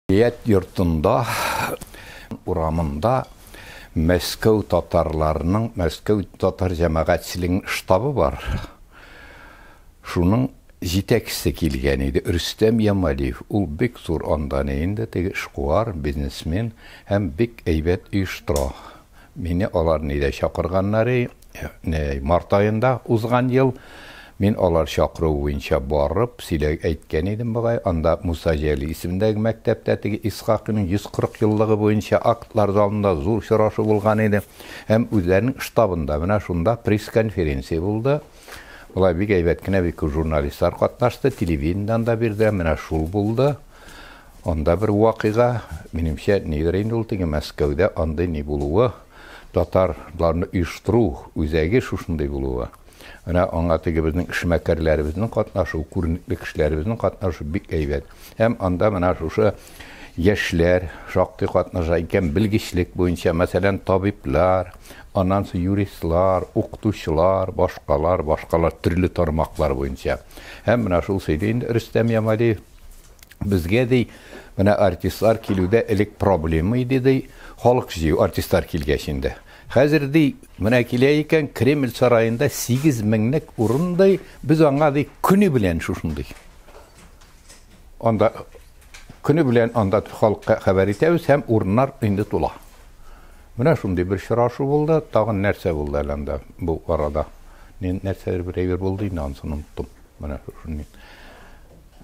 Мәдәният йортында, урамында Мәскәү татарларының, Мәскәү татар җәмәгатьчелегенең штабы бар. Шуның җитәкчесе килгән иде, Рөстәм Ямалиев. Ул бик зур анда ни инде, теге эшкуар, бизнесмен һәм бик әйбәт оештыра. Мине алар нидә чакырганнар, март аенда узган ел. Мин алар чакыруы буенча барып, сөйләп әйткән идем бугай. Анда Муса Җәлил исемендәге мәктәптә теге Исхакыйның 140 еллыгы буенча актлар залында зур очрашу булган иде. Һәм үзләренең штабында менә шунда пресс-конференция булды. Болай бик әйбәт кенә бик күп журналистлар катнашты, телевидениедән дә бирде, менә шул булды. Анда бер вакыйга, минемчә, нидер инде ул теге Мәскәүдә андый ни булуы, татарларны оештыру үзәге шушындый булуы. Менә аңа теге безнең эшмәкәрләребезнең катнашуы, күренекле кешеләребезнең катнашуы бик әйбәт. Һәм анда менә шушы яшьләр шактый катнаша икән белгечлек буенча, мәсәлән, табиблар, аннан соң юристлар, укытучылар, башкалар, башкалар төрле тармаклар буенча. Һәм менә шул сөйли инде Рөстәм Ямалиев. Безгә, ди, менә артистлар килүдә элек проблема иде, ди, халык җыю артистлар килгәч инде. Хәзер, ди, менә килә икән, Кремль сараенда 8 меңлек урын, ди, без аңа, ди, көне белән шушындый. Анда көне белән анда халыкка хәбәр итәбез һәм урыннар инде тула. Менә шундый бер очрашу булды. Тагын нәрсә булды әле анда бу арада? Нәрсәдер бер әйбер булды инде, анысын оныттым. Менә шушындый.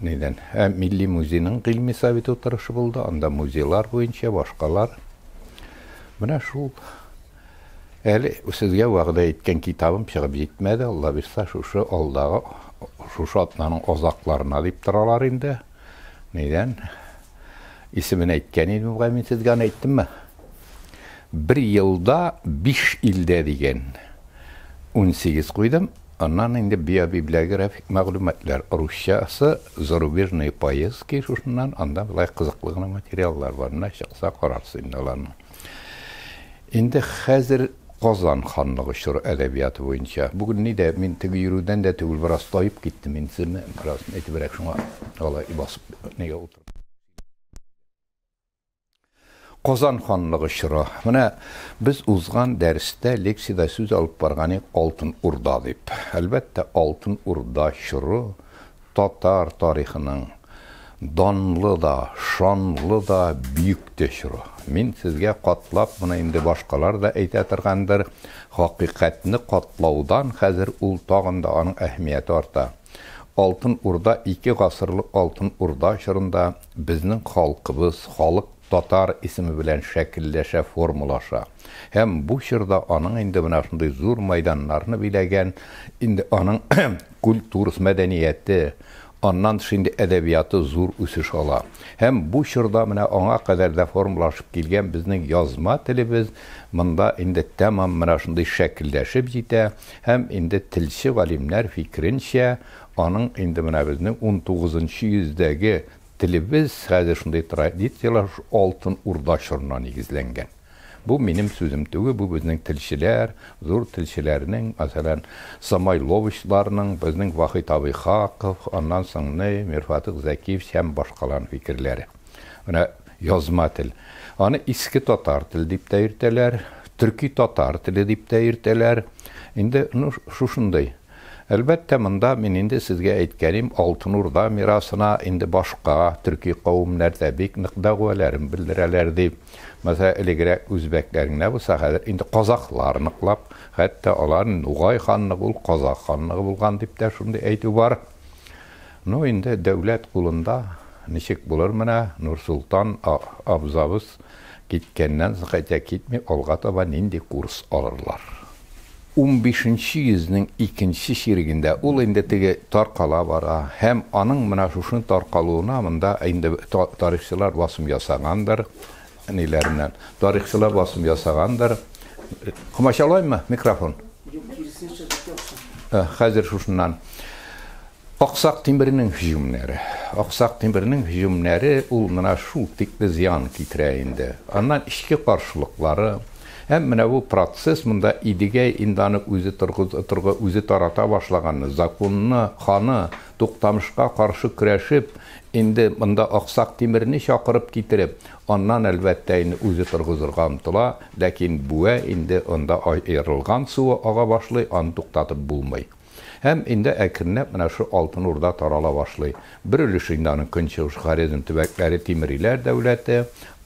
Нидән? Ә Милли музейның гыйльми советы утырышы булды, анда музейлар буенча башкалар. Менә шул. Әле сезгә вәгъдә иткән китабым чыгып җитмәде, Алла бирса, шушы алдагы шушы атнаның азакларына дип торалар инде. Нидән? Исемен әйткән идем бугай мин сезгә, аны әйттемме? Бер елда биш илдә дигән. 18 куйдым. Аннан инде биобиблиографик мәгълүматлар, русчасы зарубежные поездки, шушыннан анда болай кызыклы гына материаллар бар. Менә чыкса карарсыз инде аларны. Инде хәзер Казан ханлыгы чоры әдәбияты буенча. Бүген ни дә мин теге йөрүдән дә түгел, бераз таеп киттем инде, бераз әйтебрәк шуңа алай басып нигә утырып. Казан ханлыгы чоры. Менә без узган дәрестә лекциядә сүз алып барган идек Алтын Урда дип. Әлбәттә, Алтын Урда чоры татар тарихының данлы да, шанлы да, бөек тә чоры. Мин сезгә катлап, моны инде башкалар да әйтә торгандыр, хакыйкатьне катлаудан хәзер ул тагын да аның әһәмияте арта. Алтын Урда ике гасырлык Алтын Урда чорында безнең халкыбыз, халык татар исеме белән шәкелләшә, формалаша. Һәм бу чорда аның инде менә шундый зур майданнарны биләгән, инде аның культурасы, мәдәнияте, аннан тыш инде әдәбияты зур үсеш ала. Һәм бу чорда менә аңа кадәр дә формалашып килгән безнең язма телебез монда инде тәмам менә шундый шәкелләшеп җитә һәм инде телче галимнәр фикеренчә, аның инде менә безнең унтугызынчы йөздәге телебез хәзер шундый традицияләр Алтын Урда чорына нигезләнгән. Бу минем сүзем түгел, бу безнең телчеләр, зур телчеләрнең, мәсәлән, Самойловичларның, безнең Вахит абый Хаков, аннан соң ни, Мирфатыйх Зәкиевич һәм башкаларның фикерләре. Менә язма тел. Аны иске татар теле дип тә йөртәләр, төрки татар теле дип тә йөртәләр. Инде, ну, шушындый. Әлбәттә, монда мин инде сезгә әйткәнем Алтын Урда мирасына инде башка төрки кавемнәр дә бик нык дәгъваларын белдерәләр дип. Мәсәлән, элегрәк үзбәкләр генә булса, хәзер инде казахлар ныклап, хәтта алар Нугай ханлыгы ул казах ханлыгы булган дип тә шундый әйтү бар. Ну, инде дәүләт кулында ничек булыр менә Нурсултан абзабыз киткәннән соң, хотя китми, алга таба нинди курс алырлар. Унбишенче йөзнең икенче чирегендә ул инде теге таркала бара һәм аның менә шушы таркалуына монда инде тарихчылар басым ясагандыр, ниләреннән, тарихчылар басым ясагандыр. Комачаулаймы микрофон? Юк, киресенчә, бик яхшы. Хәзер шушыннан. Аксак Тимернең һөҗүмнәре. Аксак Тимернең һөҗүмнәре ул менә шул тикле зыян китерә инде. Аннан эчке каршылыклары. Һәм менә бу процесс монда Идегәй инде аны үзе торгыз, торгы, үзе тарата башлаганны, законны, ханы Туктамышка каршы көрәшеп, инде монда Аксак Тимерне чакырып китереп, аннан, әлбәттә, инде үзе торгызырга омтыла, ләкин бүә инде анда аерылган суы ага башлый, аны туктатып булмый. Һәм инде әкренләп менә шу Алтын Урда тарала башлый. Бер өлеше инде аның көнчыгыш Хорезм төбәкләре, Тимериләр дәүләте,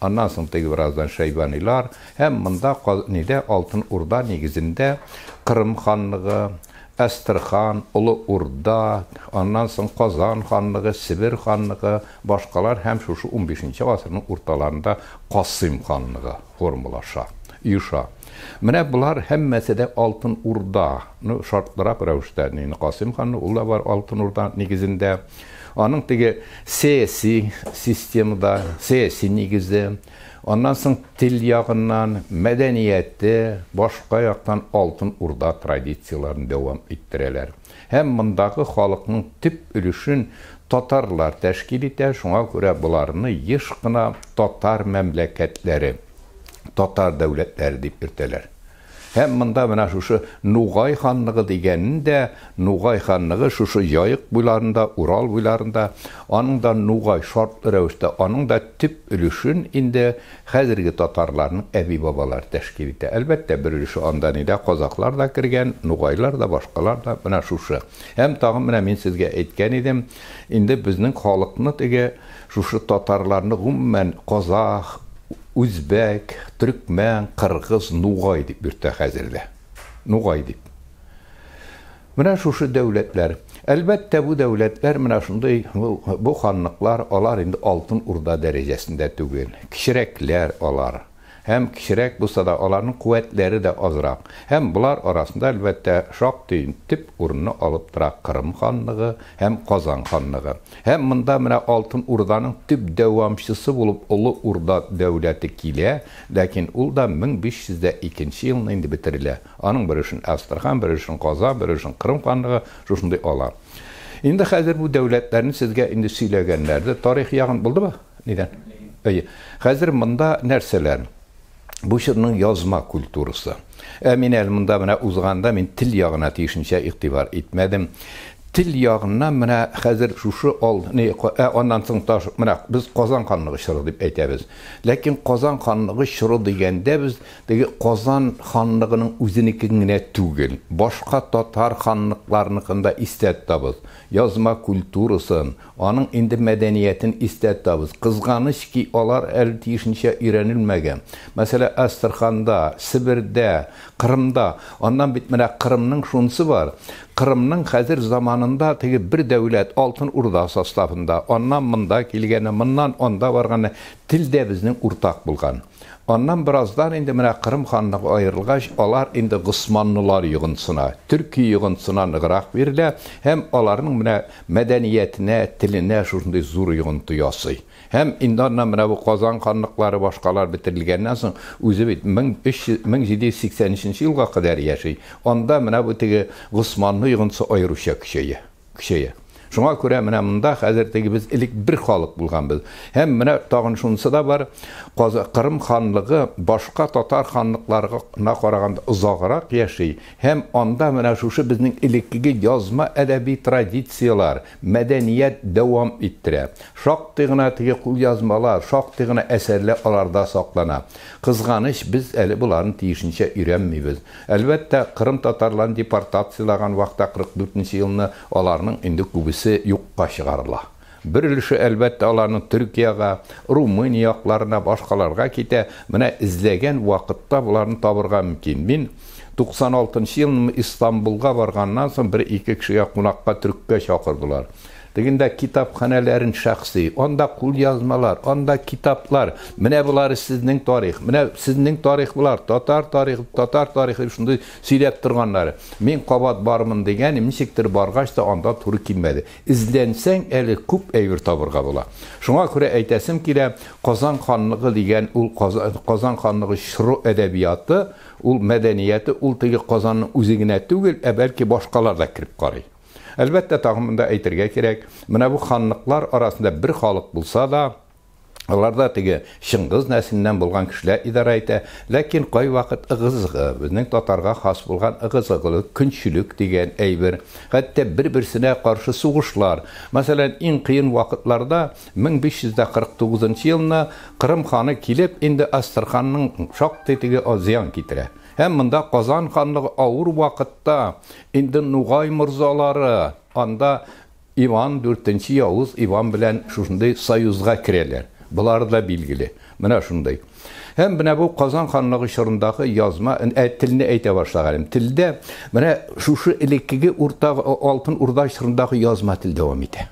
аннан соң теге бераздан Шәйбанилар һәм монда нидә Алтын Урда нигезендә Кырым ханлыгы, Әстерхан, Олы Урда, аннан соң Казан ханлыгы, Себер ханлыгы, башкалар һәм шушы 15 гасырның урталарында Касыйм ханлыгы формалаша, оеша. Менә болар һәммәсе дә Алтын Урда, ну, шартлырак рәвештә, инде Касыйм ханны, ул да бар Алтын Урда нигезендә. Аның теге сәяси системада, сәяси нигезе, аннан соң тел ягыннан, мәдәнияте, башка яктан Алтын Урда традицияләрен дәвам иттерәләр. Һәм мондагы халыкның төп өлешен татарлар тәшкил итә, шуңа күрә боларны еш кына татар мәмләкәтләре, татар дәүләтләре дип йөртәләр. Һәм монда менә шушы Нугай ханлыгы дигәнен дә, Нугай ханлыгы шушы Җаек буйларында, Урал буйларында, аның да Нугай шартлы рәвештә, аның да төп өлешен инде хәзерге татарларның әби-бабалары тәшкил итә. Әлбәттә, бер өлеше анда нидә казаклар да кергән, нугайлар да, башкалар да, менә шушы. Һәм тагын менә мин сезгә әйткән идем, инде безнең халыкны теге шушы татарларны гомумән казах, үзбәк, төркмән, кыргыз, нугай дип йөртә хәзер дә. Нугай дип. Менә шушы дәүләтләр. Әлбәттә, бу дәүләтләр менә шундый бу ханлыклар, алар инде Алтын Урда дәрәҗәсендә түгел. Кечерәкләр алар. Һәм кечерәк булса да, аларның куәтләре дә азрак. Һәм болар арасында, әлбәттә, шактый төп урынны алып тора Кырым ханлыгы һәм Казан ханлыгы. Һәм монда менә Алтын Урданың төп дәвамчысы булып Олы Урда дәүләте килә, ләкин ул да 1502 елны инде бетерелә. Аның бер өлешен Әстерхан, бер өлешен Казан, бер өлешен Кырым ханлыгы шушындый ала. Инде хәзер бу дәүләтләрне сезгә инде сөйләгәннәрдер, тарих ягын булдымы? Нидән? Әйе. Хәзер монда нәрсәләр? Бу чорның язма культурасы. Ә мин әле монда менә узганда мин тел ягына тиешенчә игътибар итмәдем. Тел ягыннан менә хәзер шушы ал, не, ә аннан соң таш, менә без Казан ханлыгы чоры дип әйтәбез. Ләкин Казан ханлыгы чоры дигәндә без теге Казан ханлыгының үзенеке генә түгел, башка татар ханлыкларыныкын да истә тотабыз. Язма культурасын, аның инде мәдәниятен истә тотабыз. Кызганыч ки, алар әле тиешенчә өйрәнелмәгән. Мәсәлән, Әстерханда, Себердә, Кырымда. Аннан бит менә Кырымның шунысы бар. Кырымның хәзер заманында теге бер дәүләт Алтын Урда составында, аннан монда килгәне, моннан анда барганы, тел дә безнең уртак булган. Аннан бераздан инде менә Кырым ханлыгы аерылгач, алар инде госманлылар йогынтысына, төрки йогынтысына ныграк бирелә һәм аларның менә мәдәниятенә, теленә шушындый зур йогынты ясый. Һәм инде аннан менә бу Казан ханлыклары, башкалар бетерелгәннән соң, үзе бит 1300 1783 елга кадәр яши. Анда менә бу теге госманлы йогынтысы аеруча көчәя. Көчәя. Шуңа күрә менә монда хәзер теге без элек бер халык булганбыз. Һәм менә тагын шунысы да бар, Кырым ханлыгы башка татар ханлыкларына караганда озаграк яши һәм анда менә шушы безнең элеккеге язма әдәби традицияләр, мәдәният дәвам иттерә. Шактый гына теге кулъязмалар, шактый гына әсәрләр аларда саклана. Кызганыч, без әле боларны тиешенчә өйрәнмибез. Әлбәттә, Кырым татарларын депортациялаган вакытта 44 нче елны аларның инде күбесе юкка чыгарыла. Бер өлеше, әлбәттә, аларның Төркиягә, Румыния якларына, башкаларга китә. Менә эзләгән вакытта боларны табырга мөмкин. Мин 96 нчы елны Истанбулга барганнан соң бер-ике кешегә кунакка төрккә чакырдылар. Тегендә китапханәләрен шәхси, анда кулъязмалар, анда китаплар. Менә болары сезнең тарих, менә сезнең тарих болар, татар тарихы, татар тарихы дип шундый сөйләп торганнары. Мин кабат бармын дигән, ничектер баргач та анда туры килмәде. Эзләнсәң әле күп әйбер табырга була. Шуңа күрә әйтәсем килә, Казан ханлыгы дигән ул Казан ханлыгы чоры әдәбияты, ул мәдәнияте, ул теге Казанның үзе генә түгел, ә бәлки башкалар да кереп карый. Әлбәттә, тагын монда әйтергә кирәк, менә бу ханлыклар арасында бер халык булса да, Аларда теге Чыңгыз нәселеннән булган кешеләр идарә итә, ләкин кайвакыт ыгы-зыгы, безнең татарга хас булган ыгы-зыгылык, көнчелек дигән әйбер, хәтта бер-берсенә каршы сугышлар. Мәсәлән, иң кыен вакытларда 1549 нчы елны Кырым ханы килеп, инде Әстерханның шактый теге зыян китерә. Һәм монда Казан ханлыгы авыр вакытта инде Нугай морзалары анда Иван Дүртенче Явыз Иван белән шушындый союзга керәләр. Болары да билгеле. Менә шундый. Һәм менә бу Казан ханлыгы чорындагы язма, ә, телне әйтә башлаган идем. Телдә менә шушы элеккеге Урта Алтын Урда чорындагы язма тел дәвам итә.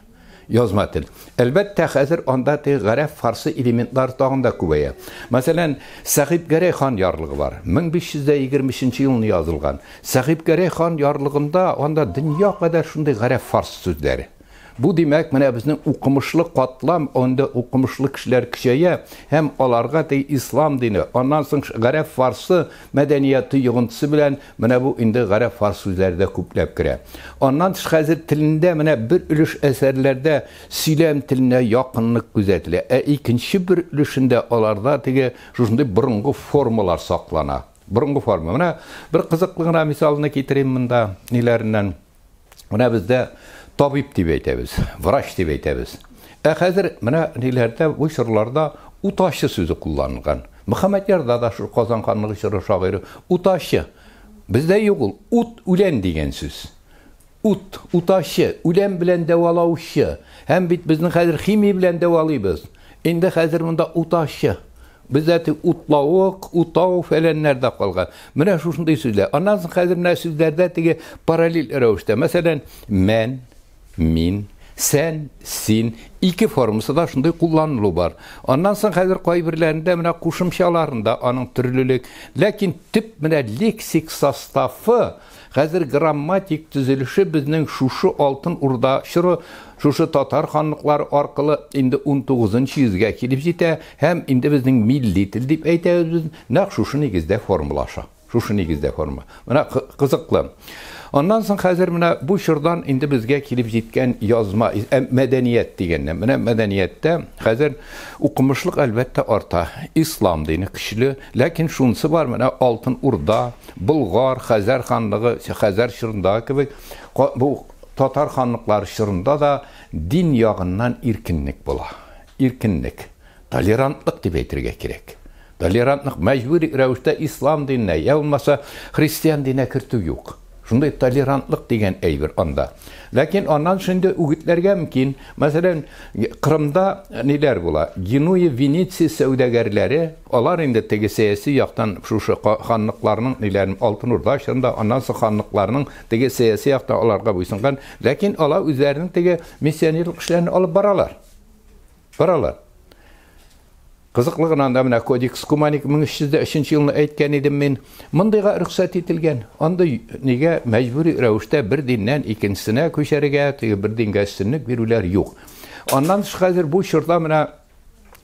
Язма тел. Әлбәттә, хәзер анда теге гарәп-фарсы элементлар тагын да күбәя. Мәсәлән, Сәхибгәрәй хан ярлыгы бар. 1523 елны язылган. Сәхибгәрәй хан ярлыгында анда дөнья кадәр шундый гарәп-фарс сүзләре. Бу, димәк, менә безнең укымышлы катлам, анда укымышлы кешеләр көчәя һәм аларга теге ислам дине, аннан соң гарәп-фарсы мәдәнияты йогынтысы белән менә бу инде гарәп-фарс сүзләре дә күпләп керә. Аннан тыш хәзер телендә менә бер өлеш әсәрләрдә сөйләм теленә якынлык күзәтелә, ә икенче бер өлешендә аларда теге шушындый борынгы формалар саклана. Борынгы форма. Менә бер кызыклы гына мисалны китерим монда ниләреннән. Менә бездә табиб дип әйтәбез, врач дип әйтәбез. Ә хәзер менә ниләрдә бу чорларда уташы сүзе кулланылган. Мөхәммәдьярда да шул Казан ханлыгы чоры шагыйре уташы. Бездә юк ул. Ут үлән дигән сүз. Ут, уташы, үлән белән дәвалаучы. Һәм бит безнең хәзер химия белән дәвалыйбыз. Инде хәзер монда уташы. Бездә тик утлавык, утау фәләннәр дә калган. Менә шушындый сүзләр. Аннан соң хәзер менә сүзләрдә теге параллель рәвештә. Мәсәлән, мән, мин, сән, син ике формасы да шундый кулланылу бар. Аннан соң хәзер кайберләрендә менә кушымчаларында аның төрлелек. Ләкин төп менә лексик составы Хәзер грамматик төзелеше безнең шушы Алтын Урда чоры, шушы татар ханлыклары аркылы инде унтугызынчы йөзгә килеп җитә һәм инде безнең милли тел дип әйтәбез без, нәкъ шушы нигездә формалаша. Шушы нигездә форма. Менә кызыклы. Аннан соң хәзер менә бу чордан инде безгә килеп җиткән язма мәдәният дигәннән. Менә мәдәнияттә хәзер укымышлык әлбәттә арта. Ислам дине көчле, ләкин шунысы бар, менә Алтын Урда, Болгар, Хәзәр ханлыгы, Хәзәр чорындагы кебек, бу татар ханлыклары чорында да дин ягыннан иркенлек була. Иркенлек. Толерантлык дип әйтергә кирәк. Толерантлык мәҗбүри рәвештә ислам диненә, я булмаса христиан диненә кертү юк. Шундый толерантлык дигән әйбер анда. Ләкин аннан шундый үгетләргә мөмкин. Мәсәлән, Кырымда ниләр була? Генуя, Венеция сәүдәгәрләре, алар инде теге сәяси яктан шушы ханлыкларның ниләрен Алтын Урда чорында, аннан соң ханлыкларның теге сәяси яктан аларга буйсынган, ләкин алар үзләренең теге миссионерлык эшләрен алып баралар. Баралар. Кызыклы гына анда менә Кодекс Куманик 1303 елны әйткән идем мин. Мондыйга рөхсәт ителгән. Андый нигә мәҗбүри рәвештә бер диннән икенчесенә күчәргә, теге бер дингә өстенлек бирүләр юк. Аннан тыш хәзер бу чорда менә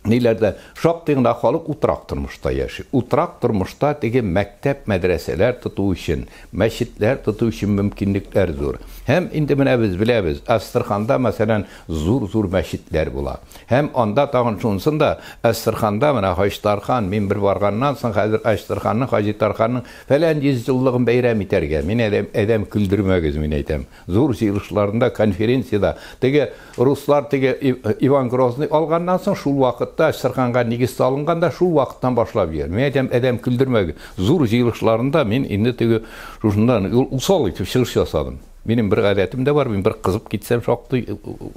ниләрдә шактый гына халык утрак тормышта яши. Утрак тормышта теге мәктәп, мәдрәсәләр тоту өчен, мәчетләр тоту өчен мөмкинлекләр зур. Һәм инде менә без беләбез, Әстерханда, мәсәлән, зур-зур мәчетләр була. Һәм анда тагын шунысын да, Әстерханда менә Хаҗтархан, мин бер барганнан соң хәзер Әстерханның, Хаҗитарханның фәлән 100 еллыгын бәйрәм итәргә, мин әдәм, әдәм көлдермәгез, мин әйтәм. Зур җыелышларында, конференциядә теге руслар теге Иван Грозный алганнан соң шул вакытта Әстерханга нигез салынган да шул вакыттан башлап җибәрә. Мин әйтәм, әдәм көлдермәгез. Зур җыелышларында мин инде теге шушында усал итеп чыгыш ясадым. Минем бер гадәтем дә бар, мин бер кызып китсәм, шактый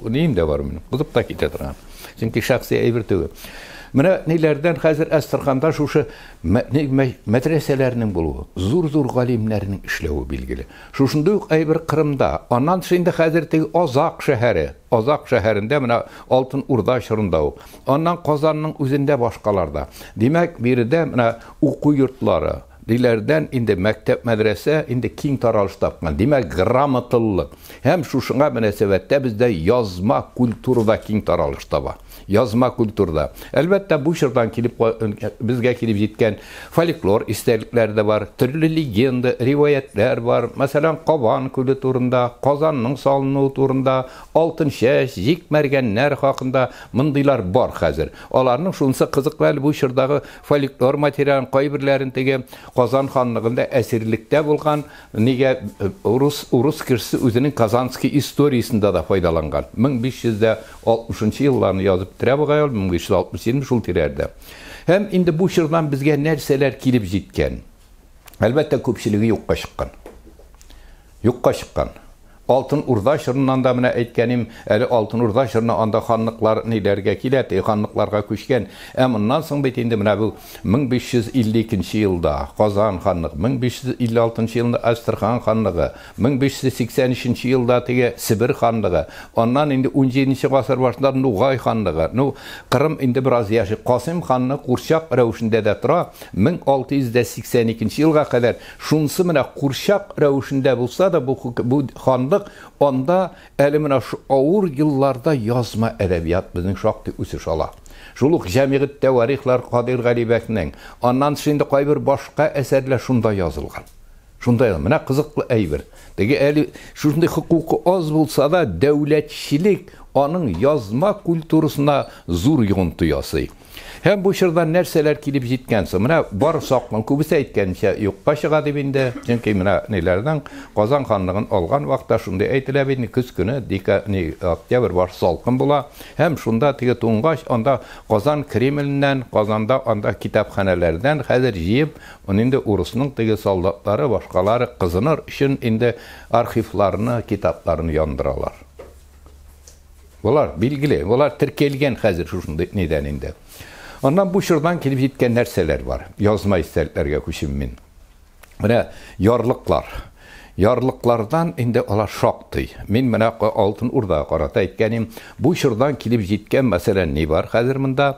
нием дә бар минем. Кызып та китә торган. Чөнки шәхси әйбер түгел. Менә ниләрдән хәзер Әстерханда шушы мәдрәсәләрнең булуы, зур-зур галимнәрнең эшләве билгеле. Шушындый ук әйбер Кырымда. Аннан тыш инде хәзер теге Азак шәһәре, Азак шәһәрендә менә Алтын Урда чорында ук. Аннан Казанның үзендә башкаларда. Димәк, биредә менә уку йортлары, Диләрдән инде мәктәп, мәдрәсә инде киң таралыш тапкан. Димәк, грамоталылык. Һәм шушыңа мөнәсәбәттә бездә язма культура да киң таралыш таба. Язма культурада. Әлбәттә, бу чордан килеп безгә килеп җиткән фольклор истәлекләре дә бар, төрле легенда, риваятьләр бар. Мәсәлән, Кабан күле турында, Казанның салынуы турында, Алтынчәч, Җик Мәргәннәр хакында мондыйлар бар хәзер. Аларның шунысы кызыклы әле, бу чордагы фольклор материалын кайберләрен теге Казан ханлыгында әсирлектә булган Нигә урыс урыс кешесе үзенең Казанский историясендә дә файдаланган. 1560 елларны язып бетерә бугай ул, 1567 шул тирәләрдә. Һәм инде бу чордан безгә нәрсәләр килеп җиткән? Әлбәттә, күпчелеге юкка чыккан. Юкка чыккан. Алтын Урда чорыннан да менә әйткәнем, әле Алтын Урда чорына анда ханлыклар ниләргә килә, теге ханлыкларга күчкән. Ә моннан соң бит инде менә бу 1552 елда Казан ханлыгы, 1556 елында Әстерхан ханлыгы, 1583 елда теге Себер ханлыгы, аннан инде 17 гасыр башында Нугай ханлыгы. Ну, Кырым инде бераз яши. Касыйм ханны курчак рәвешендә дә тора, 1682 елга кадәр. Шунысы менә курчак рәвешендә булса да бу бу ханлык анда әле менә шу авыр елларда язма әдәбият безнең шактый үсеш ала. Шул ук Җәмигыть тәварихлар Кадыйр Галибәкнең, аннан тыш инде кайбер башка әсәрләр шунда язылган. Шунда язылган. Менә кызыклы әйбер. Теге әле шушындый хокукы аз булса да, дәүләтчелек аның язма культурасына зур йогынты ясый. Һәм бу чорда нәрсәләр килеп җиткән соң? Менә бар саклан, күбесе әйткәнчә, юкка чыга дип инде. Чөнки менә ниләрнең Казан ханлыгын алган вакытта шундый әйтелә бит, көз көне, дика, ни, октябрь баш салкын була. Һәм шунда теге туңгач, анда Казан Кремленнән, Казанда анда китапханәләрдән хәзер җыеп, инде урысның теге солдатлары, башкалары кызыныр өчен инде архивларны, китапларны яндыралар. Болар билгеле, болар теркәлгән хәзер шушындый нидән инде. Аннан бу чордан килеп җиткән нәрсәләр бар. Язма истәлекләргә күчим мин. Менә ярлыклар. Ярлыклардан инде алар шактый. Мин менә Алтын Урдага карата әйткәнем, бу чордан килеп җиткән мәсәлән ни бар хәзер монда?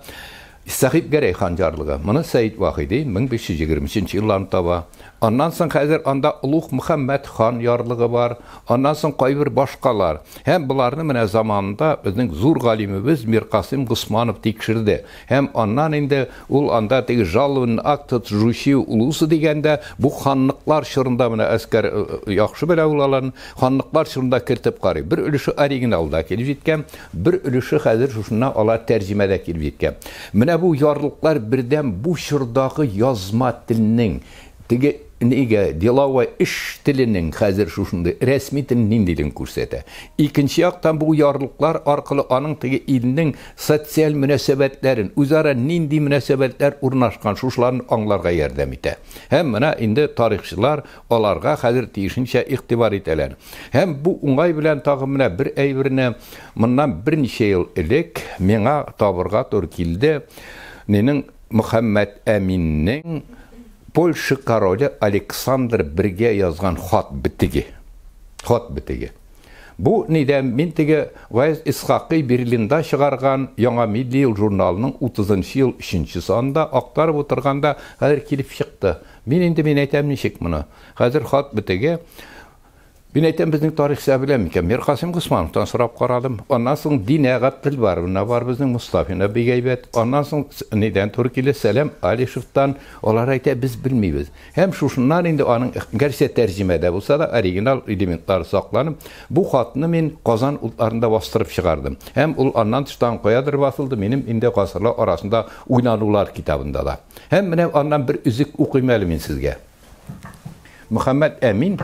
Сәхип Гәрәй хан ярлыгы. Моны Сәид Вахиди 1523 елларны таба. Аннан соң хәзер анда Олуг Мөхәммәд хан ярлыгы бар. Аннан соң кайбер башкалар. Һәм боларны менә заманында безнең зур галимебез Миркасыйм Госманов тикшерде. Һәм аннан инде ул анда теге жалованный акт от Жучи улусы дигәндә бу ханлыклар чорында менә Әскәр яхшы белә ул аларны, ханлыклар чорында кертеп карый. Бер өлеше оригиналда килеп җиткән, Бер өлеше хәзер шушыннан алар тәрҗемәдә килеп җиткән. Менә бу ярлыклар бердән бу чордагы язма телнең, теге нигә деловой эш теленең хәзер шушындый рәсми тел ниндилеген күрсәтә. Икенче яктан бу ярлыклар аркылы аның теге илнең социаль мөнәсәбәтләрен, үзара нинди мөнәсәбәтләр урнашкан, шушыларны аңларга ярдәм итә. Һәм менә инде тарихчылар аларга хәзер тиешенчә игътибар итәләр. Һәм бу уңай белән тагын менә бер әйберне моннан берничә ел элек миңа табырга туры килде. Нинең Мөхәммәд Әминнең Польша короле Александр I язган хат битеге. Хат битеге. Бу нидән мин теге Гаяз Исхакый Берлинда чыгарган Яңа милли ел журналының 30 ел 3 санында актарып утырганда хәзер килеп чыкты. Мин инде мин әйтәм ничек моны. Хәзер хат битеге. Мин әйтәм безнең тарихчы белә микән? Миркасыйм Госмановтан сорап карадым. Аннан соң Динә Габделбаровна бар безнең Мустафина бик әйбәт. Аннан соң нидән туры килә Сәлам Алишевтан. Алар әйтә без белмибез. Һәм шушыннан инде аның гәрчә тәрҗемәдә булса да оригинал элементлары сакланып, бу хатны мин Казан утларында бастырып чыгардым. Һәм ул аннан тыштан каядыр басылды минем инде гасырлар арасында уйнанулар китабында да. Һәм менә аннан бер өзек укыйм әле мин сезгә. Мөхәммәд Әмин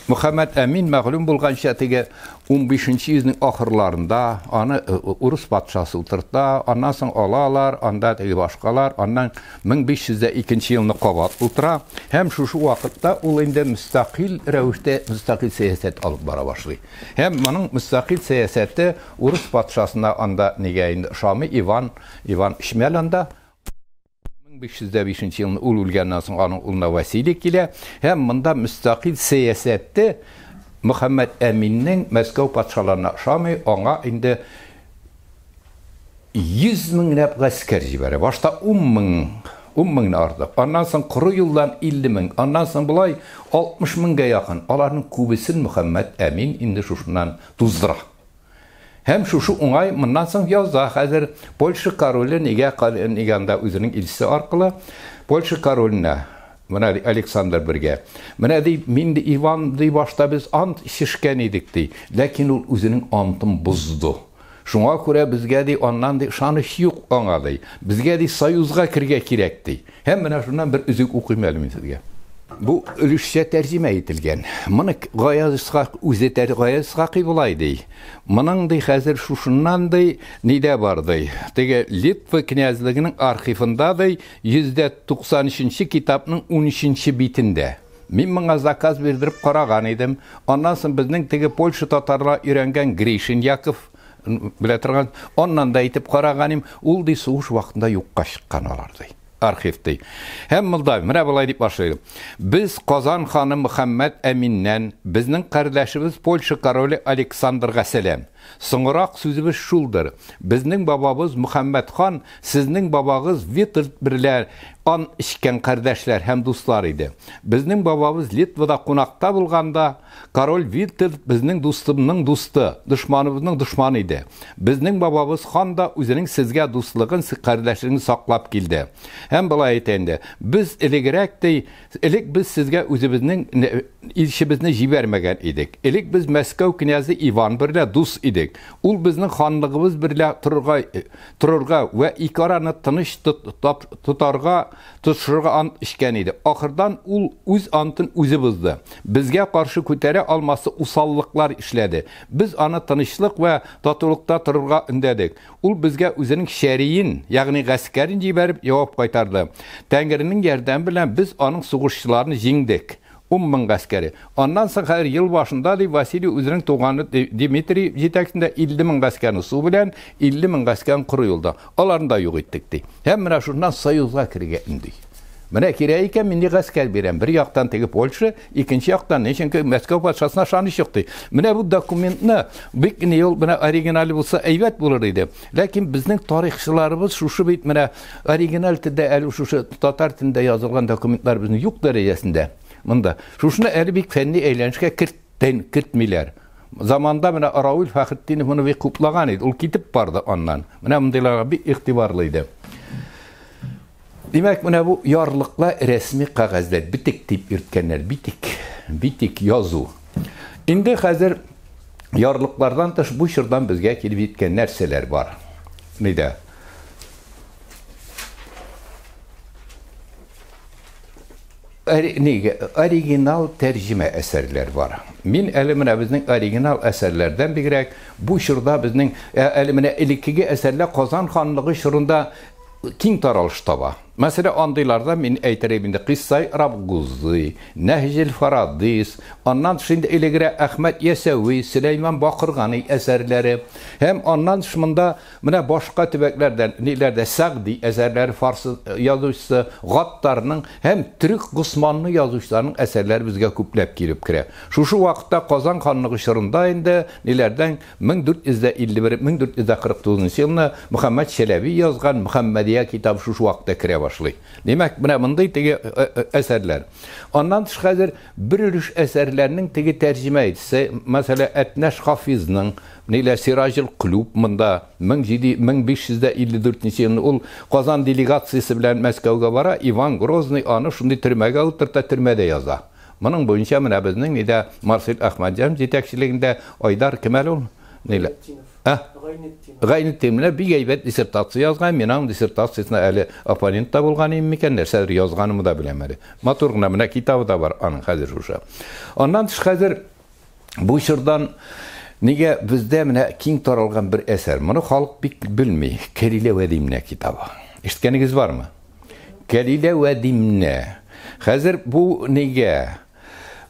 Мөхәммәд Әмин мәгълүм булганча теге 15 йөзнең ахырларында аны урыс патшасы утырта, аннан соң алалар, анда теге башкалар, аннан 1502 елны кабат утыра һәм шушы вакытта ул инде мөстәкыйль рәвештә мөстәкыйль сәясәт алып бара башлый. Һәм моның мөстәкыйль сәясәте урыс патшасына анда нигә инде ошамый, Иван, Иван Шмель анда 1505 елны ул үлгәннән соң аның улына Василий килә һәм монда мөстәкыйль сәясәте Мөхәммәд Әминнең Мәскәү патшаларына ошамый, аңа инде 100 меңләп гаскәр җибәрә. Башта 10 мең, 10 меңне артык. Аннан соң коры юлдан 50 мең, аннан соң болай 60 меңгә якын. Аларның күбесен Мөхәммәд Әмин инде шушыннан туздыра. Һәм шушы уңай моннан соң яза хәзер Польша короле нигә нигә анда үзенең илчесе аркылы Польша короленә менә Александр бергә. Менә ди, мин ди Иван ди башта без ант эчешкән идек ди. Ләкин ул үзенең антын бозды. Шуңа күрә безгә ди аннан ди ышаныч юк аңа ди. Безгә ди союзга керергә кирәк ди. Һәм менә шуннан бер өзек укыйм әле мин сезгә. Бу өлешчә тәрҗемә ителгән. Моны Гаяз Исхак үзе тәр Гаяз Исхакый болай ди. Моның ди хәзер шушыннан ди нидә бар ди. Теге Литва князьлегенең архивында ди 193 нче китапның 13 нче битендә. Мин моңа заказ бирдереп караган идем. Аннан соң безнең теге Польша татарлар өйрәнгән Гришин Яков белә торган, аннан да әйтеп караган идем. Ул ди сугыш вакытында юкка чыккан алар ди. Архив ди. Һәм монда менә болай дип башлый. Без Казан ханы Мөхәммәд Әминнән, безнең кардәшебез Польша короле Александрга сәлам. Соңрак сүзебез шулдыр. Безнең бабабыз Мөхәммәд хан сезнең бабагыз Витольд берлә ан эчкән кардәшләр һәм дуслар иде. Безнең бабабыз Литвада кунакта булганда, король Витольд безнең дустымның дусты, дошманыбызның дошманы иде. Безнең бабабыз хан да үзенең сезгә дуслыгын, кардәшлеген саклап килде. Һәм болай әйтә инде, без элегрәк ди, элек без сезгә үзебезнең илчебезне җибәрмәгән идек. Элек без Мәскәү князе Иван берлә дус идек. Ул безнең ханлыгыбыз берлә торырга торырга вә ике араны тыныч тотарга, тотышырга ант эчкән иде. Ахырдан ул үз антын үзе бозды. Безгә каршы күтәрә алмасы усаллыклар эшләде. Без аны тынычлык вә татулыкта торырга өндәдек. Ул безгә үзенең шәриен, ягъни гаскәрен җибәреп җавап кайтарды. Тәңренең ярдәме белән без аның сугышчыларын җиңдек. 10 мең гаскәре. Аннан соң хәзер ел башында ди Василий үзенең туганы Дмитрий җитәкчесендә 50 мең гаскәрне су белән, 50 мең гаскәрен коры юлда. Аларны да юк иттек ди. Һәм менә шуннан союзга керергә өнди. Менә кирәк икән, мин гаскәр бирәм. Бер яктан теге Польша, икенче яктан ни чөнки Мәскәү патшасына ышаныч юк ди. Менә бу документны бик ни ул менә оригиналь булса әйбәт булыр иде. Ләкин безнең тарихчыларыбыз шушы бит менә оригиналь телдә әле шушы татар телендә язылган документлар безнең юк дәрәҗәсендә. Монда шушыны әле бик фәнни әйләнешкә керттен, кертмиләр. Заманда менә Рауил Фәхретдинов моны бик хуплаган иде. Ул китеп барды аннан. Менә мондыйларга бик игътибарлы иде. Димәк, менә бу ярлыклар рәсми кәгазьләр, битек дип йөрткәннәр, битек, битек язу. Инде хәзер ярлыклардан тыш бу чордан безгә килеп җиткән нәрсәләр бар? Нидә? Нигә оригинал тәрҗемә әсәрләр бар. Мин әле менә безнең оригинал әсәрләрдән бигрәк бу чорда безнең әле менә элеккеге әсәрләр Казан ханлыгы чорында киң таралыш таба. Мәсәлән, андыйларда мин әйтер идем инде Кыйссай Рабгузы, Нәһҗел Фарадис, аннан тыш инде элегрәк Әхмәт Ясәви, Сөләйман Бакыргани әсәрләре һәм аннан тыш монда менә башка төбәкләрдән ниләрдә Сәгъди әсәрләре фарсы язучысы Гаттарның һәм төрек Госманлы язучыларының әсәрләре безгә күпләп килеп керә. Шушы вакытта Казан ханлыгы чорында инде ниләрдән 1451, 1449 елны Мөхәммәд Чәләби язган Мөхәммәдия китабы шушы вакытта керә башлый. Димәк, менә мондый теге э, э, әсәрләр. Аннан тыш хәзер бер өлеш әсәрләрнең теге тәрҗемә итсә, мәсәлән, Әтнәш Хафизның Нилә Сираҗил Клуб монда 1554 елны ул Казан делегациясе белән Мәскәүгә бара, Иван Грозный аны шундый төрмәгә утырта, төрмәдә яза. Моның буенча менә безнең нидә Марсель Әхмәтҗанов җитәкчелегендә Айдар кем әле ул? Нилә? Ә? Гайнетдинов. Гайнетдинов менә бик әйбәт диссертация язган. Мин аның диссертациясенә әле оппонент та булган идем микән, нәрсәдер язганымы да беләм әле. Матур гына менә китабы да бар аның хәзер шушы. Аннан тыш хәзер бу чордан нигә бездә менә киң таралган бер әсәр. Моны халык бик белми. Кәлилә вә Димнә китабы. Ишеткәнегез бармы? Кәлилә вә Димнә. Хәзер бу нигә?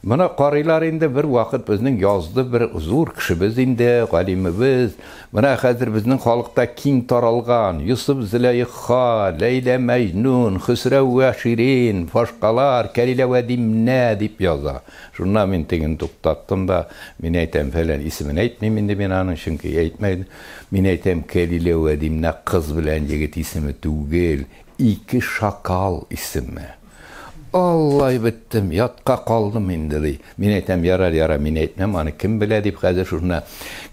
Моны карыйлар инде бер вакыт безнең язды бер зур кешебез инде, галимебез. Менә хәзер безнең халыкта киң таралган Йосыф Зөләйха, Ләйлә Мәҗнүн, Хөсрәү вә Ширин, башкалар, Кәлилә вә Димнә дип яза. Шуннан мин тегене туктаттым да, мин әйтәм, фәлән исемен әйтмим инде мин аның, чөнки әйтмәдем. Мин әйтәм, Кәлилә вә Димнә кыз белән егет исеме түгел, ике шакал исеме. Аллай беттем, ятка калдым инде, ди. Мин әйтәм, ярар, ярар, мин әйтмәм, аны кем белә дип хәзер шушына.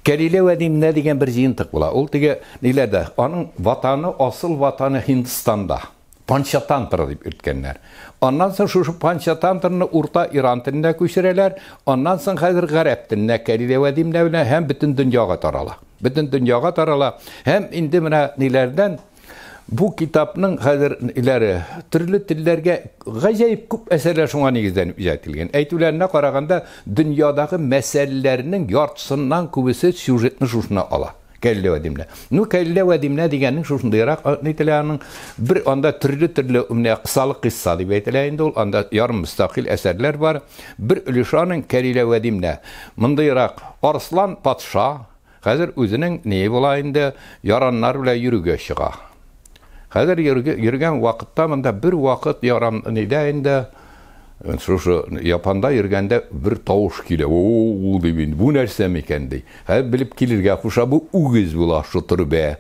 Кәлилә вә Димнә дигән бер җыентык була. Ул теге ниләрдә, аның ватаны, асыл ватаны Һиндстанда. Панчатантра дип йөрткәннәр. Аннан соң шушы Панчатантраны Урта Иран теленә күчерәләр. Аннан соң хәзер гарәп теленә Кәлилә вә Димнә белән һәм бөтен дөньяга тарала. Бөтен дөньяга тарала. Һәм инде менә ниләрдән Бу китапның хәзер иләре төрле телләргә гаҗәеп күп әсәрләр шуңа нигезләнеп иҗат ителгән. Әйтүләренә караганда, дөньядагы мәсьәләләрнең яртысыннан күбесе сюжетны шушына ала. Кәллә вә Димнә. Ну, Кәллә вә Димнә дигәннең шушындыйрак әйтелә аның. Бер анда төрле-төрле менә кысалы кыйсса дип әйтелә инде ул. Анда ярым мөстәкыйль әсәрләр бар. Бер өлеше аның Кәлилә вә Димнә. Мондыйрак Арслан патша, Хәзер үзенең ние була инде, яраннар белән йөрүгә чыга. Хәзер йөргән вакытта монда бер вакыт яран нидә инде, шушы япанда йөргәндә бер тавыш килә. О, дип инде, бу нәрсә микән ди. Хәзер белеп килергә куша, бу үгез була, шутырбә.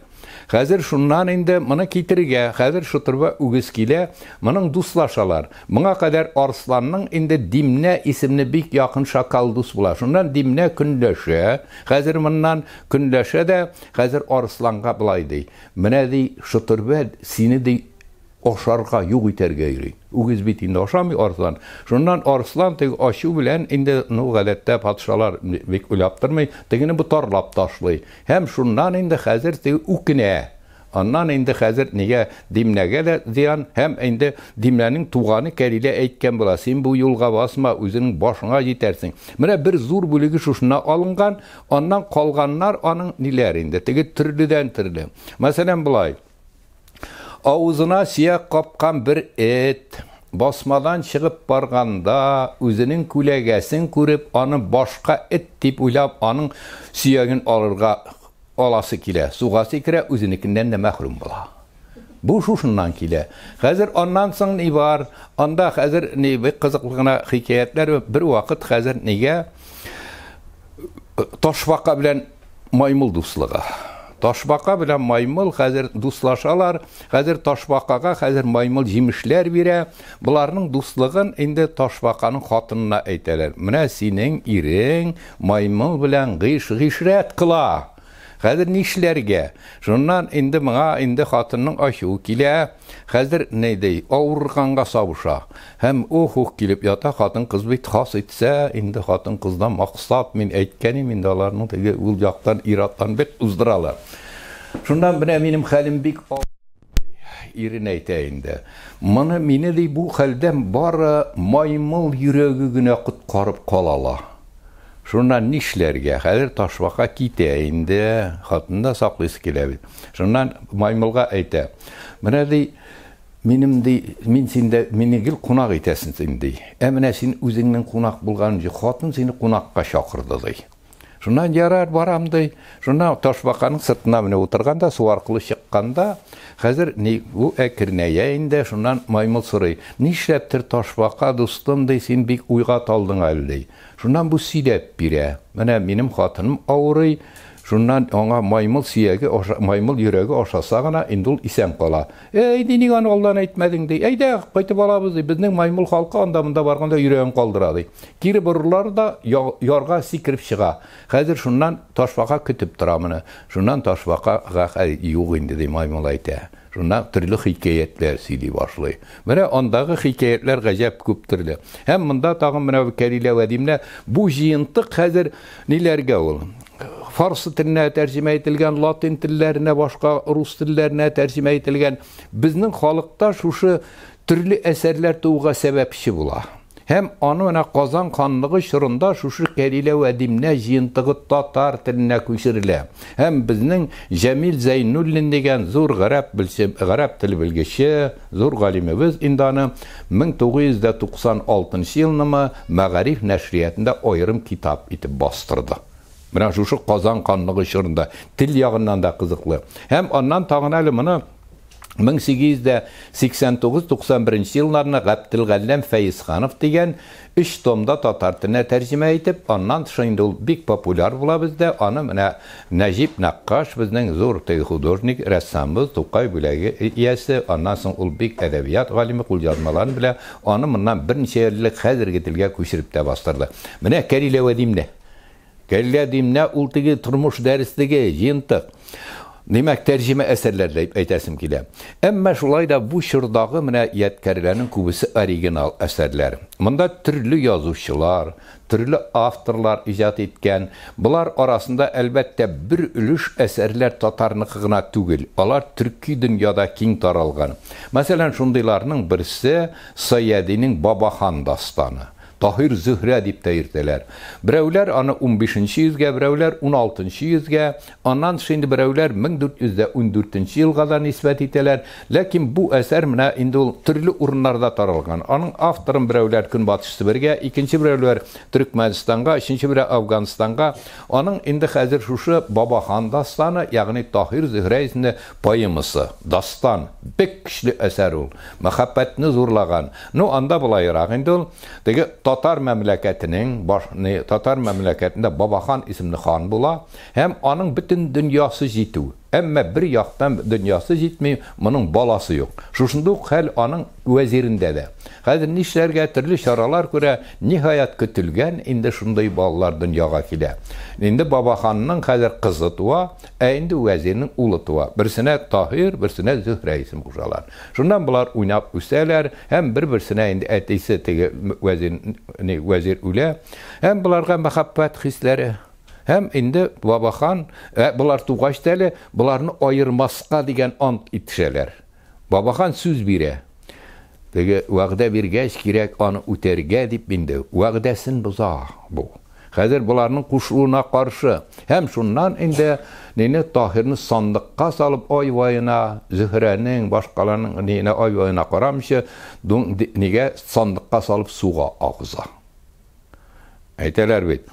Хәзер шуннан инде моны китерергә, хәзер шутырба үгез килә, моның дуслашалар. Моңа кадәр Арсланның инде Димнә исемле бик якын шакал дус була. Шуннан Димнә көнләшә, хәзер моннан көнләшә дә, хәзер Арсланга болай ди. Менә ди, шутырба сине ди ашарга, юк итәргә йөри. Үгез бит инде ашамый арслан. Шуннан арслан теге ачу белән инде, ну, гадәттә патшалар бик уйлап тормый, тегене ботарлап ташлый. Һәм шуннан инде хәзер теге үкенә. Аннан инде хәзер нигә Димнәгә дә зыян, һәм инде Димнәнең туганы Кәлилә әйткән була, син бу юлга басма, үзеңнең башыңа җитәрсең. Менә бер зур бүлеге шушына алынган, аннан калганнар аның ниләр инде, теге төрледән төрле. Мәсәлән, болай. Авызына сөяк капкан бер эт, басмадан чыгып барганда, үзенең күләгәсен күреп, аны башка эт дип уйлап, аның сөяген алырга аласы килә. Суга сикерә, үзенекеннән дә мәхрүм була. Бу шушыннан килә. Хәзер аннан соң ни бар? Анда хәзер ни бик кызыклы гына хикәятләр. Бер вакыт хәзер нигә ташбака белән маймыл дуслыгы. Ташбака белән маймыл хәзер дуслашалар. Хәзер ташбакага хәзер маймыл җимешләр бирә. Боларның дуслыгын инде ташбаканың хатынына әйтәләр. Менә синең ирең маймыл белән гыйш-гыйшрәт кыла. Хәзер нишләргә? Шуннан инде моңа инде хатынның ачуы килә. Хәзер ни ди, авырганга сабыша. Һәм ух-ух килеп ята, хатын-кыз бит хас итсә, инде хатын-кыздан максат, мин әйткәнем инде аларның теге ул яктан ир-аттан бик уздыралар. Шуннан менә минем хәлем бик авыр, ирен әйтә инде. Моны мине ди бу хәлдән бары маймыл йөрәге генә коткарып кала ала. Шуннан нишләргә? Хәзер ташбака китә инде, хатын да саклыйсы килә бит. Шуннан маймылга әйтә. Менә ди, минем ди, мин синдә, мине гел кунак итәсең син ди. Ә менә син үзеңнең кунак булган хатын сине кунакка чакырды ди. Шуннан ярар, барам ди. Шуннан ташбаканың сыртына менеп утырганда, су аркылы чыкканда, хәзер ни, бу әкренәя инде, шуннан маймыл сорый. Нишләптер ташбака, дустым ди, син бик уйга талдың әле ди. Шуннан бу сөйләп бирә. Менә минем хатыным авырый, шуннан аңа маймыл сөяге, маймыл йөрәге ашаса гына инде ул исән кала. Әй, ди, ник аны алдан әйтмәдең, ди. Әйдә, кайтып алабыз, ди. Безнең маймыл халкы анда-монда барганда йөрәген калдыра, ди. Кире борылар да ярга сикереп чыга. Хәзер шуннан ташбака көтеп тора моны. Шуннан ташбакага юк инде, ди, маймыл әйтә. Шуннан төрле хикәятләр сөйли башлый. Менә андагы хикәятләр гаҗәп күп төрле. Һәм монда тагын менә Кәлилә вә Димнә бу җыентык хәзер ниләргә ул? Фарсы теленә тәрҗемә ителгән, латин телләренә, башка рус телләренә тәрҗемә ителгән. Безнең халыкта шушы төрле әсәрләр тууга сәбәпче була. Һәм аны менә Казан ханлыгы чорында шушы Кәлилә вә Димнә җыентыгы татар теленә күчерелә. Һәм безнең Җәмил Зәйнуллин дигән зур гарәп белче, гарәп теле белгече, зур галимебез инде аны 1996 елнымы Мәгариф нәшриятында аерым китап итеп бастырды. Менә шушы Казан ханлыгы чорында тел ягыннан да кызыклы. Һәм аннан тагын әле моны 1889-91 елларны Габделгалләм Фәезханов дигән өч томда татар теленә тәрҗемә итеп, аннан тыш инде ул бик популяр була бездә, аны менә Нәҗип Нәккаш, безнең зур теге художник, рәссамыбыз, Тукай бүләге иясе, аннан соң ул бик әдәбият галиме, кулъязмаларын белә, аны моннан берничә ел элек хәзерге телгә күчереп тә бастырды. Менә Кәрилә Вәдимне. Кәллә димнә ул теге тормыш дәреслеге, җыентык. Димәк, тәрҗемә әсәрләр дип әйтәсем килә. Әмма шулай да бу чордагы менә ядкәрләрнең күбесе оригинал әсәрләр. Монда төрле язучылар, төрле авторлар иҗат иткән. Болар арасында, әлбәттә, бер өлеш әсәрләр татарныкы гына түгел, алар төрки дөньяда киң таралган. Мәсәлән, шундыйларның берсе Сайядинең Бабахан дастаны. Таһир Зөһрә дип тә йөртәләр. Берәүләр аны унбишенче йөзгә, берәүләр уналтынчы йөзгә, аннан тыш инде берәүләр 1414 нче елга да нисбәт итәләр. Ләкин бу әсәр менә инде ул төрле урыннарда таралган. Аның авторын берәүләр Көнбатыш Себергә, икенче берәүләр Төрекмәнстанга, өченче берәү Әфганстанга. Аның инде хәзер шушы Бабахан дастаны, ягъни Таһир Зөһрә исемле поэмасы, дастан, бик көчле әсәр ул. Мәхәббәтне зурлаган. Ну, анда болайрак инде ул. Теге татар мәмләкәтенең баш, не, татар мәмләкәтендә Бабахан исемле хан була һәм аның бөтен дөньясы җитү. Әмма бер яктан дөньясы җитми, моның баласы юк. Шушында ук хәл аның вәзирендә дә. Хәзер нишләргә, төрле чаралар күрә, ниһаять көтелгән инде шундый балалар дөньяга килә. Инде Бабаханның хәзер кызы туа, ә инде вәзирнең улы туа. Берсенә Таһир, берсенә Зөһрә исем кушалар. Шуннан болар уйнап үсәләр һәм бер-берсенә инде әтисе теге вәзир, ни, вәзир үлә. Һәм боларга мәхәббәт хисләре. Һәм инде Бабахан, ә болар тугач та әле боларны аермаска дигән ант итешәләр. Бабахан сүз бирә. Теге вәгъдә биргәч, кирәк аны үтәргә дип инде вәгъдәсен боза бу. Хәзер боларның кушуына каршы. Һәм шуннан инде нине Таһирны сандыкка салып ай-ваена, Зөһрәнең, башкаларның ниенә ай-ваена карамыйча, нигә сандыкка салып суга агыза. Әйтәләр бит,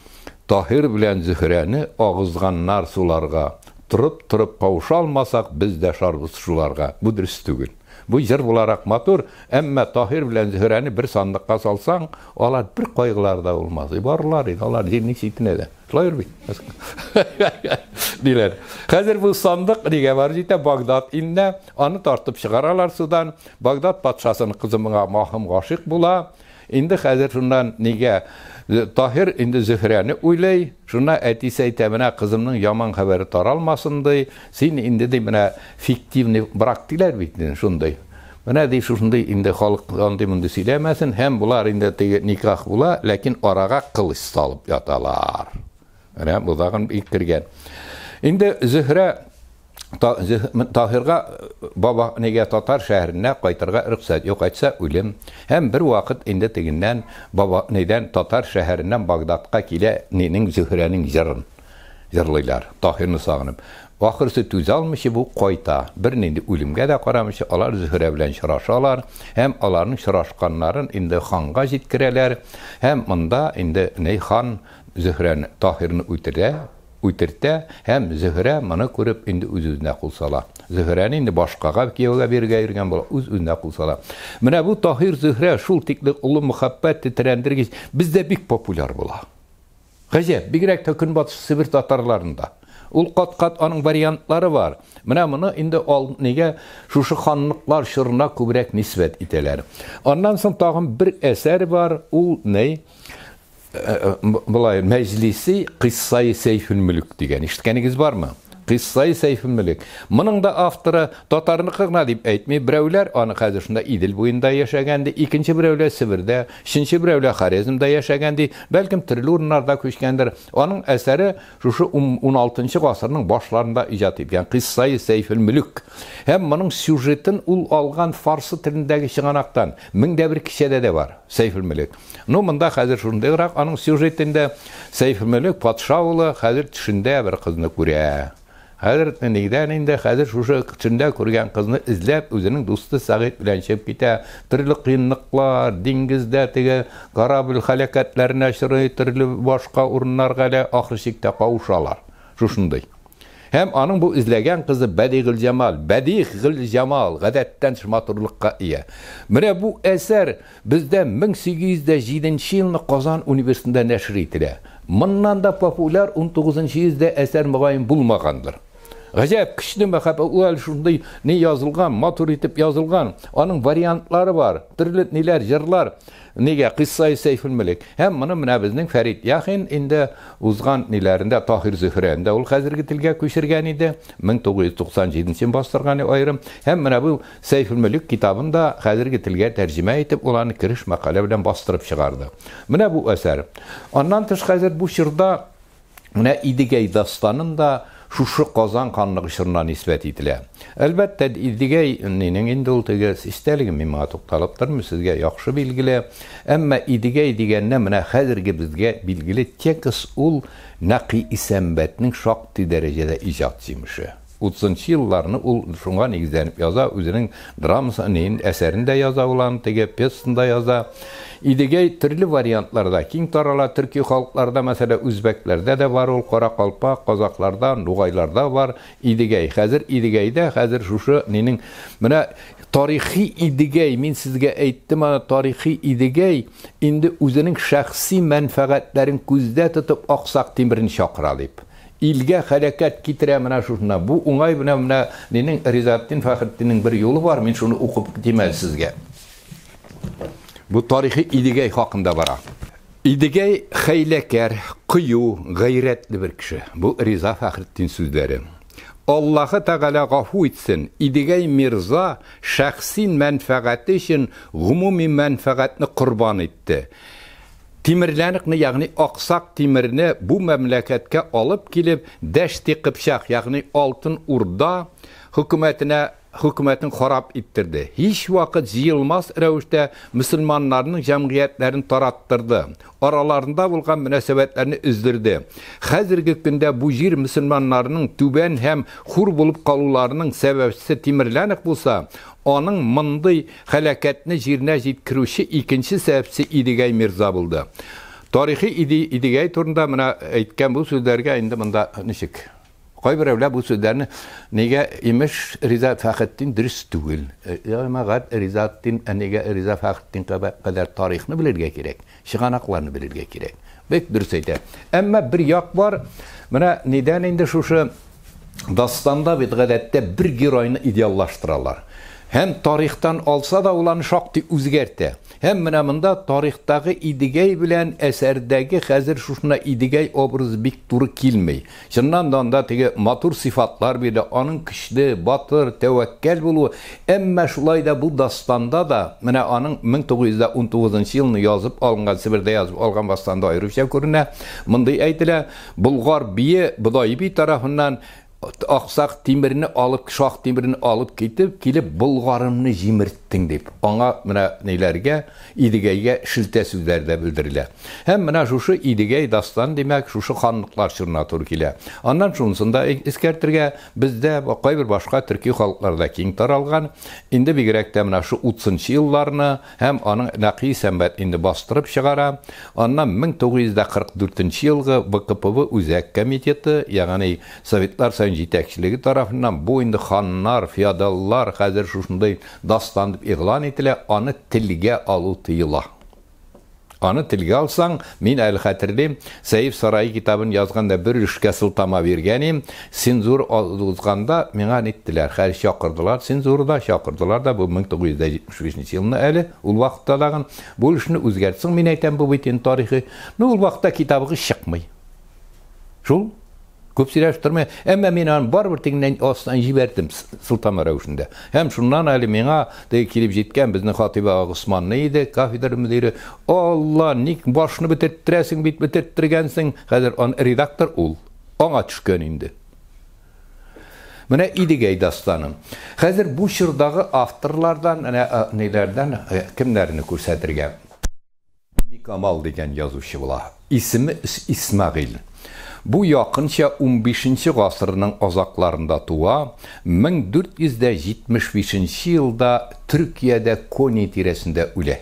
Таһир белән Зөһрәне агызганнар суларга. Торып-торып кавыша алмасак, без дә шарбыз шуларга. Бу дөрес түгел. Бу җыр буларак матур, әмма Таһир белән Зөһрәне бер сандыкка салсаң, алар бер кайгылары да булмас. И барырлар иде, алар җирнең читенә дә. Шулай бит. Диләр. Хәзер бу сандык нигә барып җитә? Багдад иленә. Аны тартып чыгаралар судан. Багдад патшасының кызы моңа маһым гашыйк була. Инде хәзер шуннан нигә Таһир инде Зөһрәне уйлый. Шунна әтисе әйтә, менә кызымның яман хәбәре таралмасын, ди. Син инде ди менә фиктивный брак диләр бит инде шундый. Менә ди шушындый инде халык андый-мондый сөйләмәсен һәм болар инде теге никах була, ләкин арага кылыч салып яталар. Менә бу тагын бик кергән. Инде Зөһрә Таһирга баба нигә татар шәһәренә кайтырга рөхсәт юк, әйтсә үлем. Һәм бер вакыт инде тегеннән баба нидән татар шәһәреннән Багдадка килә нинең Зөһрәнең җырын җырлыйлар. Таһирны сагынып. Ахырсы түзә алмыйча бу кайта. Бернинди үлемгә дә карамыйча алар Зөһрә белән очрашалар һәм аларның очрашканнарын инде ханга җиткерәләр. Һәм монда инде ни хан Зөһрәне Таһирны үтерә. Үтертә һәм Зөһрә моны күреп инде үз-үзенә кул сала. Зөһрәне инде башкага кияүгә бирергә йөргән була, үз-үзенә кул сала. Менә бу Таһир-Зөһрә шул тикле олы мөхәббәт тетрәндергеч бездә бик популяр була. Гаҗәп, бигрәк тә Көнбатыш Себер татарларында. Ул кат-кат аның вариантлары бар. Менә моны инде ал нигә шушы ханлыклар чорына күбрәк нисбәт итәләр. Аннан соң тагын бер әсәр бар, ул ни? Болай Мәҗлиси Кыйссаи Сәйфел Мөлек дигән. Ишеткәнегез бармы? Кыйссаи Сәйфелмөлек. Моның да авторы татарныкы гына дип әйтми, берәүләр аны хәзер шунда Идел буенда яшәгән ди, икенче берәүләр Себердә, өченче берәүләр Хорезмда яшәгән ди, бәлкем төрле урыннарда күчкәндер. Аның әсәре шушы 16 гасырның башларында иҗат иткән Кыйссаи Сәйфелмөлек. Һәм моның сюжетын ул алган фарсы телендәге чыганактан, 1001 кичәдә дә бар Сәйфелмөлек. Ну, монда хәзер шундыйрак аның сюжетында Сәйфелмөлек патша улы хәзер төшендә бер кызны күрә. Хәзер нидән инде хәзер шушы төшендә күргән кызны эзләп үзенең дусты Сәгыйть белән чыгып китә. Төрле кыенлыклар, диңгездә теге корабль һәлакәтләренә очрый, төрле башка урыннарга әле ахыр чиктә кавышалар. Шушындый. Һәм аның бу эзләгән кызы Бәдигылҗамал, Бәдигылҗамал, гадәттән тыш матурлыкка ия. Менә бу әсәр бездә 1807 елны Казан университетында нәшер ителә. Моннан да популяр 19 йөздә әсәр мөгаен булмагандыр. Гаҗәп көчле мәхәббәт, ул әле шундый ни язылган, матур итеп язылган. Аның вариантлары бар, төрле ниләр, җырлар. Нигә Кыйссаи Сәйфелмөлек. Һәм моны менә безнең Фәрит Яхин инде узган ниләрендә Таһир Зөһрәне дә ул хәзерге телгә күчергән иде. 1997 ел бастырган аерым. Һәм менә бу Сәйфелмөлек китабын да хәзерге телгә тәрҗемә итеп, ул аны кереш мәкалә белән бастырып чыгарды. Менә бу әсәр. Аннан тыш хәзер бу чорда менә Идегәй дастанын да шушы Казан ханлыгы чорына нисбәт ителә. Әлбәттә, Идегәй нинең инде ул теге истәлеге, мин моңа тукталып тормыйм, сезгә яхшы билгеле. Әмма Идегәй дигәндә менә хәзерге безгә билгеле текст ул Нәкый Исәнбәтнең шактый дәрәҗәдә иҗат җимеше. 30 елларны ул шуңа нигезләнеп яза, үзенең драмасын, неен, әсәрен дә яза ул аны, теге пьесасын да яза. Идегәй төрле вариантларда киң тарала, төрки халыкларда, мәсәлән, үзбәкләрдә дә бар ул, каракалпак, казакларда, нугайларда бар Идегәй. Хәзер Идегәйдә, хәзер шушы нинең, менә тарихи Идегәй, мин сезгә әйттем аны, тарихи Идегәй инде үзенең шәхси мәнфәгатьләрен күздә тотып Аксак Тимерне чакыра дип. Илгә хәрәкәт китерә менә шушына. Бу уңай менә менә нинең Ризаэтдин Фәхретдиннең бер юлы бар, мин шуны укып китим әле сезгә. Бу тарихи Идегәй хакында бара. Идегәй хәйләкәр, кыю, гайрәтле бер кеше. Бу Риза Фәхретдин сүзләре. Аллаһы Тәгалә гафу итсен, Идегәй мирза шәхси мәнфәгате өчен гомуми мәнфәгатьне корбан итте. Тимерләныкны, ягъни Аксак Тимерне бу мәмләкәткә алып килеп, Дәшти Кыпчак, ягъни Алтын Урда хөкүмәтенә хөкүмәтен харап иттерде. Һичвакыт җыелмас рәвештә мөселманнарның җәмгыятьләрен тараттырды, араларында булган мөнәсәбәтләрне өздерде. Хәзерге көндә бу җир мөселманнарының түбән һәм хур булып калуларының сәбәпчесе Тимерләнек булса, аның мондый Һәлакәтне җиренә җиткерүче икенче сәбәпче Идегәй мирза булды. Тарихи Иди, Идегәй турында менә әйткән бу сүзләргә инде монда ничек? Кайберәүләр бу сүзләрне нигә имеш Риза Фәхретдин дөрес түгел. Җәмәгать Ризаэтдин, ә нигә Риза Фәхретдин кадәр тарихны белергә кирәк, чыганакларны белергә кирәк. Бик дөрес әйтә. Әмма бер як бар, менә нидән инде шушы Дастанда бит гадәттә бер геройны идеаллаштыралар. Һәм тарихтан алса да ул аны шактый үзгәртә. Һәм менә монда тарихтагы Идегәй белән әсәрдәге хәзер шушына Идегәй образы бик туры килми. Чыннан да анда теге матур сыйфатлар бирелә, аның көчле, батыр, тәвәккәл булуы. Әмма шулай да бу дастанда да, менә аның 1919 елны язып алынган, Себердә язып алган дастанда аеруча күренә, мондый әйтелә, Болгар бие Бодай би тарафыннан Аксак Тимерне алып, Шаһ Тимерне алып китеп, килеп Болгарымны җимерттең дип, аңа менә ниләргә, Идегәйгә шелтә сүзләре дә белдерелә. Һәм менә шушы Идегәй дастан, димәк, шушы ханлыклар чорына туры килә. Аннан шунысын да искәртергә, бездә кайбер башка төрки халыкларда киң таралган, инде бигрәк тә менә шу 30 елларны, Һәм аның Нәкый Исәнбәт инде бастырып чыгара. Аннан 1944 нче елгы ВКПБ Үзәк комитеты, ягъни Советлар Союзы җитәкчелеге тарафыннан бу инде ханнар, феодаллар хәзер шушындый дастан дип игълан ителә, аны телгә алу тыела. Аны телгә алсаң, мин әле хәтерлим, Сәйф сарае китабын язганда бер өлешкә сылтама биргән идем, цензура узганда миңа ниттеләр, хәл чакырдылар, цензура да чакырдылар да, бу 1975 нче елны әле, ул вакытта тагын, бу өлешне үзгәртсең, мин әйтәм, бу бит инде тарихи. Ну, ул вакытта китабыгыз чыкмый. Шул. Күп сөйләшеп тормый, әмма мин аны барыбер тегеннән астан җибәрдем сылтама рәвешендә. Һәм шуннан әле миңа теге килеп җиткән безнең Хатыйп ага Госманны иде, кафедра мөдире. Алла, ник башны бетерттерәсең бит, бетерттергәнсең. Хәзер аны редактор ул. Аңа төшкән инде. Менә Идегәй дастаны. Хәзер бу чордагы авторлардан, менә ниләрдән кемнәрне күрсәтергә? Камал дигән язучы була. Исеме Исмәгыйль. Бу якынча унбишенче гасырның азакларында туа, 1475 нче елда Төркиядә Кони тирәсендә үлә.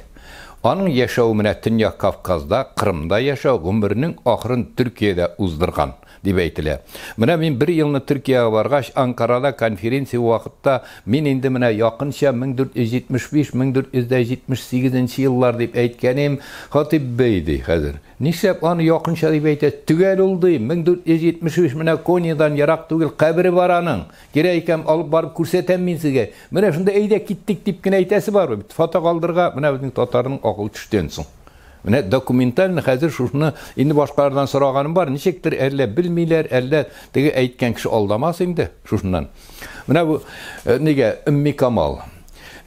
Аның яшәве менә Төньяк Кавказда, Кырымда яшәү, гомеренең ахырын Төркиядә уздырган. Дип әйтелә. Менә мин бер елны Төркиягә баргач, Анкарада конференция вакытта мин инде менә якынча 1475, 1478 нче еллар дип әйткәнем, Хатип бей, ди хәзер. Нишләп аны якынча дип әйтә? Төгәл ул, ди, 1475 менә Коньядан ерак түгел кабере бар аның. Кирәк икән, алып барып күрсәтәм мин сезгә. Менә шунда әйдә киттек дип кенә әйтәсе бар бит. Фото калдырга, менә безнең татарның акылы төштән соң. Менә документально хәзер шушыны инде башкалардан сораганым бар, ничектер әллә белмиләр, әллә теге әйткән кеше алдамас инде шушыннан. Менә бу э, нигә Өмми Камал.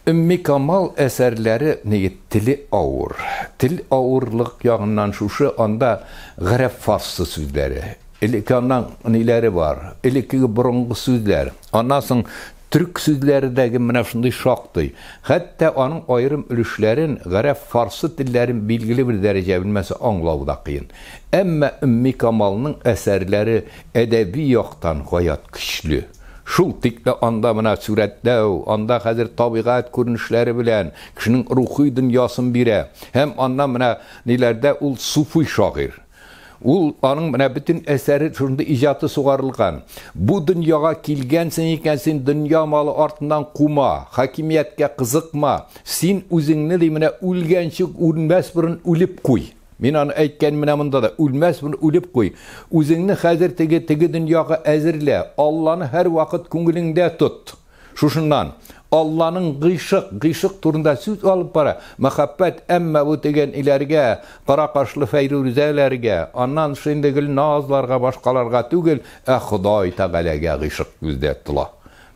Өмми Камал әсәрләре нигә теле авыр. Тел авырлык ягыннан шушы анда гарәп фарсы сүзләре. Элекке аннан ниләре бар? Элеккеге борынгы сүзләр. Аннан соң Төрк сүзләре дә менә шундый шактый. Хәтта аның аерым өлешләрен, гарәп-фарсы телләрен билгеле бер дәрәҗә белмәсә аңлавы да кыен. Әмма Өмми Камалның әсәрләре әдәби яктан гаять көчле. Шул тикле анда менә сурәтләү, анда хәзер табигать күренешләре белән кешенең рухи дөньясын бирә. Һәм аннан менә ниләрдә ул суфый шагыйрь. Ул аның менә бөтен әсәре шундый иҗаты сугарылган. Бу дөньяга килгәнсең икән, син дөнья малы артыннан кума, хакимияткә кызыкма. Син үзеңне ди менә үлгәнче үлмәс борын үлеп куй. Мин аны әйткән менә монда да, үлмәс борын үлеп куй. Үзеңне хәзер теге теге дөньяга әзерлә. Алланы һәрвакыт күңелеңдә тот. Шушыннан, Алланың гыйшык, гыйшык турында сүз алып бара, мәхәббәт, әмма бу дигән иләргә, кара кашлы Фәйрүзәләргә, аннан инде Гөлназларга, башкаларга түгел, ә Ходай Тәгаләгә гыйшык күздә тотыла.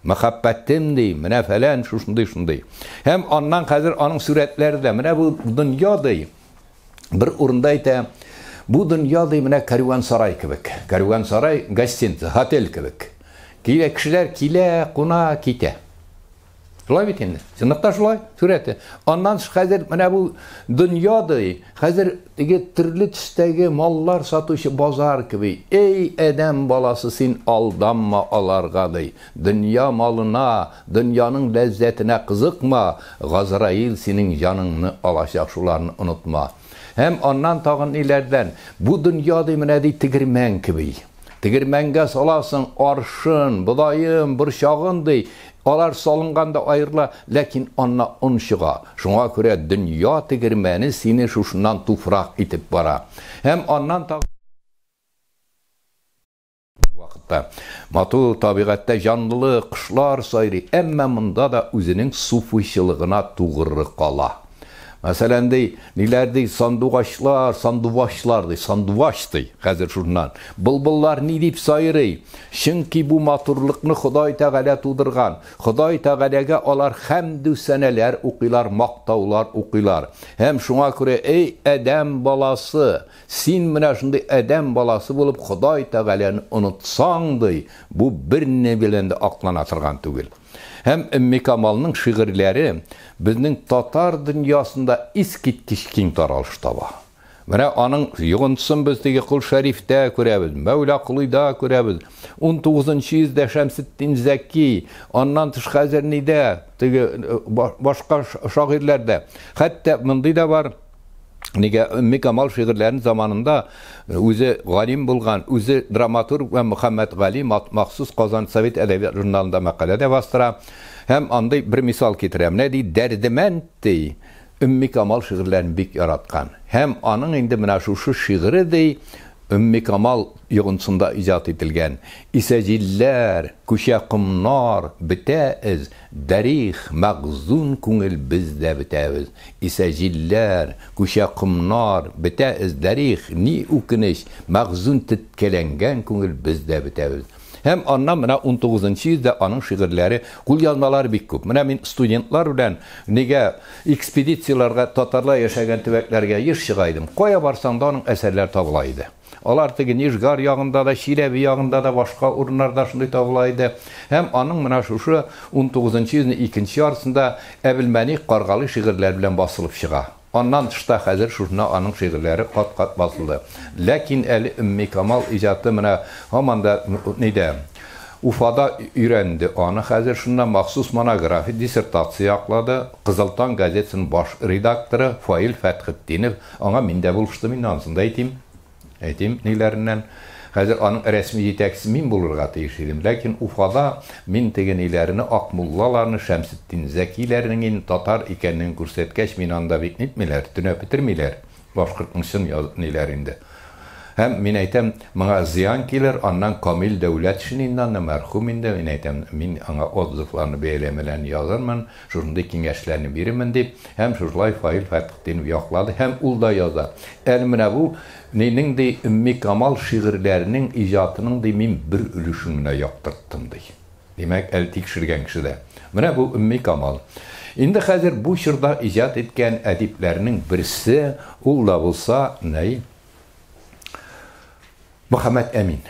Мәхәббәтем, ди, менә фәлән, шушындый, шундый. Һәм аннан хәзер аның сурәтләре дә, менә бу дөнья, ди, бер урында әйтә, бу дөнья, ди, менә кәрван-сарай кебек. Кәрван-сарай, гостиница, отель кебек. Килә кешеләр, килә, куна, китә. Шулай бит инде. Чынлыкта шулай сурәте. Аннан хәзер менә бу дөнья ди, хәзер теге төрле төстәге маллар сатучы базар кеби. Эй, адәм баласы, син алданма аларга ди. Дөнья малына, дөньяның ләззәтенә кызыкма, Газраил синең җаныңны алачак, шуларны онытма. Һәм аннан тагын ниләрдән, бу дөнья, ди, менә ди, тегермән кеби. Тегермәнгә саласың аршын, бодаен, борчагын, ди, алар салынганда аерыла, ләкин анна он чыга. Шуңа күрә дөнья тегермәне сине шушыннан туфрак итеп бара. Һәм аннан тагын Вакытта матур табигатьтә җанлылык, кошлар сайрый, әмма монда да үзенең суфыйчылыгына тугры кала. Мәсәлән, ди, ниләр ди, сандугачлар, сандувачлар ди, сандувач ди, хәзер шуннан. Былбыллар ни дип сайрый? Чөнки бу матурлыкны Ходай Тәгалә тудырган. Ходай Тәгаләгә алар хәмдү сәнәләр укыйлар, мактаулар укыйлар. Һәм шуңа күрә, эй, адәм баласы, Син менә шундый адәм баласы булып Ходай Тәгаләне онытсаң, ди, бу берни белән дә аклана торган түгел. Һәм Өмми Камалның шигырьләре безнең татар дөньясында искиткеч киң таралыш таба. Менә аның йогынтысын без теге Кол Шәрифтә күрәбез, Мәүла Колыйда күрәбез, унтугызынчы йөздә Шәмсетдин Зәки, аннан тыш хәзер нидә, теге башка шагыйрьләрдә. Хәтта мондый да бар, Нигә Өмми Камал шигырьләрен заманында үзе галим булган, үзе драматург вә Мөхәммәт Гали махсус Казан Совет әдәбият журналында мәкалә дә бастыра. Һәм андый бер мисал китерә. Менә ди Дәрдемәнд ди Өмми Камал шигырьләрен бик яраткан. Һәм аның инде менә шушы шигыре ди Өмми Камал йогынтысында иҗат ителгән. Исә җилләр, күчә комнар, бетә эз, дәрих, мәгъзун күңел без дә бетәбез. Исә җилләр, күчә комнар, бетә эз, дәрих, ни үкенеч, мәгъзун теткәләнгән күңел без дә бетәбез. Һәм аннан менә унтугызынчы йөздә аның шигырьләре, кулъязмалары бик күп. Менә мин студентлар белән нигә экспедицияләргә татарлар яшәгән төбәкләргә еш чыга идем. Кая барсаң да аның әсәрләре табыла иде. Алар теге Нижгар ягында да, Чиләбе ягында да, башка урыннарда шундый табыла иде. Һәм аның менә шушы унтугызынчы йөзнең икенче яртысында Әбелмәних Каргалый шигырьләре белән басылып чыга. Аннан тыш та хәзер шушында аның шигырьләре кат-кат басылды. Ләкин әле Өмми Камал иҗаты менә һаман да нидә, Уфада өйрәнде аны хәзер шунда махсус монография, диссертация яклады. Кызыл таң газетасының баш редакторы Фаил Фәтхетдинов, аңа мин дә булыштым инде, анысын да әйтим. Әйтим, ниләреннән. Хәзер аның рәсми җитәкчесе мин булырга тиеш идем. Ләкин Уфада мин теге ниләрне, Акмуллаларны, Шәмсетдин Зәкиләрнең инде татар икәнлеген күрсәткәч, мине анда бик нитмиләр, төнәп бетермиләр. Башкортның чын ниләре инде. Һәм мин әйтәм, моңа зыян килер, аннан Камил Дәүләтшин инде анда, мәрхүм инде, мин әйтәм, мин аңа отзывларны, бәяләмәләрне язырмын, шушындый киңәшләрне бирермен дип, һәм шушылай Фаил Фәтхетдинов яклады, һәм ул да яза. Әле менә бу нинең, ди, Өмми Камал шигырьләренең, иҗатының, ди, мин бер өлешен генә яктырттым, ди. Димәк, әле тикшергән кеше дә. Менә бу Өмми Камал. Инде хәзер бу чорда иҗат иткән әдипләрнең берсе, ул да булса, нәй, Мөхәммәт Әмин.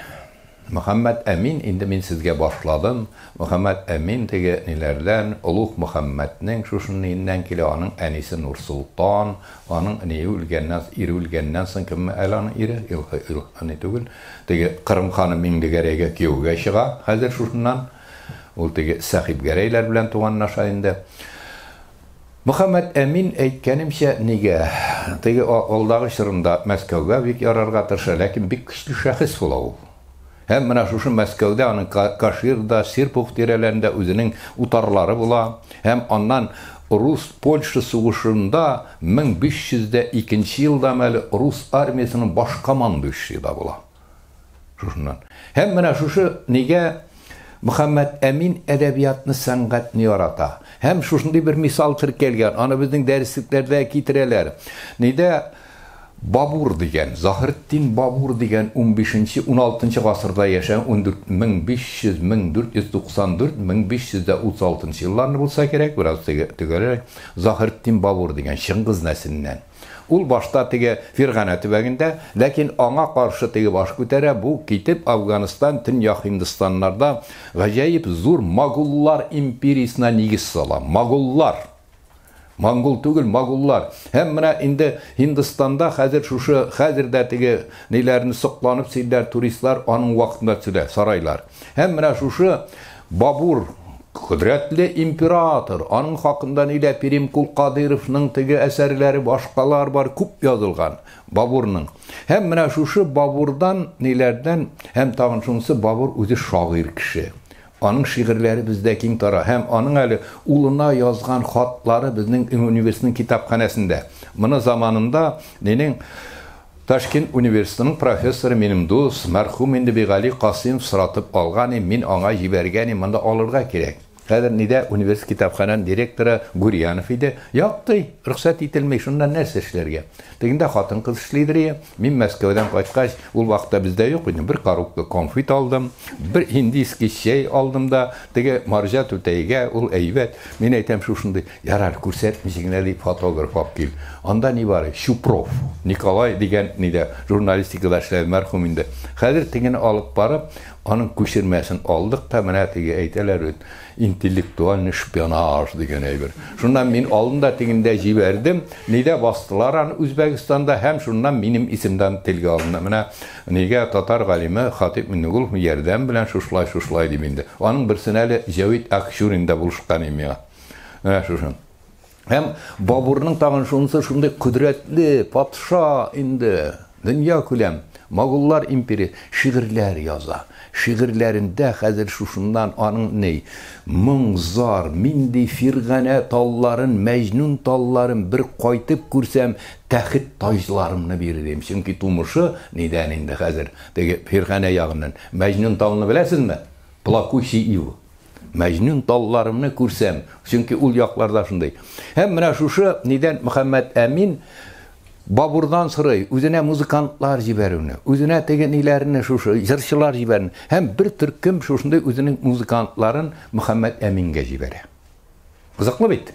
Мөхәммәт Әмин, инде мин сезгә башладым. Мөхәммәт Әмин теге ниләрдән, Олуг Мөхәммәтнең шушыннан килә, аның әнисе Нурсолтан, аның ние үлгәннән, ире үлгәннән соң, кем әле аның ире? Илһ, Илһ, ни түгел. Теге Кырым ханы Миңлегәрәйгә кияүгә чыга хәзер шушыннан. Ул теге Сәхибгәрәйләр белән туганлаша инде. Мөхәммәт Әмин, әйткәнемчә, нигә? Теге алдагы чорында Мәскәүгә бик ярарга тырыша, ләкин бик көчле шәхес була ул. Һәм менә шушы Мәскәүдә аның Каширда, Серпух тирәләрендә үзенең утарлары була. Һәм аннан рус-польша сугышында 1502 елдамы әле рус армиясенең баш командующие да була. Шушыннан. Һәм менә шушы нигә Мөхәммәт Әмин әдәбиятны, сәнгатьне ярата. Һәм шушындый бер мисал теркәлгән, аны безнең дәреслекләрдә китерәләр. Нидә Бабур дигән, Заһретдин Бабур дигән 15-нче, 16-нчы гасырда яшәгән, 14 1500, 1494, 1536 елларны булса кирәк, бераз төгәлрәк, Заһретдин Бабур дигән Чыңгыз нәселеннән. Ул башта теге Фирганә төбәгендә, ләкин аңа каршы теге баш күтәрә, бу китеп Афганстан, Төньяк Һиндстаннарда гаҗәеп зур Могуллар империясенә нигез сала. Могуллар! Монгол түгел, могуллар. Һәм менә инде Һиндстанда хәзер шушы, хәзер дә теге ниләрне сокланып сөйлиләр туристлар, аның вакытында төзелә сарайлар. Һәм менә шушы Бабур, кодрәтле император, аның хакында нилә Перимкул Кадыйровның теге әсәрләре, башкалар бар, күп язылган Бабурның. Һәм менә шушы Бабурдан, ниләрдән, һәм тагын шунысы, Бабур үзе шагыйрь кеше. Аның шигырьләре бездә киң тара һәм аның әле улына язган хатлары безнең университетның китапханәсендә. Моны заманында нинең Ташкент университетының профессоры, минем дус, мәрхүм инде Бигали Касыймов соратып алган и, мин аңа җибәргән и, монда алырга кирәк. Хәзер нидә университет китапханәнең директоры Гурьянов иде. Яктый, рөхсәт ителми, шуннан нәрсә эшләргә? Тегендә хатын-кыз эшлидер и. Мин Мәскәүдән кайткач, ул вакытта бездә юк иде, бер коробка конфет алдым, бер индийский чәй алдым да, теге марҗа түтәйгә, ул әйбәт, мин әйтәм, шушындый, Ярар, күрсәтмичә генә дип фотограф алып кил. Анда ни бар? Чупров Николай дигән нидә журналистикада эшләде, мәрхүм инде. Хәзер тегене алып барып, аның күчермәсен алдык та, менә теге әйтәләр бит, интеллектуальный шпионаж дигән әйбер. Шуннан мин алдым да тегендә җибәрдем. Нидә бастылар аны Үзбәкстанда һәм шуннан минем исемдән телгә алынды. Менә нигә татар галиме Хатип Миннегулов ярдәм белән шушылай шушылай дип инде. Аның берсенә әле Җәвит Акчурин да булышкан иде миңа. Менә шушы. Һәм Бабурның тагын шунысы шундый кодрәтле патша инде. Дөнья күләм Могуллар империя шигырьләр яза. Шигырьләрендә хәзер шушыннан аның ни моң зар, мин ди Фирганә талларын, Мәҗнүн талларын бер кайтып күрсәм, тәхет таҗларымны бирер идем. Чөнки тумышы нидән инде хәзер теге Фирганә ягыннан. Мәҗнүн талны беләсезме? Плакучий ив. Мәҗнүн талларымны күрсәм, чөнки ул якларда шундый. Һәм менә шушы нидән Мөхәммәд Әмин Бабурдан сорый, үзенә музыкантлар җибәрүне, үзенә теге ниләрне шушы җырчылар җибәрүне һәм бер төркем шушындый үзенең музыкантларын Мөхәммәд Әмингә җибәрә. Кызыклы бит.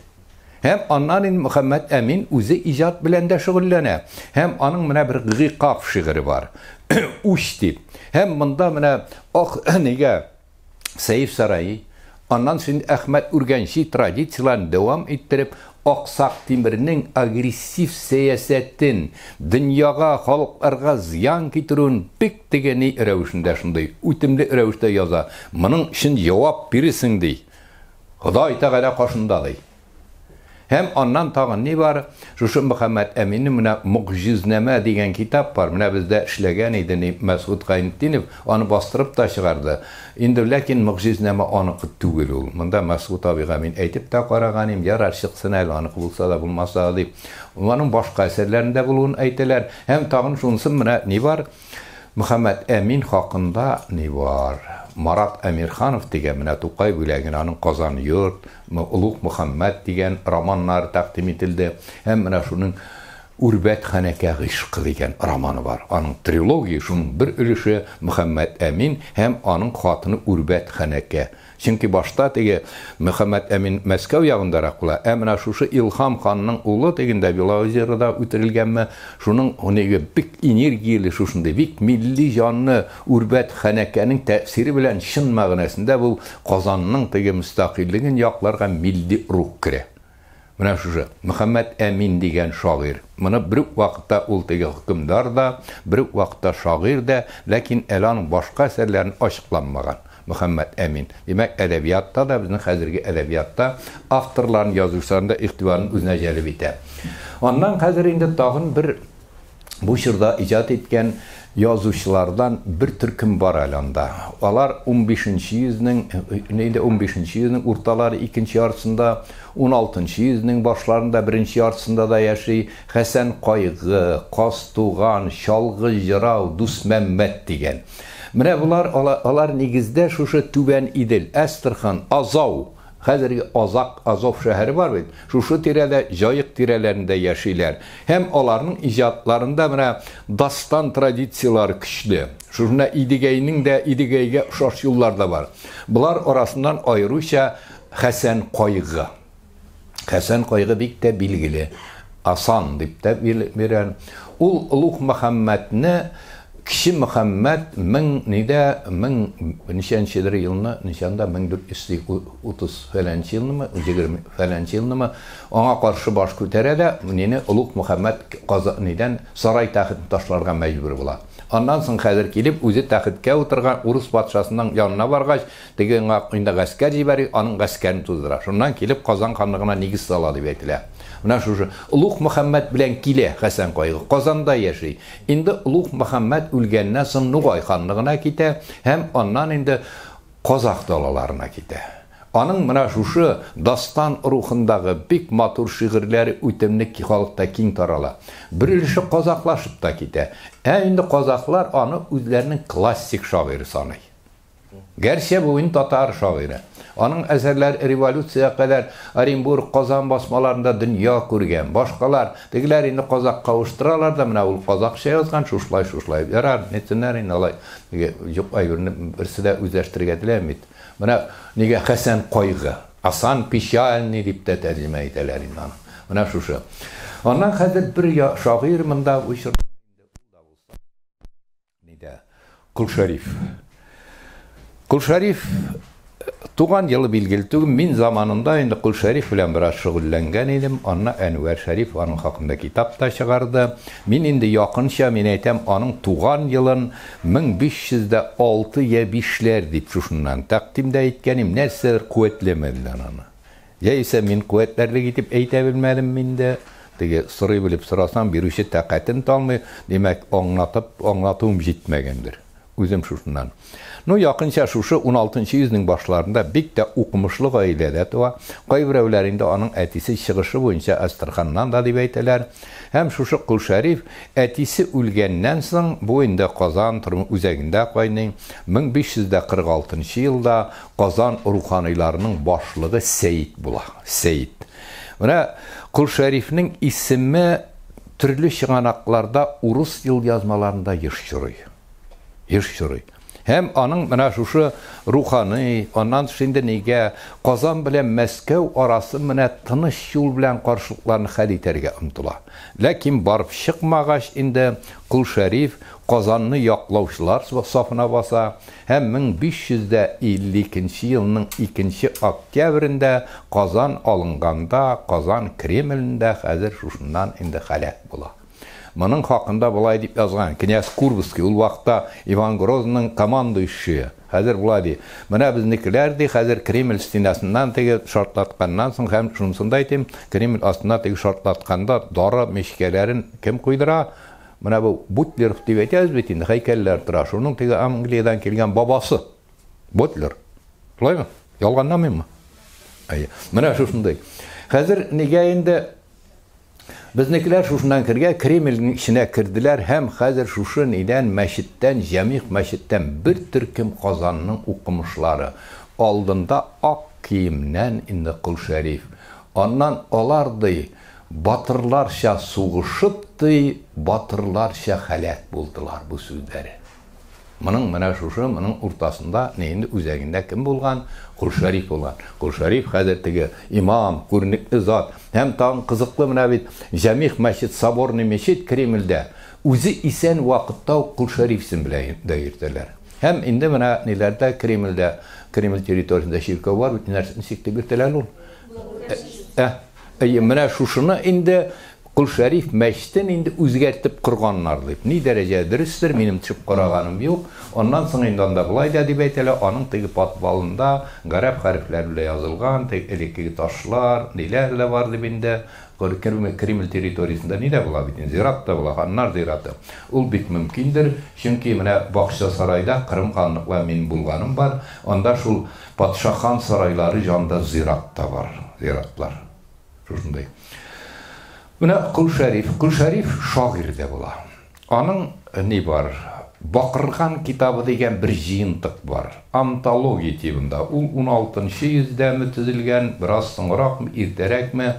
Һәм аннан инде Мөхәммәд Әмин үзе иҗат белән дә шөгыльләнә. Һәм аның менә бер Гыйкаб шигыре бар. Үч дип. Һәм монда менә ак нигә Сәйф Сараи, аннан соң Әхмәт Үргәнчи традицияләрен дәвам иттереп, Аксак Тимернең агрессив сәясәтен, дөньяга, халыкларга зыян китерүен бик теге ни рәвешендә шундый үтемле рәвештә яза. Моның өчен җавап бирерсең, ди. Ходай Тәгалә каршында, ди. Һәм аннан тагын ни бар? Шушы Мөхәммәд Әминнең менә Могҗизнамә дигән китап бар. Менә бездә эшләгән иде ни Мәсгут Гайнетдинов, аны бастырып та чыгарды. Инде ләкин Могҗизнамә аныкы түгел ул. Монда Мәсгут абыйга мин әйтеп тә караган идем, ярар, чыксын әле, аныкы булса да, булмаса да дип. Аның башка әсәрләрендә булуын әйтәләр. Һәм тагын шунысын менә ни бар? Мөхәммәд Әмин хакында ни бар? Марат Әмирханов дигән менә Тукай бүләген аның Казан йорт, Олуг Мөхәммәд дигән романнары тәкъдим ителде. Һәм менә шуның Үрбәт ханәкә гыйшкы дигән романы бар. Аның трилогия шуның бер өлеше Мөхәммәд Әмин һәм аның хатыны Үрбәт ханәкә. Чөнки башта теге Мөхәммәд Әмин Мәскәү ягындарак була, ә менә шушы Илһам ханның улы тегендә Белоозерода үтерелгәнме, шуның неге бик энергияле шушындый, бик милли җанлы Үрбәт ханәкәнең тәэсире белән чын мәгънәсендә бу Казанның теге мөстәкыйльлеген якларга милли рух керә. Менә шушы Мөхәммәд Әмин дигән шагыйрь. Моны бер үк вакытта ул теге хөкемдар да, бер үк вакытта шагыйрь дә, ләкин әле аның башка әсәрләрен ачыкланмаган. Мөхәммәд Әмин. Димәк, әдәбиятта да, безнең хәзерге әдәбиятта авторларын, язучыларын да игътибарын үзенә җәлеп итә. Аннан хәзер инде тагын бер бу чорда иҗат иткән язучылардан бер төркем бар әле анда. Алар 15 йөзнең, инде 15 йөзнең урталары, икенче яртысында, 16 йөзнең башларында, беренче яртысында да яши. Хәсән Кайгы, Каз Туган, Чалгы Җырау, Дусмәммәт дигән. Менә болар, алар нигездә шушы Түбән Идел, Әстерхан, Азау, хәзерге Азак, Азов шәһәре бар бит, шушы тирәдә, Җаек тирәләрендә яшиләр. Һәм аларның иҗатларында менә дастан традицияләре көчле. Шушында Идегәйнең дә Идегәйгә охшаш юллар да бар. Болар арасыннан аеруча Хәсән Кайгы. Хәсән Кайгы бик тә билгеле. Асан дип тә бирә. Ул Олуг Мөхәммәдне Кече Мөхәммәд мең нидә, мең ничәнчедер елны, ничәндә, 1430 фәләнче елнымы, 20 фәләнче елнымы, аңа каршы баш күтәрә дә, нине Олуг Мөхәммәд Каза нидән сарай тәхетен ташларга мәҗбүр була. Аннан соң хәзер килеп, үзе тәхеткә утырган урыс патшасының янына баргач, теге аңа инде гаскәр җибәри, аның гаскәрен туздыра. Шуннан килеп Казан ханлыгына нигез сала дип әйтелә. Менә шушы Олуг Мөхәммәд белән килә Хәсән Кайгы, Казанда яши. Инде Олуг Мөхәммәд үлгәннән соң Нугай ханлыгына китә һәм аннан инде казах далаларына китә. Аның менә шушы дастан рухындагы бик матур шигырьләре үтемле халыкта киң тарала. Бер өлеше казахлашып та китә. Ә инде казахлар аны үзләренең классик шагыйре саный. Гәрчә бу инде татар шагыйре. Аның әсәрләре революциягә кадәр Оренбург, Казан басмаларында дөнья күргән. Башкалар, тегеләр инде казак кавыштыралар да, менә ул казакча язган, шушылай, шушылай. Ярар, нитсеннәр инде алай. Теге юк әйберне берсе дә үзләштерергә теләми бит. Менә нигә Хәсән Кайгы, Асан Печальный дип тә тәрҗемә итәләр инде аны. Менә шушы. Аннан хәзер бер шагыйрь монда бу чорда инде ул да булса Нидә? Кол Шәриф. Кол Шәриф туган елы билгеле түгел. Мин заманында инде Кол Шәриф белән бераз шөгыльләнгән идем. Анна Әнвәр Шәриф аның хакында китап та чыгарды. Мин инде якынча, мин әйтәм, аның туган елын 1506 я 5ләр дип шушыннан тәкъдим дә иткән идем. Нәрсәдер куәтләмәделәр аны. Яисә мин куәтләрлек итеп әйтә белмәдем инде. Теге сорый белеп сорасаң, бирүче тәкатен талмый, димәк, аңлатып, аңлатуым җитмәгәндер. Үзем шушыннан. Ну, якынча шушы 16 йөзнең башларында бик тә укымышлы гаиләдә туа. Кайберәүләр инде аның әтисе чыгышы буенча Әстерханнан да дип әйтәләр. Һәм шушы Кол Шәриф әтисе үлгәннән соң, бу инде Казан тормыш үзәгендә кайный, 1546 елда Казан руханыйларының башлыгы Сәет була. Сәет. Менә Кол Шәрифнең исеме төрле чыганакларда урыс елъязмаларында еш очрый. Еш очрый. Һәм аның менә шушы руханый, аннан тыш инде нигә Казан белән Мәскәү арасы менә тыныч юл белән каршылыкларны хәл итәргә омтыла. Ләкин барып чыкмагач инде Кол Шәриф Казанны яклаучылар сафына баса һәм 1552 елның 2 октябрендә Казан алынганда Казан Кремлендә хәзер шушыннан инде һәлак була. Моның хакында болай дип язган князь Курбский, ул вакытта Иван Грозның командующие. Хәзер болай ди. Менә безнекеләр ди, хәзер Кремль стенасыннан теге шартлатканнан соң һәм шунысын да әйтим, Кремль астына теге шартлатканда дары мичкәләрен кем куйдыра? Менә бу Бутлеров дип әйтәбез бит инде, һәйкәлләр тора. Шуның теге Англиядән килгән бабасы. Бутлер. Шулаймы? Ялганламыйммы? Әйе. Менә шушындый. Хәзер нигә инде Безнекеләр шушыннан кергә Кремльнең эченә керделәр һәм хәзер шушы нидән мәчеттән, Җәмигъ мәчеттән бер төркем Казанның укымышлары алдында ак киемнән инде Кол Шәриф. Аннан алар, ди, батырларча сугышып, ди, батырларча һәлак булдылар бу сүзләре. Моның менә шушы, моның уртасында, ни инде үзәгендә кем булган? Кол Шәриф булган. Кол Шәриф хәзер теге имам, күренекле зат. Һәм тагын кызыклы менә бит Җәмигъ мәчет, соборный мечеть Кремльдә үзе исән вакытта ук Кол Шәриф исеме белән дә йөртәләр. Һәм инде менә ниләрдә Кремльдә, Кремль территориясендә чиркәү бар бит, нәрсә ничек дип йөртәләр ул? Ә, әйе, менә шушыны инде Кол Шәриф мәчетен инде үзгәртеп корганнар дип. Ни дәрәҗә дөрестер, минем төшеп караганым юк. Аннан соң инде анда болай да дип әйтәләр, аның теге подвалында гарәп хәрефләре белән язылган теге элеккеге ташлар, ниләр дә бар дип инде. Кремль территориясендә ни дә була бит инде, зират та була, ханнар зираты. Ул бик мөмкиндер, чөнки менә Бакчасарайда Кырым ханлыклары минем булганым бар, анда шул патша хан сарайлары җанында зират та бар, зиратлар. Шушындый. Менә Кол Шәриф. Кол Шәриф шагыйрь дә була. Аның ни бар? Бакырган китабы дигән бер җыентык бар. Антология тибында. Ул 16 йөздәме төзелгән, бераз соңракмы, иртәрәкме.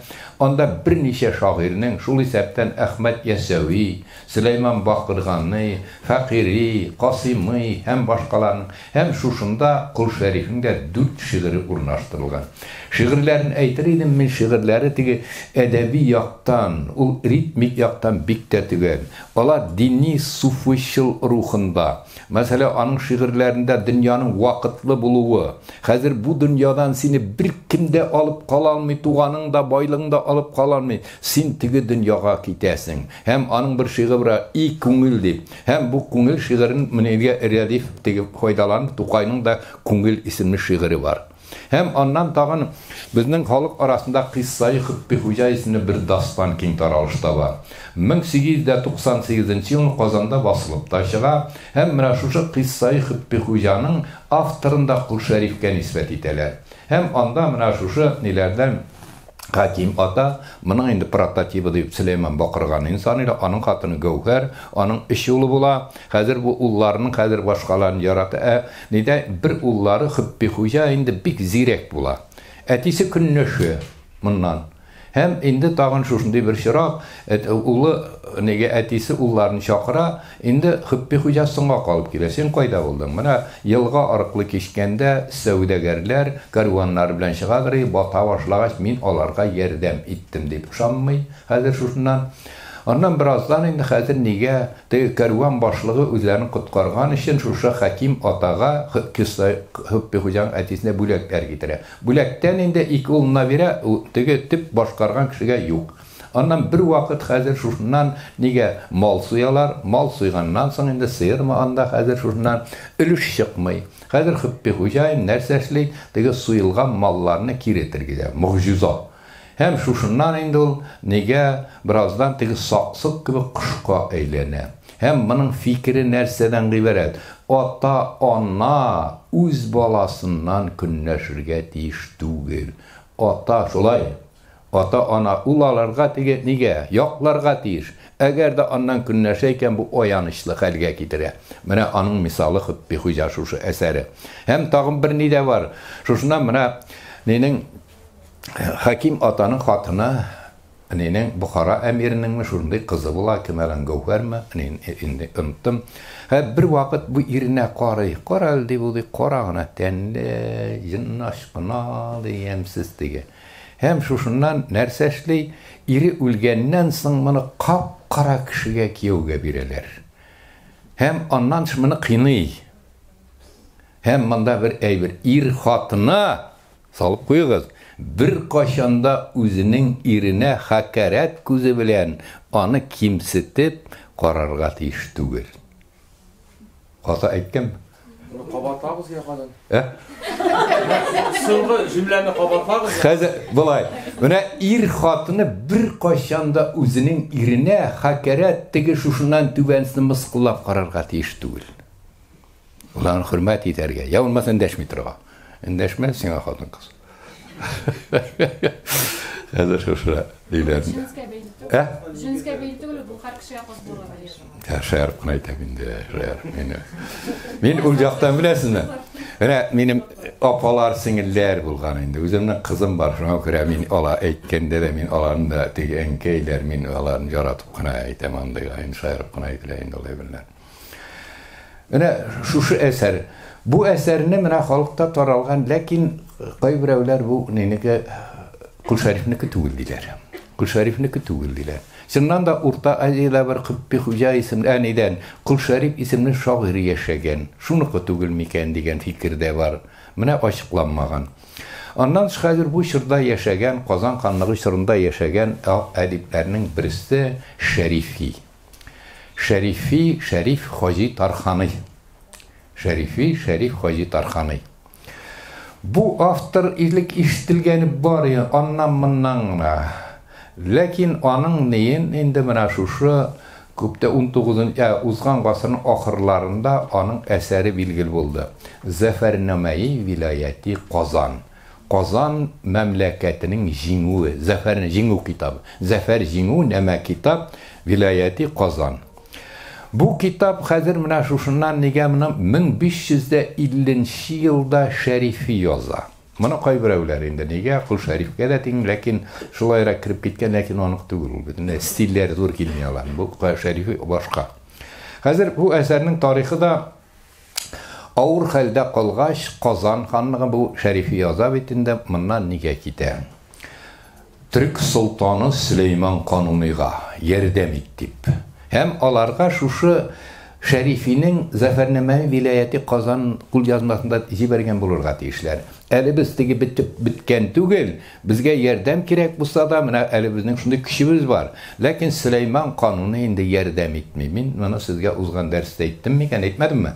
Анда берничә шагыйрьнең, шул исәптән Әхмәт Ясәви, Сөләйман Бакырганый, Фәкыйри, Касыймый һәм башкаларның Һәм шушында Кол Шәрифнең дә дүрт шигыре урнаштырылган. Шигырьләрен әйтер идем мин, шигырьләре теге әдәби яктан, ул ритмик яктан бик тә төгәл. Алар дини суфыйчыл рухында. Мәсәлән, аның шигырьләрендә дөньяның вакытлы булуы, хәзер бу дөньядан сине беркем дә алып кала алмый, туганың да, байлыгың да алып кала алмый, син теге дөньяга китәсең. Һәм аның бер шигыре бар, И күңел дип. Һәм бу күңел шигырен менә Рәдиф теге файдаланып Тукайның да Күңел исемле шигыре бар. Һәм аннан тагын безнең халык арасында Кыйссаи Хөппихуҗа исемле бер дастан киң таралыш таба. 1898 елны Казанда басылып та чыга. Һәм менә шушы Кыйссаи Хөппихуҗаның авторын да Кол Шәрифкә нисбәт итәләр. Һәм анда менә шушы ниләрдән Хаким ата, моның инде прототибы дип Сөләйман Бакырганыйны саныйлар, аның хатыны Гәүһәр, аның өч улы була. Хәзер бу улларының хәзер башкаларын ярата. Ә нидә бер уллары Хөппихуҗа инде бик зирәк була. Әтисе көнләшә моннан. Һәм инде тагын шушындый бер чорак, улы нигә әтисе улларын чакыра, Инде Хөппи хуҗа соңга калып килә. Син кайда булдың? Менә елга арыклы кичкәндә сәүдәгәрләр кәрваннары белән чыгадыр и, бата башлагач, мин аларга ярдәм иттем, дип ышанмый хәзер шушыннан. Аннан бераздан инде хәзер нигә теге кәрван башлыгы үзләрен коткарган өчен шушы Хәким атага, Хөппи хуҗаның әтисенә бүләкләр китерә. Бүләктән инде ике улына бирә, теге төп башкарган кешегә юк. Аннан бервакыт хәзер шушыннан нигә мал суялар, мал суйганнан соң инде сыермы анда хәзер шушыннан өлеш чыкмый. Хәзер Хөппи хуҗаин нәрсә эшли, теге суелган малларны кире тергезә. Могҗиза. Һәм шушыннан инде ул нигә бераздан теге саксык кебек кошка әйләнә. Һәм моның фикере нәрсәдән гыйбарәт? Ата-ана үз баласыннан көнләшергә тиеш түгел. Ата шулай. Ата-ана ул аларга теге нигә якларга тиеш. Әгәр дә аннан көнләшә икән, бу аянычлы хәлгә китерә. Менә аның мисалы Хөппи Хуҗа шушы әсәре. Һәм тагын бер ни дә бар. Шушыннан менә нинең Хәким атаның хатыны нинең Бохара әмиренеңме шундый кызы була, кем әле Гәүһәрме, инде оныттым. Һә бер вакыт бу иренә карый. Кара әле ди бу ди, кара гына тәнле, җыннаш кына ди, ямьсез теге. Һәм шушыннан нәрсә эшли? Ире үлгәннән соң моны кап-кара кешегә кияүгә бирәләр. Һәм аннан моны кыйный. Һәм монда бер әйбер, ир хатыны Салып куегыз, беркайчан да үзенең иренә хакәрәт күзе белән аны кимсетеп карарга тиеш түгел. Хата әйткәнме? Моны кабатлагыз яңадан. Ә? Соңгы җөмләне кабатлагыз. Хәзер болай. Менә ир хатыны беркайчан да үзенең иренә хакәрәт теге шушыннан түбәнсен мыскыллап карарга тиеш түгел. Уларны хөрмәт итәргә, я булмаса эндәшми торырга. Эндәшмә сиңа хатын-кыз. Хәзер шушы диләр. Җенескә бәйле түгел. Ә? Җенескә бәйле түгел, бу һәр кешегә хас булырга тиеш. Я шаярып кына әйтәм инде, шаярып. Мин, мин ул яктан беләсезме? Менә минем апалар, сеңелләр булган инде. Үземнең кызым бар, шуңа күрә мин ала әйткәндә дә мин аларны да теге әнкәйләр, мин аларны яратып кына әйтәм андыйга, инде шаярып кына әйтелә инде ул әйберләр. Менә шушы әсәр. Бу әсәрне менә халыкта таралган, ләкин кайберәүләр бу нинеке Кол Шәрифнеке түгел диләр. Кол Шәрифнеке түгел диләр. Чыннан да Урта Азиядә бер Кыппи Хуҗа исемле, ә нидән, Кол Шәриф исемле шагыйрь яшәгән. Шуныкы түгел микән дигән фикер дә бар. Менә ачыкланмаган. Аннан тыш хәзер бу чорда яшәгән, Казан ханлыгы чорында яшәгән әдипләрнең берсе Шәрифи. Шәрифи, Шәриф Хаҗи Тарханый. Шәрифи, Шәриф Хаҗи Тарханый. Бу автор элек ишетелгәне бар, аннан-моннан гына. Ләкин аның неен инде менә шушы күптә 19 ә, узган гасырның ахырларында аның әсәре билгеле булды. Зәфәрнамәи вилаяти Казан. Казан мәмләкәтенең җиңүе, зәфәр, җиңү китабы. Зәфәр җиңү нәмә китап, вилаяти Казан. Бу китап хәзер менә шушыннан нигә моны 1550 нче елда Шәрифи яза. Моны кайберәүләр инде нигә Кол Шәрифкә дә тиң, ләкин шулайрак кереп киткән, ләкин анык түгел ул. Бөтенләй стильләре туры килми аларның. Бу Шәрифи башка. Хәзер бу әсәрнең тарихы да Авыр хәлдә калгач, Казан ханлыгы бу Шәрифи яза бит инде, моннан нигә китә? Төрек солтаны Сөләйман Кануныйга ярдәм ит дип. Һәм аларга шушы Шәрифинең Зәфәрнамәи вилаяти Казан кулъязмасында җибәргән булырга тиешләр. Әле без теге бетеп беткән түгел, безгә ярдәм кирәк булса да, менә әле безнең шундый көчебез бар. Ләкин Сөләйман Кануны инде ярдәм итми. Мин моны сезгә узган дәрестә әйттем микән, әйтмәдемме?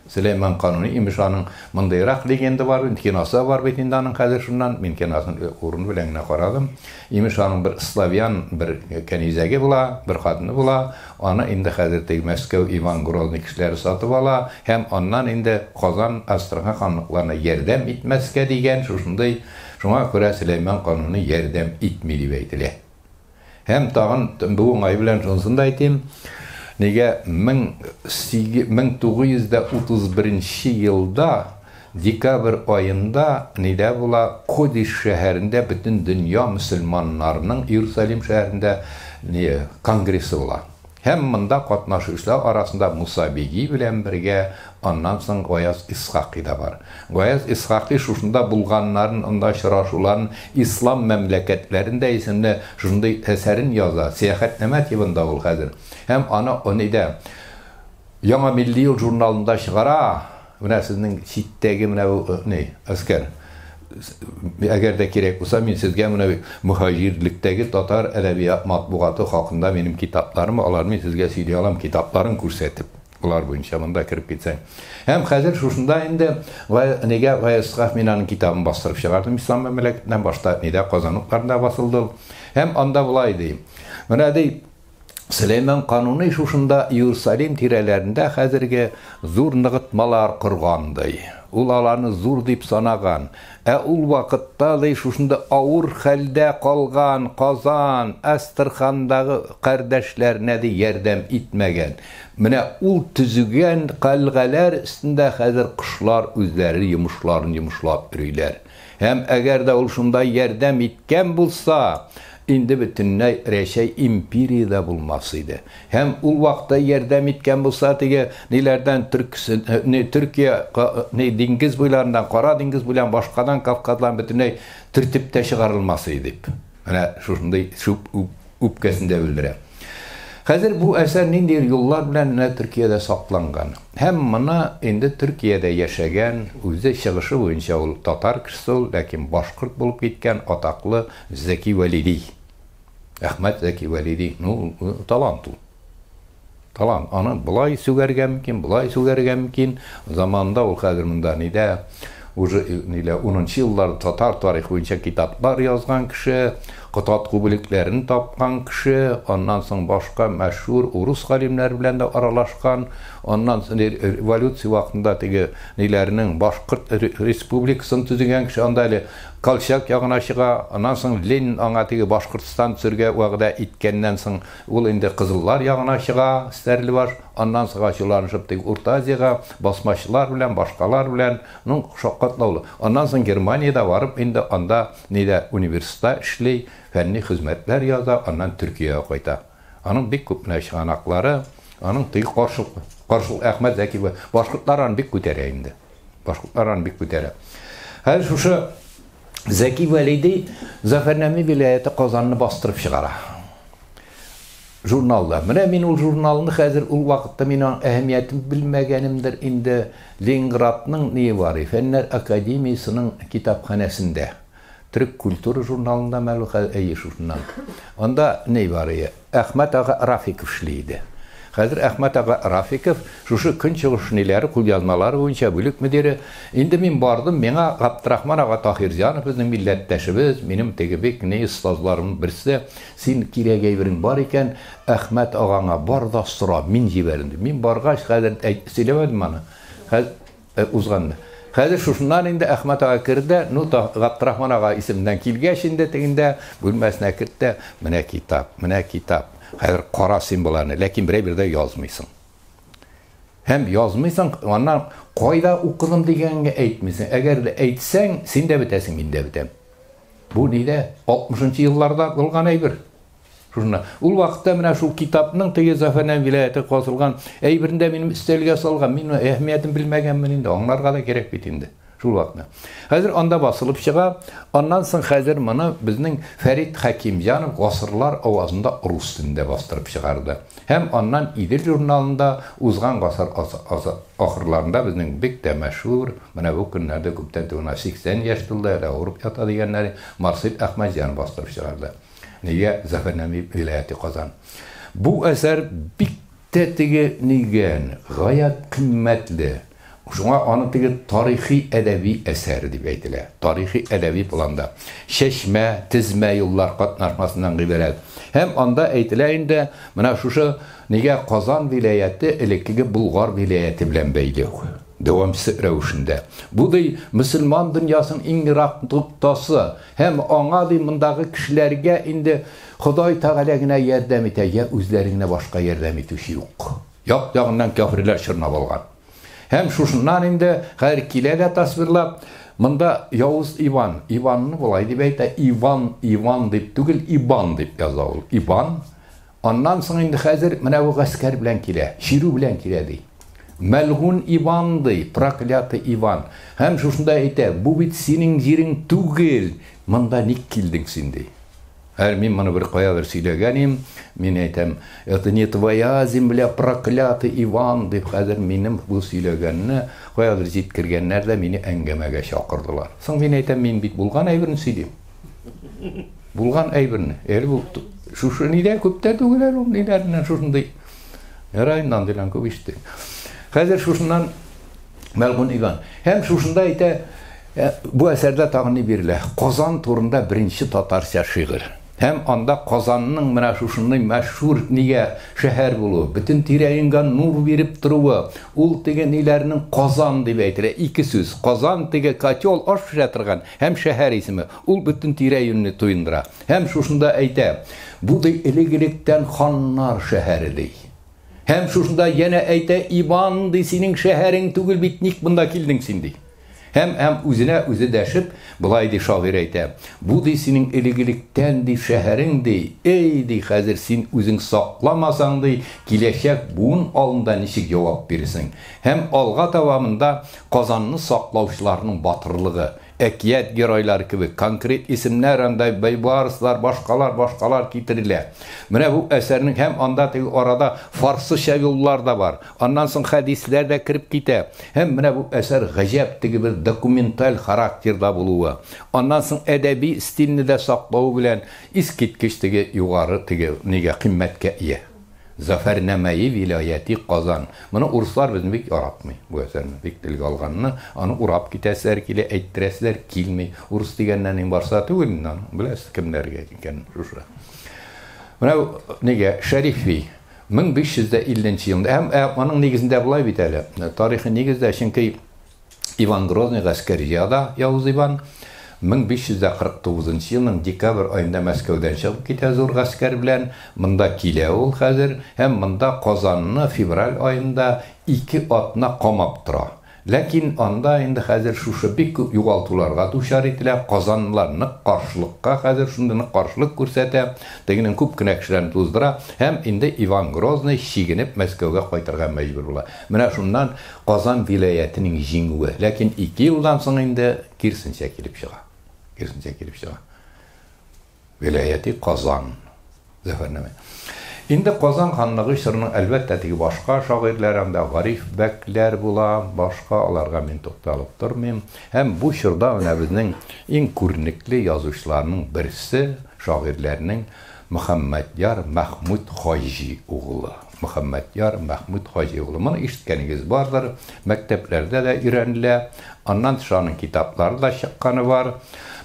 Сөләйман Кануни, имеш, аның мондыйрак легенда бар, киносы бар бит инде аның хәзер шуннан, мин киносын урыны белән генә карадым. Имеш, аның бер славян бер кәнизәге була, бер хатыны була, аны инде хәзер теге Мәскәү Иван Грозный кешеләре сатып ала һәм аннан инде Казан, Әстерхан ханлыкларына ярдәм итмәскә дигән шушындый, шуңа күрә Сөләйман Кануни ярдәм итми дип әйтелә. Һәм тагын бу уңай белән шунысын да әйтим, нигә 1931 елда декабрь аенда нидә була, Кодис шәһәрендә бөтен дөнья мөселманнарының Иерусалим шәһәрендә конгрессы була. Һәм монда катнашучылар арасында Муса Биги белән бергә аннан соң Гаяз Исхакый да бар. Гаяз Исхакый шушында булганнарын, анда очрашуларын Ислам мәмләкәтләрендә исемле шушындый әсәрен яза, сәяхәтнамә тибында ул хәзер. Һәм аны нидә Яңа милли юл журналында чыгара. Менә сезнең читтәге менә бу ни, әскәр. Әгәр дә кирәк булса, мин сезгә менә мөһаҗирлектәге татар әдәбият матбугаты хакында минем китапларым, аларны мин сезгә сөйли алам, китапларын күрсәтеп. Болар буенча монда кереп китсәң. Һәм хәзер шушында инде нигә Гаясхаф мин аның китабын бастырып чыгардым Ислам мәмләкәтеннән башта нидә Казан утларында басылды ул. Һәм анда болай ди. Менә ди Сөләйман Кануни шушында Иерусалим тирәләрендә хәзерге зур ныгытмалар корган, ди. Ул аларны зур дип санаган. Ә ул вакытта, ди, шушында авыр хәлдә калган Казан, Әстерхандагы кардәшләренә, ди, ярдәм итмәгән. Менә ул төзегән кальгаләр өстендә хәзер кошлар үзләре йомышларын йомышлап йөриләр. Һәм әгәр дә ул шунда ярдәм иткән булса, инде бөтенләй Рәчәй империя дә булмас иде. Һәм ул вакытта ярдәм иткән булса, теге ниләрдән Төрксе, не, Төркия, не, диңгез буйларыннан, Кара диңгез буйларыннан, башкадан Кавказдан бөтенләй төртеп тә чыгарылмас иде дип. Менә шушындый шуп үпкәсен дә белдерә. Хәзер бу әсәр нинди юллар белән менә Төркиядә сакланган. Һәм моны инде Төркиядә яшәгән, үзе чыгышы буенча ул татар кешесе ул, ләкин башкорт булып киткән атаклы Зәки Вәлиди. Әхмәт Зәки Вәлиди, ну, талант ул. Талант. Аны болай сүгәргә мөмкин, болай сүгәргә мөмкин. Заманында ул хәзер монда нидә, уже нилә 10 еллар татар тарихы буенча китаплар язган кеше, Котатку бүлекләрен тапкан кеше, аннан соң башка мәшһүр урыс галимнәре белән дә аралашкан, аннан соң революция вакытында теге ниләрнең Башкорт республикасын төзегән кеше, анда әле Колчак ягына чыга, аннан соң Ленин аңа теге Башкортстан төзергә вәгъдә иткәннән соң ул инде кызыллар ягына чыга, Стәрлебаш, аннан соң ачуланышып теге Урта Азиягә басмачылар белән, башкалар белән, ну, шаккатлаулы. Аннан соң Германиядә барып инде анда нидә университетта эшли, фәнни хезмәтләр яза, аннан Төркиягә кайта. Аның бик күп менә чыганаклары, аның теге каршы, каршы Әхмәт Зәки, башкортлар аны бик күтәрә инде. Башкортлар аны бик күтәрә. Хәзер шушы Зәки Вәлиди Зафәрнаме вилаяте Казанны бастырып чыгара. Журналда. Менә мин ул журналны хәзер ул вакытта мин аның әһәмиятен белмәгәнемдер инде. Ленинградның ние бар, Фәннәр академиясенең китапханәсендә. Төрек культура журналында мәлу хәзер, әйе, шушыннан. Анда ни бар, Әхмәт ага Рафиков эшли иде. Хәзер Әхмәт ага Рафиков шушы көнчыгыш ниләре, кулъязмалары буенча бүлек мөдире. Инде мин бардым, миңа Габдрахман ага Таһирҗанов, безнең милләттәшебез, минем теге бик ни остазларымның берсе, син кирәк әйберең бар икән, Әхмәт агаңа бар да сора, мин җибәрим ди. Мин баргач, хәзер сөйләмәдем аны. Хәзер Узганны. Хәзер шушыннан инде Әхмәт ага керде, ну, Габдрахман ага исеменнән килгәч инде тегендә бүлмәсенә кертте, менә китап, менә китап. Хәзер кара син боларны, ләкин берәй бердә язмыйсың. Һәм язмыйсың, аннан кайда укыдым дигәнгә әйтмисең. Әгәр дә әйтсәң, син дә бетәсең, мин дә бетәм. Бу нидә? 60 елларда булган әйбер. Шушында. Ул вакытта менә шул китапның теге Зафәрнәм вилаяте казылган әйберен дә минем өстәлгә салган. Мин әһәмиятен белмәгәнмен инде, аңларга да кирәк бит инде. Шул вакытта. Хәзер анда басылып чыга. Аннан соң хәзер моны безнең Фәрит Хәкимҗанов Гасырлар авазында рус телендә бастырып чыгарды. Һәм аннан Идел журналында узган гасыр ахырларында безнең бик тә мәшһүр, менә бу көннәрдә күптән түгел 80 яшь тулды, әле авырып ята дигәннәре, Марсель Әхмәтҗанов бастырып чыгарды. Нигә Зафәрнами вилаяте Казан. Бу әсәр бик тә теге нигән, гаять кыйммәтле. Шуңа аны теге тарихи әдәби әсәр дип әйтелә. Тарихи әдәби планда. Чәчмә, тезмә юллар катнашмасыннан гыйбарәт. Һәм анда әйтелә инде, менә шушы нигә Казан вилаяте элеккеге Болгар вилаяте белән бәйле. Дәвамчысы рәвешендә. Бу ди мөселман дөньясының иң ерак ноктасы. Һәм аңа, ди, мондагы кешеләргә инде Ходай Тәгалә генә ярдәм итә, я үзләре генә башка ярдәм итүче юк. Як-ягыннан кяферләр чорнап алган. Һәм шушыннан инде хәзер килә дә тасвирлап, монда Явыз Иван, Иванны болай дип әйтә, Иван, Иван дип түгел, Ибан дип яза ул. Ибан. Аннан соң инде хәзер менә бу гаскәр белән килә, чирү белән килә, ди. Мәлгун Иван, ди, проклятый Иван. Һәм шушында әйтә, бу бит синең җирең түгел, монда ник килдең син, ди. Хәер, мин моны бер каядыр сөйләгән идем, мин әйтәм, это не твоя земля, проклятый Иван, дип, хәзер минем бу сөйләгәнне каядыр җиткергәннәр дә мине әңгәмәгә чакырдылар. Соң мин әйтәм, мин бит булган әйберне сөйлим. Булган әйберне. Әле бу шушы нидә күптә түгел әле ул ниләреннән шушындый. Ярай, андыйлан күп ишеттек. Хәзер шушыннан Мәлгун Иван. Һәм шушында әйтә, бу әсәрдә тагын ни бирелә? Казан турында беренче татарча шигырь. Һәм анда Казанның менә шушындый мәшһүр нигә шәһәр булуы, бөтен тирә-юньгә нур биреп торуы, ул теге ниләрнең Казан дип әйтелә, ике сүз. Казан теге котел, аш пешерә торган һәм шәһәр исеме. Ул бөтен тирә-юньне туендыра. Һәм шушында әйтә, бу ди элек-электән ханнар шәһәре ди. Һәм шушында янә әйтә, Иван, ди, синең шәһәрең түгел бит, ник монда килдең син, ди. Һәм, һәм үзенә үзе дәшеп, болай ди шагыйрь әйтә, бу, ди, синең элек-электән, ди, шәһәрең, ди, эй, ди, хәзер син үзең сакламасаң, ди, киләчәк буын алдында ничек җавап бирерсең? Һәм алга таба монда Казанны саклаучыларның батырлыгы, Әкият геройлары кебек конкрет исемнәр анда Бәйбарслар, башкалар, башкалар китерелә. Менә бу әсәрнең һәм анда теге арада фарсыча юллар да бар. Аннан соң хәдисләр дә кереп китә. Һәм менә бу әсәр гаҗәп теге бер документаль характерда булуы, аннан соң әдәби стильне дә саклавы белән искиткеч теге югары теге нигә кыйммәткә ия. Зафәрнамәи вилаяти Казан. Моны урыслар безне бик яратмый, бу әсәрне бик телгә алганны, аны урап китәселәр килә, әйттерәселәр килми. Урыс дигәннән инде барса түгел инде аны, беләсез кемнәргә икәнен шушы. Менә нигә Шәрифи 1550 нче елында һәм аның нигезендә болай бит әле, тарихи нигездә, чөнки Иван Грозный гаскәр җыя да Явыз Иван 1549 нчы елның декабрь аенда Мәскәүдән чыгып китә зур гаскәр белән. Монда килә ул хәзер һәм монда Казанны февраль аенда ике атна камап тора. Ләкин анда инде хәзер шушы бик күп югалтуларга дучар ителә, казанлылар нык каршылыкка хәзер шундый нык каршылык күрсәтә, тегенең күп кенә кешеләрен туздыра һәм инде Иван Грозный чигенеп Мәскәүгә кайтырга мәҗбүр була. Менә шуннан Казан вилаятенең җиңүе. Ләкин ике елдан соң инде киресенчә килеп чыга. Киресенчә килеп чыга. Вилаяти Казан. Зәфәрнамә. Инде Казан ханлыгы чорының әлбәттә теге башка шагыйрьләр анда Гариф бәкләр була, башка аларга мин тукталып тормыйм. Һәм бу чорда менә безнең иң күренекле язучыларның берсе, шагыйрьләрнең Мөхәммәдьяр Мәхмүт Хаҗи углы. Мөхәммәдьяр Мәхмүт Хаҗи углы. Моны ишеткәнегез бардыр, мәктәпләрдә дә өйрәнелә. Аннан тыш аның китаплары да чыкканы бар.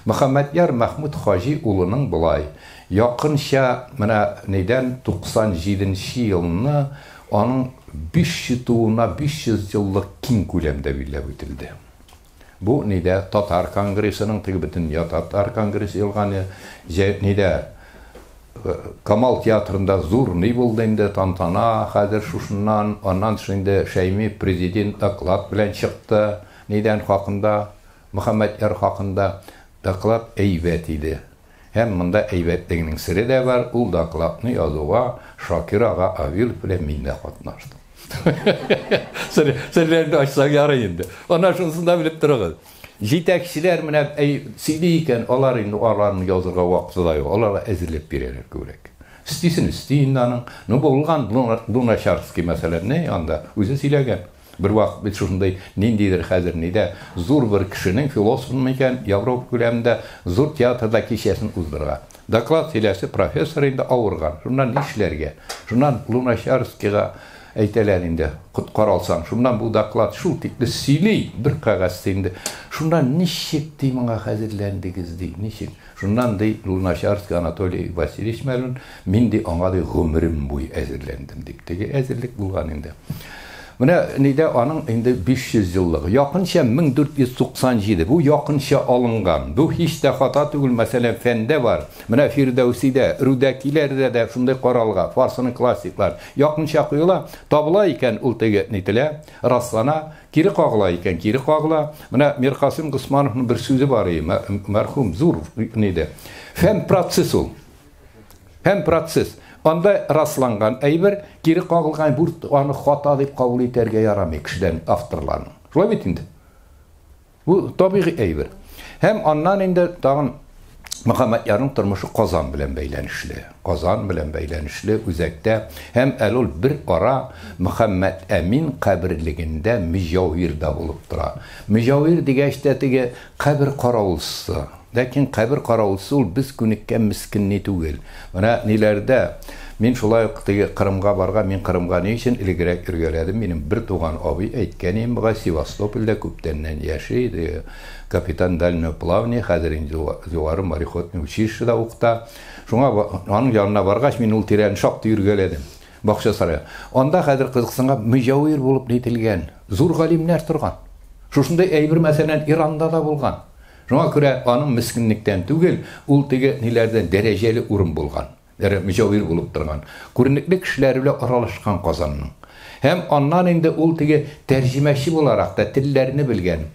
Мөхәммәдьяр Мәхмүт Хаҗи улының болай, якынча менә нидән 97 нче елны аның 500 тууына 500 еллык киң күләмдә билгеләп үтелде. Бу нидә татар конгрессының, теге бөтендөнья татар конгрессы елганы, нидә Камал театрында зур ни булды инде, тантана хәзер шушыннан, аннан тыш инде Шәйми президент доклад белән чыкты, нидән хакында, Мөхәммәдьяр хакында доклад әйбәт иде. Һәм монда әйбәтлегенең сере дә бар, ул докладны язуга Шакир ага Авилов белән мин дә катнаштым. Серләрне ачсаң ярый инде. Ана шунысын да белеп торыгыз. Җитәкчеләр менә сөйли икән, алар инде аларны язырга вакыты да юк. Аларга әзерләп бирәләр күбрәк. Өстисен өсти инде аның. Ну, булган Луначарский, мәсәлән, ни анда үзе сөйләгән. Бервакыт бит шушындый ниндидер хәзер нидә зур бер кешенең, философның микән, Европа күләмендә зур театрда кичәсен уздырга. Доклад сөйләсе профессор инде авырган. Шуннан нишләргә? Шуннан Луначарскийга әйтәләр инде, коткара алсаң. Шуннан бу доклад шул тикле сөйли, бер кәгазь инде. Шуннан ничек ди моңа хәзерләндегез ди, ничек? Шуннан, ди, Луначарский Анатолий Васильевич мәлун, мин, ди, аңа, ди, гомерем буе әзерләндем, дип. Теге әзерлек булган инде. Менә нидә аның инде 500 еллыгы. Якынча 1497. Бу якынча алынган. Бу һич тә хата түгел, мәсәлән, фәндә бар. Менә Фирдәүсидә, Рүдәкиләрдә дә шундый каралга, фарсының классиклар. Якынча куела, табыла икән, ул теге нителә, раслана. Кире кагыла икән, кире кагыла. Менә Миркасыйм Госмановның бер сүзе бар иде, мәрхүм, зур ниде. Фән процесс ул. Фән процесс. Анда расланган әйбер, кире кагылган бу аны хата дип кабул итәргә ярамый кешедән, авторларның. Шулай бит инде. Бу табигый әйбер. Һәм аннан инде тагын Мөхәммәдьярның тормышы Казан белән бәйләнешле. Казан белән бәйләнешле үзәктә. Һәм әле ул бер ара Мөхәммәд Әмин каберлегендә мөҗавир дә булып тора. Мөҗавир дигәч тә теге кабер каравылчысы. Ләкин кабер каравылчысы ул без күнеккән мескенни түгел. Менә ниләрдә, Мин шулай ук теге Кырымга барган, мин Кырымга ни өчен элегрәк өргәләдем, минем бер туган абый әйткән иде бугай, Севастопольдә күптәннән яши, теге капитан дальнего плавания, хәзер инде югары мореходный училищеда укыта. Шуңа аның янына баргач, мин ул тирәне шактый йөргәләдем. Бакчасарай. Анда хәзер кызыксынга мөҗәвир булып нителгән зур галимнәр торган. Шушындай әйбер, мәсәлән, Иранда да булган. Шуңа күрә аның мескенлектән түгел, ул теге ниләрдән дәрәҗәле урын булган. Мөҗәвир булып торган. Күренекле кешеләр белән аралашкан Казанның. Һәм аннан инде ул теге тәрҗемәче буларак та телләрне белгән.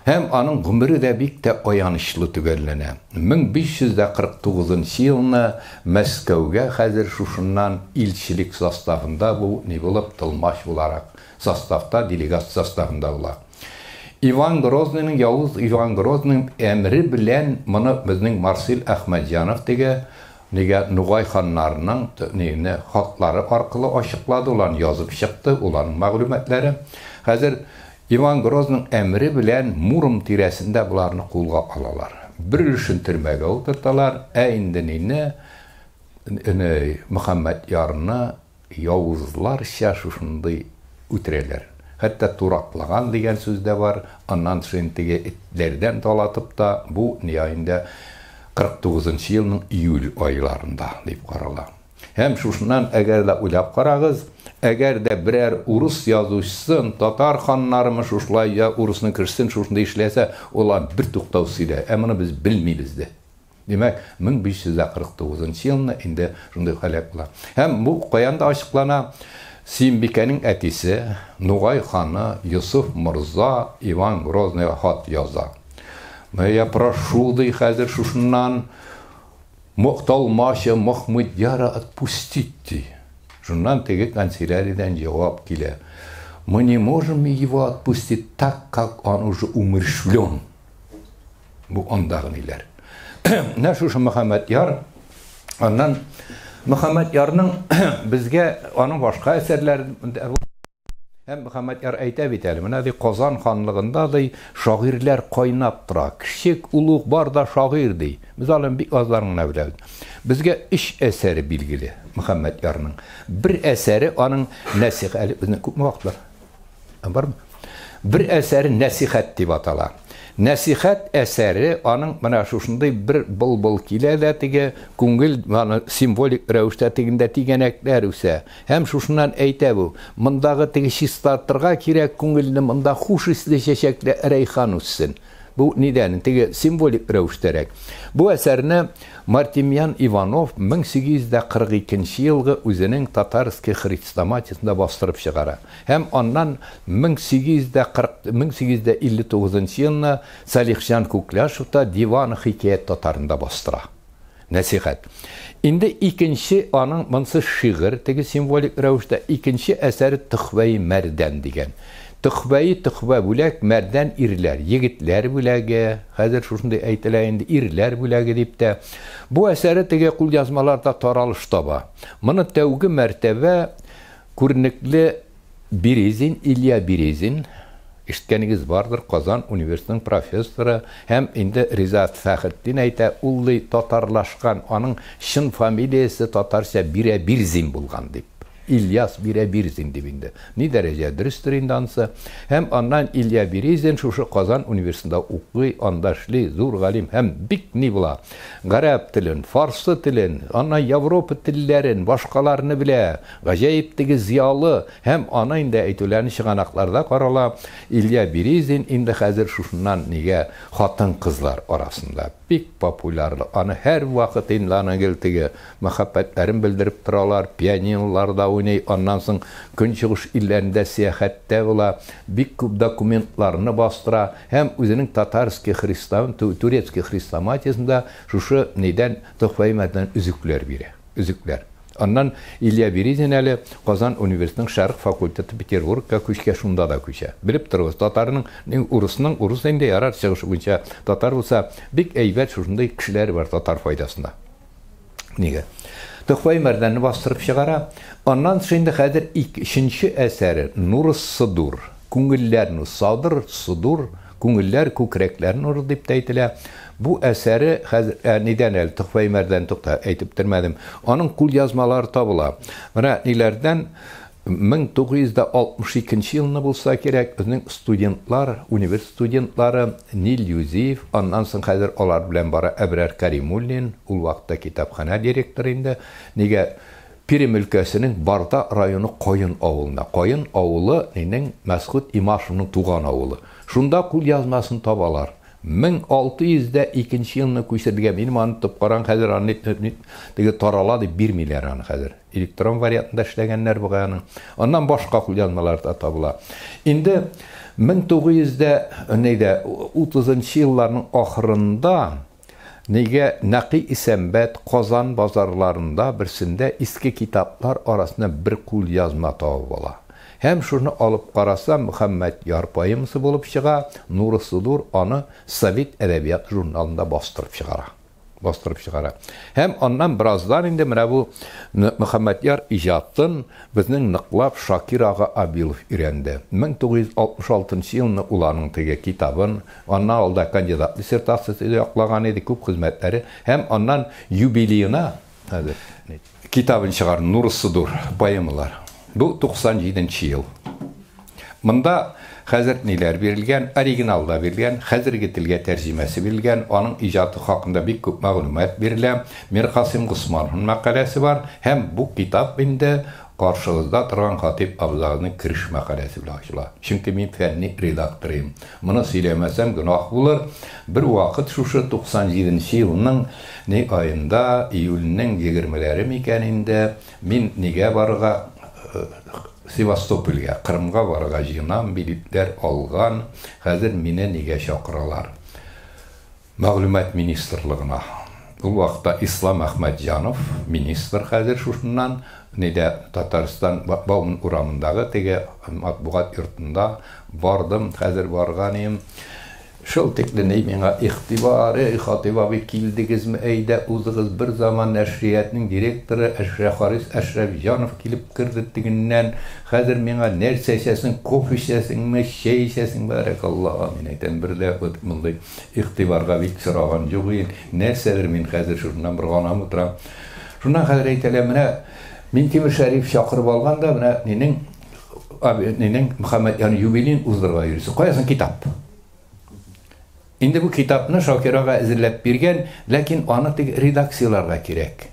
Һәм аның гомере дә бик тә аянычлы төгәлләнә. 1549 елны Мәскәүгә хәзер шушыннан илчелек составында бу ни булып, тылмач буларак составта, делегат составында була. Иван Грозныйның, явыз Иван Грозныйның әмере белән моны безнең Марсель Әхмәтҗанов теге нигә Нугай ханнарының нигне хатлары аркылы ачыклады, уларны язып чыкты, уларның мәгълүматлары. Хәзер Иван Грозның әмере белән Муром тирәсендә буларны кулга алалар. Бер өлешен төрмәгә утырталар, ә инде нине Мөхәммәд Ярны явызларча шушындый үтерәләр. Хәтта тураклаган дигән сүз дә бар, аннан соң теге этләрдән талатып та бу инде 49 елның июль айларында дип карала. Һәм шушыннан әгәр дә уйлап карагыз, әгәр дә берәр урыс язучысын, татар ханнарымы шушылай я урысның кешесен шушындай эшләсә, улар бер туктау сөйләй. Ә моны без белмибез дә. Димәк, 1549 елны инде шундый халәт була. Һәм бу каян да ачыклана? Сөембикәнең әтисе Нугай ханы Йосыф морза Иван Грозныйга хат яза. Я прошу, ди, хәзер шушыннан Мохталмача Махмудьяра отпустить, ди. Шуннан теге канцеляриядән җавап килә. Мы не можем его отпустить так, как он уже умерщвлен. Бу андагы ниләр. Менә шушы Мөхәммәд Яр, аннан Мөхәммәд Ярның безгә аның башка әсәрләре һәм Мөхәммәд Яр әйтә бит әле, менә ди Казан ханлыгында ди шагыйрьләр кайнап тора. Кечек, олуг бар да шагыйрь ди. Без аларның бик азларын гына беләбез. Безгә өч әсәре билгеле Мөхәммәд Ярның. Бер әсәре аның Нәсих, әле безнең күпме вакыт бар? Бармы? Бер әсәре Нәсихәт дип атала. Нәсихәт әсәре аның менә шушындый бер былбыл килә дә теге күңел аны символик рәвештә тегендә тигәнәкләр үсә. Һәм шушыннан әйтә бу, мондагы теге чистартырга кирәк күңелне, монда хуш исле чәчәкле рәйхан үссен. Бу нидән? Теге символик рәвештәрәк. Бу әсәрне Мартемьян Иванов 1842 елгы үзенең Татарский хрестоматиясендә бастырып чыгара. Һәм аннан 1859 елны Салихҗан Кукляшев та Диван хикәят татарында бастыра. Нәсихәт. Инде икенче аның монсы шигырь, теге символик рәвештә икенче әсәре Төхвәи Мәрдән дигән. Төхвәи, төхвә бүләк, мәрдән ирләр, егетләр бүләге, хәзер шушындый әйтелә инде, ирләр бүләге дип тә. Бу әсәре теге кулъязмаларда таралыш таба. Моны тәүге мәртәбә күренекле Березин, Илья Березин, ишеткәнегез бардыр, Казан университетының профессоры һәм инде Риза Фәхретдин әйтә, ул ди татарлашкан, аның чын фамилиясе татарча Бирәбирзин булган дип. Ильяс Бирәбирзин дип инде. Ни дәрәҗә дөрестер инде анысы. Һәм аннан Илья Березин шушы Казан университетында укый, анда эшли, зур галим һәм бик ни була. Гарәп телен, фарсы телен, аннан Европа телләрен, башкаларны белә. Гаҗәеп теге зыялы һәм аны инде әйтүләрне чыганакларда карала. Илья Березин инде хәзер шушыннан нигә хатын-кызлар арасында бик популярлы. Аны һәр вакыт инде аның гел теге мәхәббәтләрен белдереп торалар, пианиноларда уйный, аннан соң Көнчыгыш илләрендә сәяхәттә була, бик күп документларны бастыра һәм үзенең татарский христиан, турецкий хрестоматиясендә шушы нидән Төхвәи Мәрдән өзекләр бирә. Өзекләр. Аннан Илья Березин әле Казан университетының Шәрык факультеты Петербургка күчкә, шунда да күчә. Белеп торыгыз, татарның, урысның, урыс инде ярар чыгышы буенча татар булса, бик әйбәт шушындый кешеләр бар татар файдасына. Нигә? Төхвәй Мәрдәнне бастырып чыгара. Аннан соң инде хәзер өченче әсәре Нурус Садур. Күңелләр нур, садыр, садур, Күңелләр, күкрәкләр нуры дип тә әйтелә. Бу әсәре хәзер ә, нидән әле Төхфәй Мәрдән тукта әйтеп бетермәдем. Аның кулъязмалары табыла. Менә ниләрдән 1962 елны булса кирәк, безнең студентлар, университет студентлары Нил Юзиев, аннан соң хәзер алар белән бара Әбрар Каримуллин, ул вакытта китапханә директоры инде. Нигә Пермь өлкәсенең Барда районы Каен авылына. Каен авылы нинең Мәсгуть Имашевның туган авылы. Шунда кулъязмасын табалар. 1602 нче елны күчерелгән. Минем аны тотып караган, хәзер аны теге тарала дип бирмиләр аны хәзер. Электрон вариантында эшләгәннәр бугай аның. Аннан башка кулъязмалар да табыла. Инде 1900 нидә 30 нчы елларның ахырында нигә Нәкый Исәнбәт Казан базарларында берсендә иске китаплар арасында бер кулъязма табып ала. Һәм шуны алып караса, Мөхәммәдьяр поэмасы булып чыга, Нуры Судур аны Совет әдәбияты журналында бастырып чыгара. Бастырып чыгара. Һәм аннан бераздан инде менә бу Мөхәммәдьяр иҗатын безнең ныклап Шакир ага Абилов өйрәнде. 1966 елны ул аның теге китабын, аннан алда кандидат диссертациясе яклаган иде, күп хезмәтләре һәм аннан юбилеена хәзер китабын чыгарды, Нуры Судур поэмалар. Бу 97 нче ел. Монда хәзер ниләр бирелгән, оригиналда бирелгән, хәзерге телгә тәрҗемәсе бирелгән, аның иҗаты хакында бик күп мәгълүмат бирелә. Миркасыйм Госмановның мәкаләсе бар һәм бу китап инде каршыгызда торган Хатип абзагызның кереш мәкаләсе белән ачыла. Чөнки мин фәнни редакторыйм. Моны сөйләмәсәм гөнаһ булыр. Бер вакыт шушы 97 нче елның ни аенда, июльнең егермеләре микән инде, Мин нигә барырга Севастопольгә, Кырымга барырга җыенам, билетлар алган, хәзер мине нигә чакыралар? Мәгълүмат министрлыгына. Ул вакытта Ислам Әхмәтҗанов, министр хәзер шушыннан, нидә Татарстан Бауман урамындагы теге матбугат йортында бардым, хәзер барган идем. Шул тикле ни миңа игътибар, эй, Хатыйп абый, килдегезме, әйдә, узыгыз, берзаман нәшриятның директоры Әшрәхарис Әшрәфҗанов килеп керде тегеннән, хәзер миңа нәрсә эчәсең, кофе эчәсеңме, чәй эчәсеңме, бәрәкалла, мин әйтәм, бер дә вот мондый игътибарга бик сораган юк иде, нәрсәдер мин хәзер шуннан бер ганам утырам. Шуннан хәзер әйтәләр, менә Минтимер Шәриев чакырып алган да, менә нинең, нинең Мөхәммәдьян юбилеен уздырырга йөрисең, кая соң китап? Инде бу китапны Шакир ага әзерләп биргән, ләкин аны теге редакцияләргә кирәк.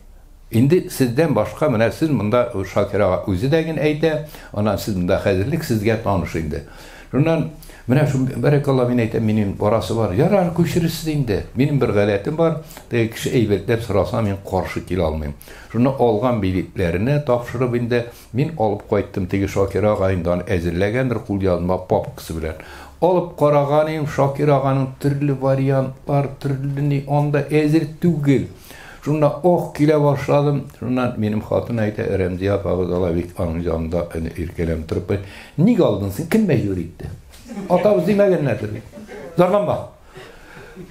Инде сездән башка менә сез монда Шакир ага үзе дә генә әйтә, аннан сез монда хәзерлек сезгә таныш инде. Шуннан менә шу бәрәкалла мин әйтәм, минем барасы бар. Ярар, күчерерсез инде. Минем бер гадәтем бар, теге кеше әйбәтләп сораса, мин каршы килә алмыйм. Шуны алган билетләрне тапшырып инде Мин алып кайттым, теге Шакир ага инде аны әзерләгәндер кулъязма папкасы белән. Алып караган идем, Шакир аганың төрле вариантлар, төрле ни, анда әзер түгел. Шунда ох килә башладым. Шуннан минем хатын әйтә, Рәмзия апагыз алай бик аның янында иркәләнеп торып, ник алдың син, кем мәҗбүр итте? Атабыз димәгәннәрдер бит. Зарланма.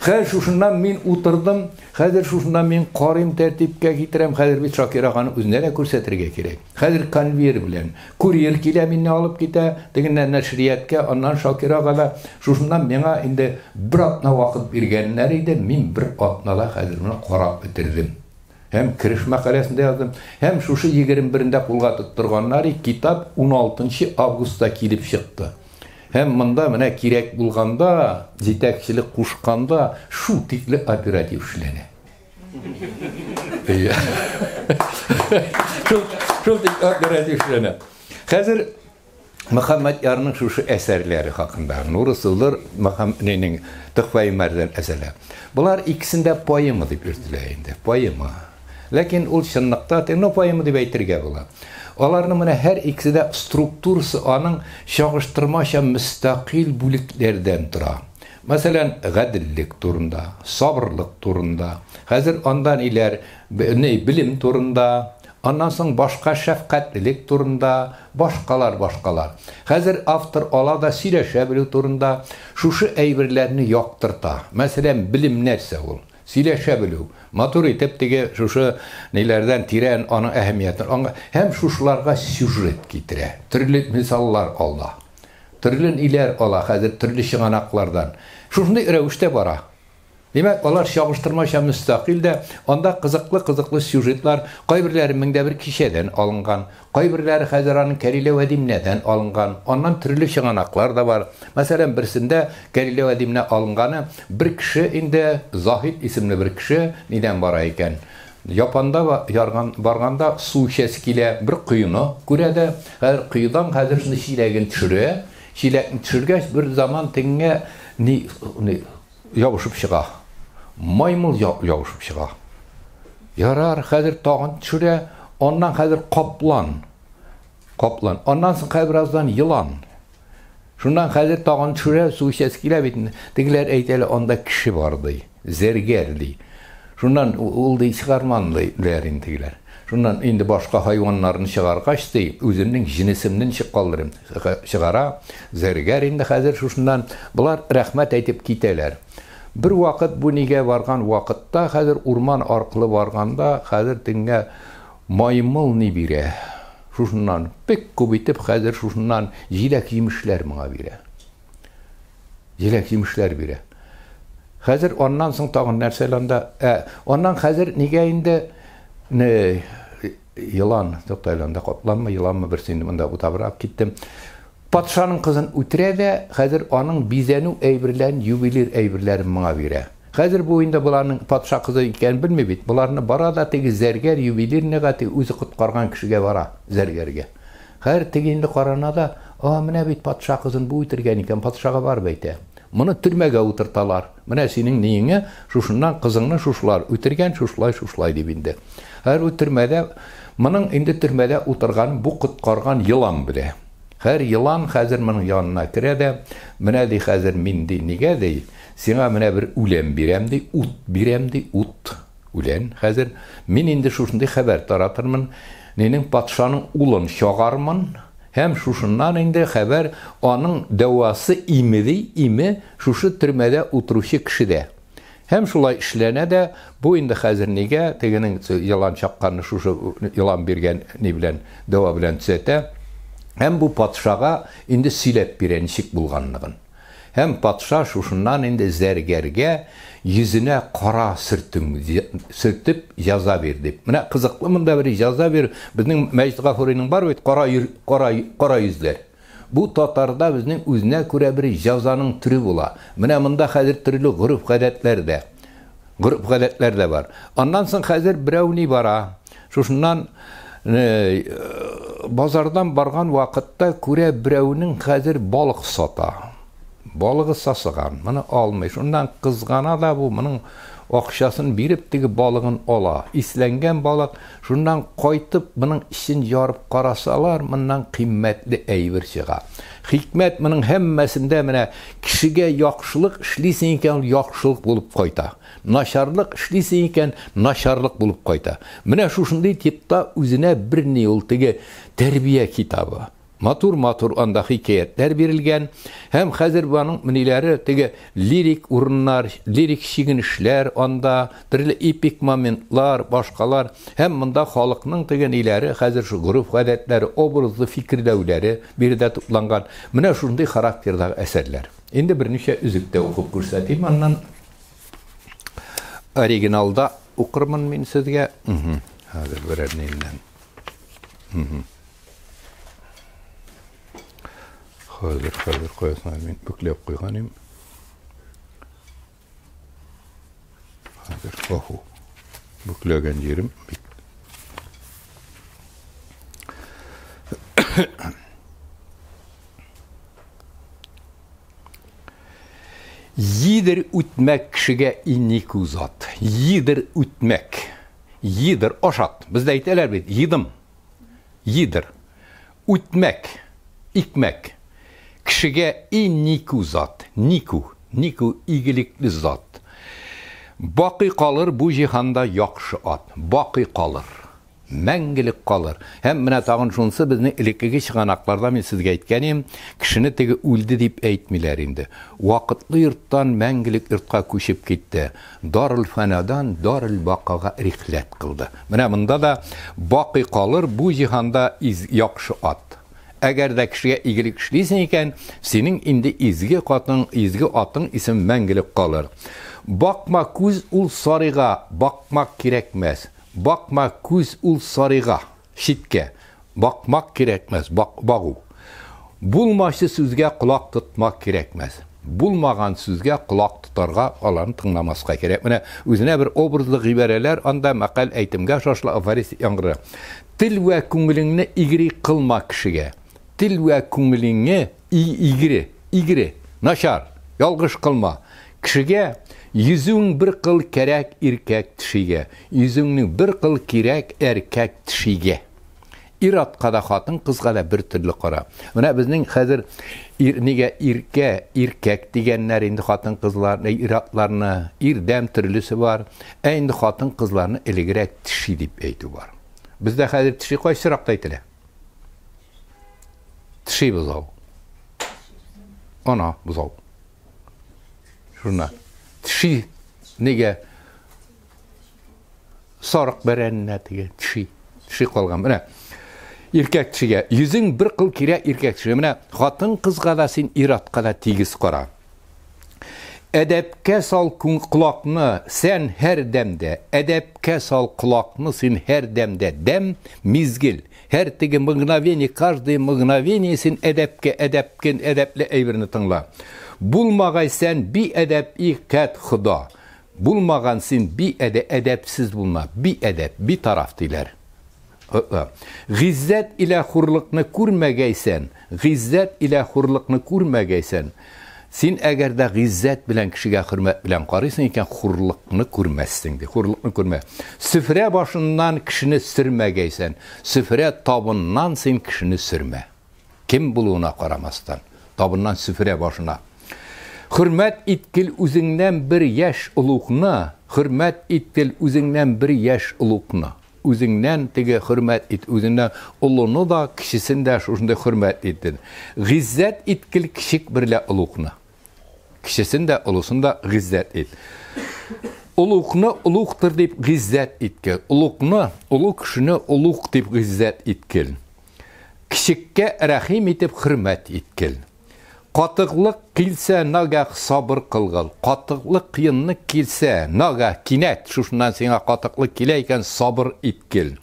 Хәзер шушыннан мин утырдым, хәзер шушыннан мин карыйм, тәртипкә китерәм. Хәзер бит Шакир аганы үзенә дә күрсәтергә кирәк. Хәзер конвейер белән курьер килә, мине алып китә, тегеннән нәшрияткә, аннан Шакир ага да. Шушыннан миңа инде бер атна вакыт биргәннәр иде, мин бер атнада хәзер моны карап бетердем. Һәм кереш мәкаләсен дә яздым. Һәм шушы 21-ндә кулга тоттырганнар, китап 16 августта килеп чыкты. Һәм монда менә кирәк булганда, җитәкчелек кушканда шул тикле оператив эшләнә. Шул тикле оператив эшләнә. Хәзер Мөхәммәдьярның шушы әсәрләре хакында Нуры Сылдыр Мөхәммәднең Төхфәи Мәрдән әсәрләре. Болар икесендә поэма дип йөртелә инде. Поэма. Ләкин ул чынлыкта ну, поэма дип әйтергә була. Аларның менә һәр икесе дә структурасы аның чагыштырмача мөстәкыйль бүлекләрдән тора. Мәсәлән, гаделлек турында, сабырлык турында. Хәзер анда ниләр, ни, белем турында, аннан соң башка шәфкатьлелек турында, башкалар, башкалар. Хәзер автор ала да сөйләшә белү турында шушы әйберләрне яктырта. Мәсәлән, белем нәрсә ул? Сөйләшә белү, матур итеп теге шушы ниләрдән тирән аның әһәмиятен аңа һәм шушыларга сюжет китерә, төрле мисаллар ала. Төрле ниләр ала хәзер төрле чыганаклардан. Шушындый рәвештә бара. Димәк, алар чагыштырмача мөстәкыйль дә, анда кызыклы-кызыклы сюжетлар, кайберләре 1001 кичәдән алынган, кайберләре хәзер аның Кәрилә вә Димнәдән алынган, аннан төрле чыганаклар да бар. Мәсәлән, берсендә Кәрилә вә Димнә алынганы бер кеше инде, Заһид исемле бер кеше, нидән бара икән? Япанда ярган, барганда су эчәсе килә, бер коены күрә дә, хәзер коедан хәзер шуны чиләген төшерә, чиләкне төшергәч, бер заман тегеңә ни, ни ябышып чыга. Маймыл ябышып чыга. Ярар, хәзер тагын төшерә, аннан хәзер каплан. Каплан. Аннан соң хәзер бераздан елан. Шуннан хәзер тагын төшерә, су эчәсе килә бит инде. Тегеләр әйтәләр, анда кеше бар, ди. Зәргәр, ди. Шуннан ул, ди, чыгарман, диләр инде тегеләр. Шуннан инде башка хайваннарны чыгаргач, ди, үземнең җенесемне ничек калдырыйм? Чыгара. Зәргәр инде хәзер шушыннан. Болар рәхмәт әйтеп китәләр. Бер вакыт бу нигә барган вакытта, хәзер урман аркылы барганда, хәзер тегеңә маймыл ни бирә? Шушыннан бик күп итеп хәзер шушыннан җиләк-җимешләр моңа бирә. Җиләк-җимешләр бирә. Хәзер аннан соң тагын нәрсә анда? Ә, аннан хәзер нигә инде не елан, тукта әле анда капланмы, еланмы берсе инде монда бутабрак киттем. Патшаның кызын үтерә дә, хәзер аның бизәнү әйберләрен, ювелир әйберләрен моңа бирә. Хәзер бу инде боларның патша кызы икәнен белми бит. Боларны бара да теге зәргәр ювелирныйга, теге үзе коткарган кешегә бара, зәргәргә. Хәзер теге инде карана да, а, менә бит патша кызын бу үтергән икән, патшага барып әйтә. Моны төрмәгә утырталар. Менә синең ниеңә, шушыннан кызыңны шушылар үтергән, шушылай, шушылай дип инде. Хәзер ул төрмәдә, моның инде төрмәдә утырганын бу коткарган елан белә. Һәр елан хәзер моның янына керә дә, менә ди хәзер мин ди, нигә ди, сиңа менә бер үлән бирәм ди, ут бирәм ди, ут, үлән хәзер. Мин инде шушындый хәбәр таратырмын, нинең патшаның улын чагармын, һәм шушыннан инде хәбәр аның дәвасы име ди, име шушы төрмәдә утыручы кешедә. Һәм шулай эшләнә дә, бу инде хәзер нигә тегенең елан чакканны шушы елан биргән ни белән, дәва белән төзәтә. Һәм бу патшага инде сөйләп бирә ничек булганлыгын. Һәм патша шушыннан инде зәргәргә йөзенә кара сөртүң, сөртеп җәза бир дип. Менә кызыклы монда бер җәза бир. Безнең Мәҗит Гафуриның бар бит кара кара кара йөзләр. Бу татарда безнең үзенә күрә бер җәзаның төре була. Менә монда хәзер төрле гореф-гадәтләр дә, гореф-гадәтләр дә бар. Аннан соң хәзер берәү ни бара. Шушыннан базардан барган вакытта күрә берәүнең хәзер балык сата. Балыгы сасыган, моны алмый. Шуннан кызгана да бу, моның акчасын биреп теге балыгын ала. Исләнгән балык, шуннан кайтып моның эчен ярып карасалар, моннан кыйммәтле әйбер чыга. Хикмәт моның һәммәсендә менә кешегә яхшылык эшлисең икән, ул яхшылык булып кайта. Начарлык эшлисең икән, начарлык булып кайта. Менә шушындый типта үзенә берни ул теге тәрбия китабы. Матур-матур анда хикәятләр бирелгән, һәм хәзер аның ниләре, теге лирик урыннар, лирик чигенешләр анда, төрле эпик моментлар, башкалар, һәм монда халыкның теге ниләре, хәзер шу гореф-гадәтләре, образлы фикерләүләре биредә тупланган. Менә шундый характердагы әсәрләр. Инде берничә өзек тә укып күрсәтим аннан. Оригиналда укырмын мин сезгә. Хәзер берәр ниннән. Хәзер, хәзер куясың, мин бөкләп куйган идем. Хәзер, оху. Бөкләгән җирем бик. Йидер үтмәк кешегә инику зат. Йидер үтмәк. Йидер ашат. Бездә әйтәләр бит, йидым. Йидер. Үтмәк, икмәк. Кешегә и никү зат, никү, никү игелекле зат. Бакый калыр бу җиһанда яхшы ат, бакый калыр. Мәңгелек калыр. Һәм менә тагын шунысы безнең элеккеге чыганакларда мин сезгә әйткән идем, кешене теге үлде дип әйтмиләр инде. Вакытлы йорттан мәңгелек йортка күчеп китте. Дарелфәнадан дарелбакага рихләт кылды. Менә монда да бакый калыр бу җиһанда из яхшы ат. Әгәр дә кешегә игелек эшлисең икән, синең инде изге катың, изге атың исем мәңгелек калыр. Бакма күз ул сарыйга, бакмак кирәкмәс. Бакма күз ул сарыйга, читкә. Бакмак кирәкмәс, бак, багу. Булмашы сүзгә колак тотмак кирәкмәс. Булмаган сүзгә колак тотарга, аларны тыңламаска кирәк. Менә үзенә бер образлы гыйбарәләр анда мәкаль әйтемгә шашла афорист яңгыры. Тел вә күңелеңне игри кылма кешегә. Тел вә күңелеңне игри, игри, начар, ялгыш кылма. Кешегә йөзүң бер кыл кәрәк иркәк тешигә. Йөзүңнең бер кыл кирәк әркәк тешигә. Ир-атка да, хатын-кызга да бер төрле кара. Менә безнең хәзер ир, нигә иркә, иркәк дигәннәр инде хатын-кызларны, ир-атларны, ирдәм төрлесе бар. Ә инде хатын-кызларны элегрәк теши дип әйтү бар. Бездә хәзер теши кайсы очракта әйтелә? Теши бозау. Ана бозау. Шуна. Теши нигә сарык бәрәненә теге теши, теши калган. Менә иркәк тешигә йөзең бер кыл кирәк иркәк тешигә. Менә хатын-кызга да син ир-атка да тигез кара. Әдәпкә сал колакны сән һәр дәмдә. Әдәпкә сал колакны син һәр дәмдә. Дәм мизгел. Һәр теге мгновение, каждое мгновение син әдәпкә, әдәпкен, әдәпле әйберне тыңла. Булмагай сән би әдәп и кәт хода. Булмаган син би әдә әдәпсез булма, би әдәп, би тараф диләр. Гыйззәт илә хурлыкны күрмәгәйсән, гыйззәт илә хурлыкны күрмәгәйсән, син әгәр дә гыйззәт белән кешегә хөрмәт белән карыйсың икән, хурлыкны күрмәссең ди. Хурлыкны күрмә. Сөфрә башыннан кешене сөрмәгәйсән, сөфрә табыннан син кешене сөрмә. Кем булуына карамастан, табыннан сөфрә башына. Хөрмәт иткел үзеңнән бер яшь олугны, хөрмәт иткел үзеңнән бер яшь олугны. Үзеңнән теге хөрмәт ит, үзеңнән олыны да, кечесен дә шушындай хөрмәт ит. Гыйззәт иткел кечек берлә олугны. Кечесен дә, олысын да гыйззәт ит. Олугны олугтыр дип гыйззәт иткел. Олугны, олуг кешене олуг дип гыйззәт иткел. Кечеккә рәхим итеп хөрмәт иткел. Катыклык килсә, нагах сабыр кылгыл. Катыклык кыенлык килсә, нагах кинәт шушыннан сиңа катыклык килә икән, сабыр иткел.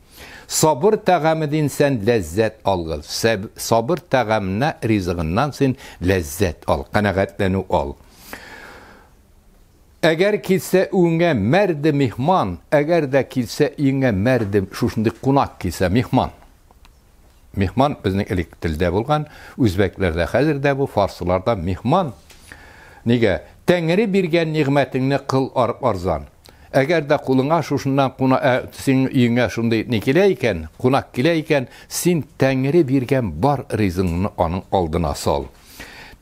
Сабыр тәгамедин сән ләззәт алгыл. Сабыр тәгамына ризыгыннан син ләззәт ал, канәгатьләнү ал. Әгәр килсә өеңә мәрде михман, әгәр дә килсә өеңә мәрде шушындый кунак килсә, михман. Михман безнең элек телдә булган, үзбәкләрдә хәзер дә бу, фарсыларда михман. Нигә? Тәңре биргән нигъмәтеңне кыл арзан. Әгәр дә кулыңа шушыннан куна, синең өеңә шундый ни килә икән, кунак килә икән, син Тәңре биргән бар ризыгыңны аның алдына сал.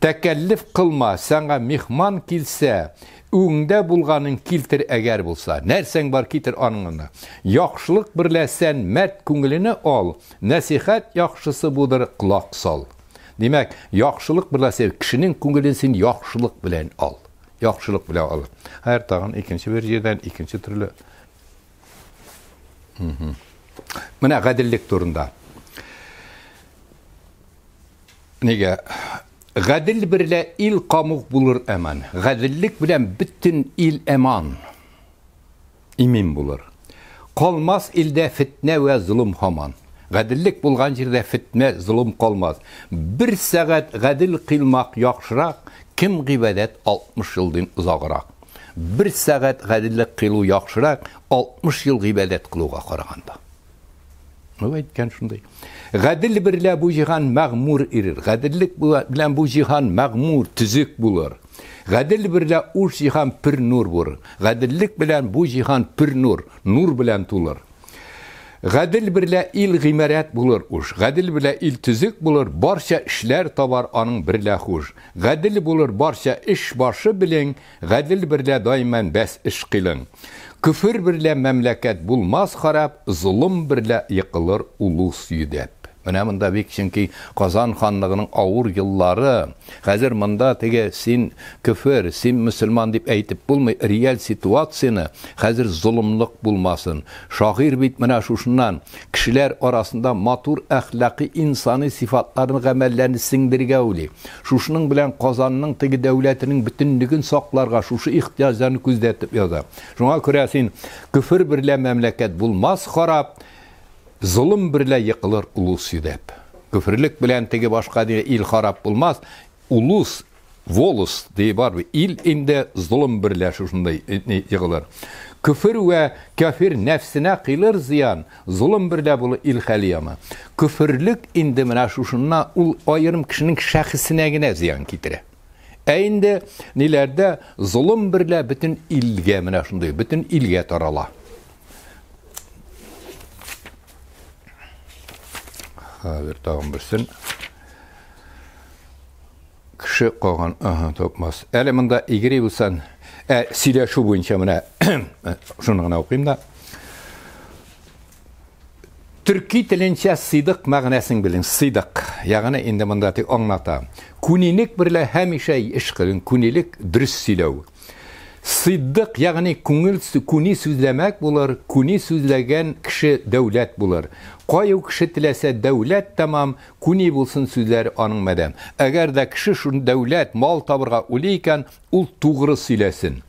Тәкәллеф кылма, сәңа михман килсә, өңдә булганын килтер әгәр булса. Нәрсәң бар китер аның янына. Яхшылык берлә сән мәрт күңелене ал, нәсихәт яхшысы будыр, колак сал. Димәк, яхшылык берлә сен кешенең күңелен син яхшылык белән ал. Яхшылык белән ал. Хәер, тагын икенче бер җирдән икенче төрле. Менә гаделлек турында. Нигә? Гадел берлә ил камук булыр әман. Гаделлек белән бөтен ил әман. Имин булыр. Калмас илдә фитнә вә золым һаман. Гаделлек булган җирдә фитнә, золым калмас. Бер сәгать гадел кыйлмак яхшырак, кем гыйбадәт 60 елдан озаграк. Бер сәгать гаделлек кыйлу яхшырак, 60 ел гыйбадәт кылуга караганда. Ну, әйткән шундый. Гадел берлә бу җиһан мәгъмур ирер. Гаделлек белән бу җиһан мәгъмур, төзек булыр. Гадел берлә уш җиһан пер нур булыр. Гаделлек белән бу җиһан пер нур, нур белән тулыр. Гадел берлә ил гыймарәт булыр уш. Гадел берлә ил төзек булыр, барча эшләр табар аның берлә хуш. Гадел булыр барча эш башы белең, гадел берлә дайман бәс эш кыйлың. Күфер берлә мәмләкәт булмас харап, золым берлә йыкылыр улус йөдәп. Менә монда бик, чөнки Казан ханлыгының авыр еллары, хәзер монда теге син көфер, син мөселман дип әйтеп булмый, реаль ситуацияне, хәзер золымлык булмасын. Шагыйрь бит менә шушыннан кешеләр арасында матур әхлакый инсани сыйфатларны, гамәлләрне сеңдерергә уйлый. Шушының белән Казанның теге дәүләтенең бөтенлеген сакларга, шушы ихтыяҗларны күздә тотып яза. Шуңа күрә син көфер берлә мәмләкәт булмас харап, Золым берлә екылыр улус йөдәп. Көферлек белән теге башка ди ил харап булмас, улус, волос ди бар бит, ил инде золым берлә шушындый егылыр. Көфер вә кяфир нәфсенә кыйлыр зыян, золым берлә булыр ил хәле яман. Көферлек инде менә шушынна ул аерым кешенең шәхесенә генә зыян китерә. Ә инде ниләрдә золым берлә бөтен илгә менә шундый, бөтен илгә тарала. Хәзер тагын берсен. Кеше калган, ага, тапмас. Әле монда игри булсан, ә сөйләшү буенча менә шуны гына укыйм да. Төрки теленчә сыйдык мәгънәсен белең, сыйдык. Ягъни инде монда тик аңлата. Күнилек берлә һәмишә эш кылын, күнилек дөрес сөйләү. Сыйдык, ягъни күңел күни сүзләмәк булыр, күни сүзләгән кеше дәүләт булыр. Каю кеше теләсә дәүләт тәмам, күни булсын сүзләре аның мәдәм. Әгәр дә кеше шун дәүләт, мал табырга уйлый икән, ул тугры сөйләсен.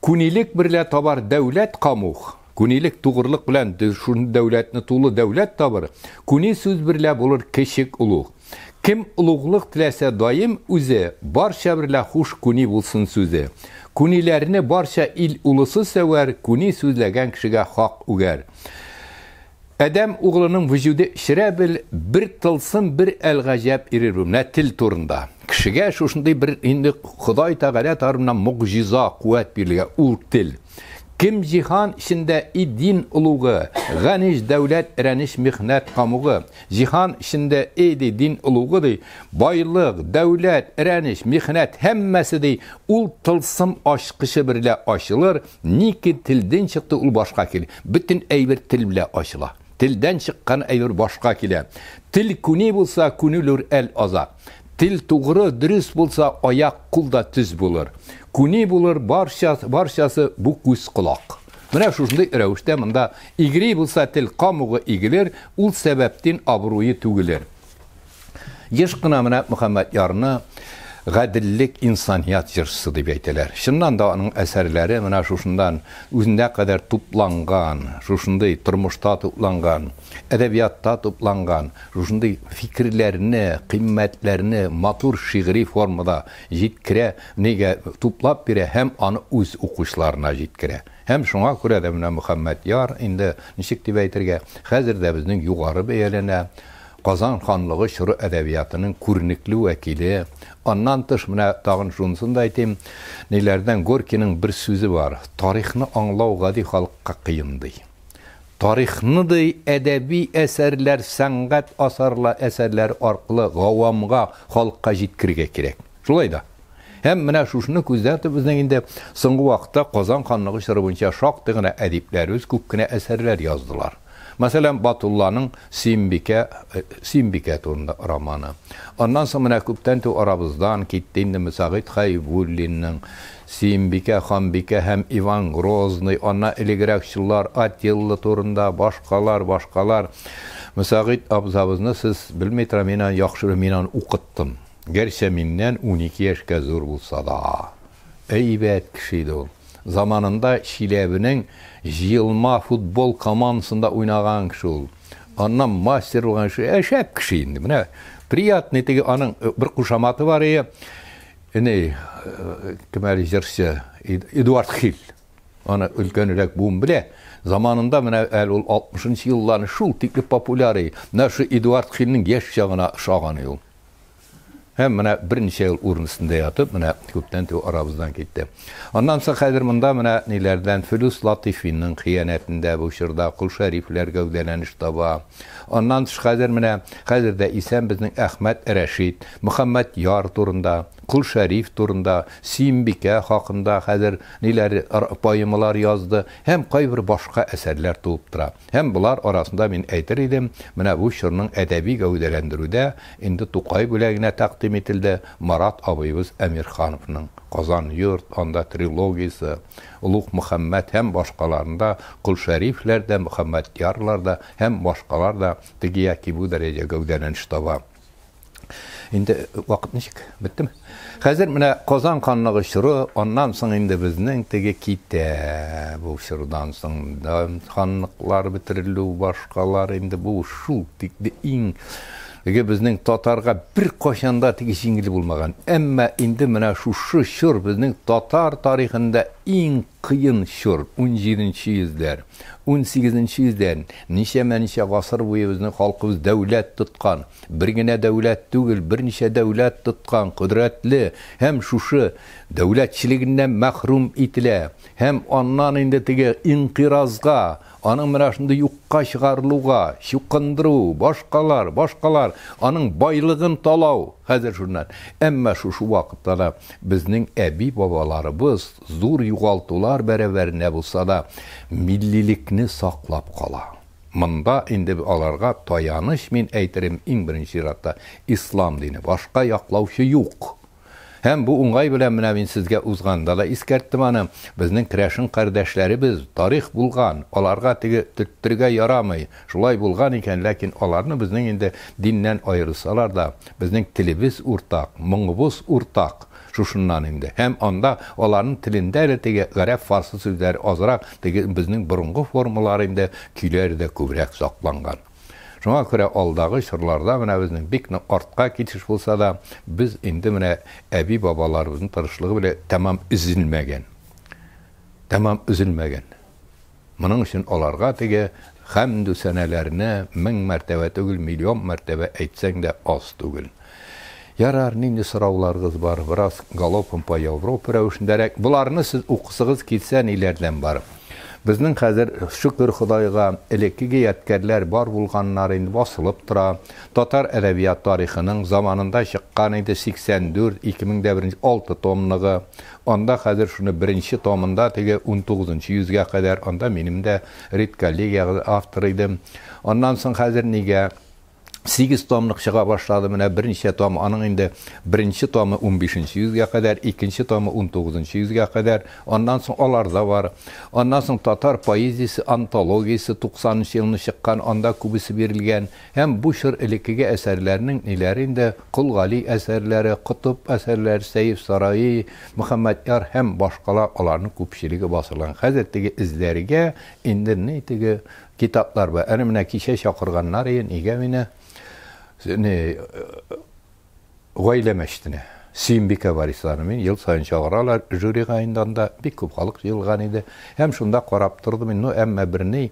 Күнилек берлә табар дәүләт камух. Күнилек тугрылык белән шун дәүләтне тулы дәүләт табыр. Күни сүз берлә булыр кечек олуг. Кем олуглык теләсә даим үзе, барча берлә хуш күни булсын сүзе. Күниләрне барча ил улысы сәвәр, күни сүзләгән кешегә хак үгәр. Адәм углының вөҗүде эчрә бел, бер тылсым, бер әл-гаҗәп ирер бу. Менә тел турында. Кешегә шушындый бер инде Ходай Тәгалә тарафыннан могҗиза, куәт бирелгән ул тел. Кем җиһан эчендә и дин олугы, Ганиш дәүләт рәниш михнәт камугы. Җиһан эчендә и ди дин олугы ди, байлык, дәүләт, рәниш, михнәт һәммәсе ди, ул тылсым ачкычы берлә ачылыр, ники телдин чыкты ул башка килер. Бөтен әйбер тел белә ачыла. Телдән чыккан әйбер башка килә. Тел күни булса, күнелүр әл азак. Тел тугры, дөрес булса, аяк, кул да төз булыр. Күни булыр барча, барчасы бу күз колак. Менә шушындый рәвештә монда игри булса тел камугы игелер, ул сәбәптин абруе түгелер. Еш кына менә Мөхәммәдьярны гаделлек инсаният җырчысы дип әйтәләр. Чыннан да аның әсәрләре менә шушындан үзендә кадәр тупланган, шушындый тормышта тупланган, әдәбиятта тупланган, шушындый фикерләрне, кыйммәтләрне матур шигъри формада җиткерә, нигә туплап бирә һәм аны үз укучыларына җиткерә. Һәм шуңа күрә дә менә Мөхәммәдьяр инде ничек дип әйтергә, хәзер дә безнең югары бәяләнә. Казан ханлыгы чоры әдәбиятының күренекле вәкиле. Аннан тыш, менә тагын шунысын да әйтим, ниләрдән Горькийның бер сүзе бар, тарихны аңлау гади халыкка кыен, ди. Тарихны, ди, әдәби әсәрләр, сәнгать асарла әсәрләр аркылы гавамга, халыкка җиткерергә кирәк. Шулай да. Һәм менә шушыны күздә тотып безнең инде соңгы вакытта Казан ханлыгы чоры буенча шактый гына әдипләребез күп кенә әсәрләр яздылар. Мәсәлән, Батулланың Сөембикә, Сөембикә турында романы. Аннан соң менә күптән түгел арабыздан китте инде Мөсәгыйть Хәйбуллинның Сөембикә, ханбикә һәм Иван Грозный, аннан элегрәк чуллар Атилла турында, башкалар, башкалар. Мөсәгыйть абзабызны сез белми торам, мин аны яхшы беләм, мин аны укыттым. Гәрчә миннән 12 яшькә зур булса да. Әйбәт кеше иде ул. Заманында Чиләбенең җыелма футбол командасында уйнаган кеше ул. Аннан мастер булган кеше, ә шәп кеше инде. Менә приятный теге аның э, бер кушаматы бар иде. Әнә э, кем әле җырчы Эдуард Хиль. Аны өлкәнрәк буын белә. Заманында менә әле ул 60 елларны шул тикле популяр иде. Менә шу Эдуард Хильнең яшь чагына ошаган ул. Һәм менә берничә ел урын өстендә ятып, менә күптән түгел арабыздан китте. Аннан соң хәзер монда менә ниләрдән Флүс Латыйфиның хыянәтендә бу чорда Кол Шәрифләр гәүдәләнеш таба. Аннан тыш хәзер менә хәзер дә исән безнең Әхмәт Рәшит, Мөхәммәт Яр турында, Кол Шәриф турында, Сөембикә хакында хәзер ниләр поэмалар язды һәм кайбер башка әсәрләр туып тора. Һәм болар арасында мин әйтер идем, менә бу чорның әдәби гәүдәләндерүдә инде Тукай бүләгенә тәкъдим ителде Марат абыебыз Әмирхановның Казан йорт, анда трилогиясе, Олуг Мөхәммәт һәм башкаларында Колшәрифләр дә, Мөхәммәдьярлар да һәм башкалар да теге яки бу дәрәҗә гәүдәләнеш таба. Инде вакыт ничек? Беттеме? Хәзер менә Казан ханлыгы чоры, аннан соң инде безнең теге китә. Бу чордан соң да ханлыклар бетерелү, башкалар инде бу шул тикле иң теге безнең татарга бер кайчан да теге җиңел булмаган. Әмма инде менә шушы чор безнең татар тарихында иң кыен чор, 17 йөзләр, 18 йөздән ничәмә-ничә гасыр буе безнең халкыбыз дәүләт тоткан. Бер генә дәүләт түгел, берничә дәүләт тоткан, кодрәтле һәм шушы дәүләтчелегеннән мәхрүм ителә һәм аннан инде теге инкыйразга, аның менә шундый юкка чыгарылуга, чукындыру, башкалар, башкалар, аның байлыгын талау, хәзер шуннан. Әмма шушы вакытта да безнең әби-бабаларыбыз зур югалтулар бәрабәренә булса да, миллилекне саклап кала. Монда инде аларга таяныч, мин әйтерем, иң беренче чиратта ислам дине, башка яклаучы юк. Һәм бу уңай белән менә мин сезгә узганда да искәрттем аны, безнең керәшен кардәшләребез тарих булган, аларга теге төрттерергә ярамый, шулай булган икән, ләкин аларны безнең инде диннән аерылсалар да, безнең телебез уртак, моңыбыз уртак. Шушыннан инде. Һәм анда аларның телендә әле теге гарәп-фарсы сүзләре азрак, теге безнең борынгы формалар инде, көйләр дә күбрәк сакланган. Шуңа күрә алдагы чорларда менә безнең бик нык артка китеш булса да, без инде менә әби-бабаларыбызның тырышлыгы белән тәмам өзелмәгән. Тәмам өзелмәгән. Моның өчен аларга теге хәмдү сәнәләрне мең мәртәбә түгел, миллион мәртәбә әйтсәң дә аз түгел. Ярар, нинди сорауларыгыз бар? Бераз галопом по Европа рәвешендәрәк. Боларны сез укысыгыз килсә, ниләрдән бар? Безнең хәзер, шөкер Ходайга, элеккеге ядкәрләр бар булганнар инде басылып тора. Татар әдәбият тарихының заманында чыккан инде 84, 2001 алты томлыгы. Анда хәзер шуны беренче томында теге унтугызынчы йөзгә кадәр, анда минем дә редколлегия авторы идем. Аннан соң хәзер нигә 8 томлык чыга башлады, менә берничә том, аның инде беренче томы унбишенче йөзгә кадәр, икенче томы унтугызынчы йөзгә кадәр, аннан соң алар да бар. Аннан соң татар поэзиясе антологиясе туксанынчы елны чыккан, анда күбесе бирелгән. Һәм бу чор элеккеге әсәрләрнең ниләре инде, Кол Гали әсәрләре, Котып әсәрләре, Сәйф Сараи, Мөхәммәдьяр һәм башкалар, аларның күпчелеге басылган. Хәзер теге эзләргә инде ни теге китаплар бар. Әнә менә кичә чакырганнар иде, нигә мине ни Гаилә мәчетенә. Сөембикә Варисларны мин ел саен чакыралар, жюрига инде анда бик күп халык җыелган иде. Һәм шунда карап тордым мин, ну әмма берни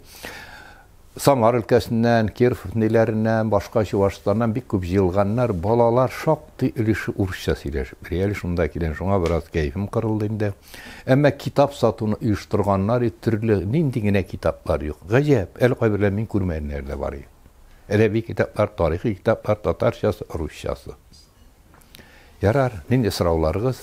Самар өлкәсеннән, Киров ниләреннән, башка Чувашстаннан бик күп җыелганнар, балалар шактый өлеше урысча сөйләшеп йөри. Әле шунда килгән, шуңа бераз кәефем кырылды инде. Әмма китап сатуны оештырганнар, төрле нинди генә китаплар юк. Гаҗәп, әле кайберләр мин күрмәгәннәр дә бар. Әдәби китаплар, тарихи китаплар, татарчасы, русчасы. Ярар, нинди сорауларыгыз?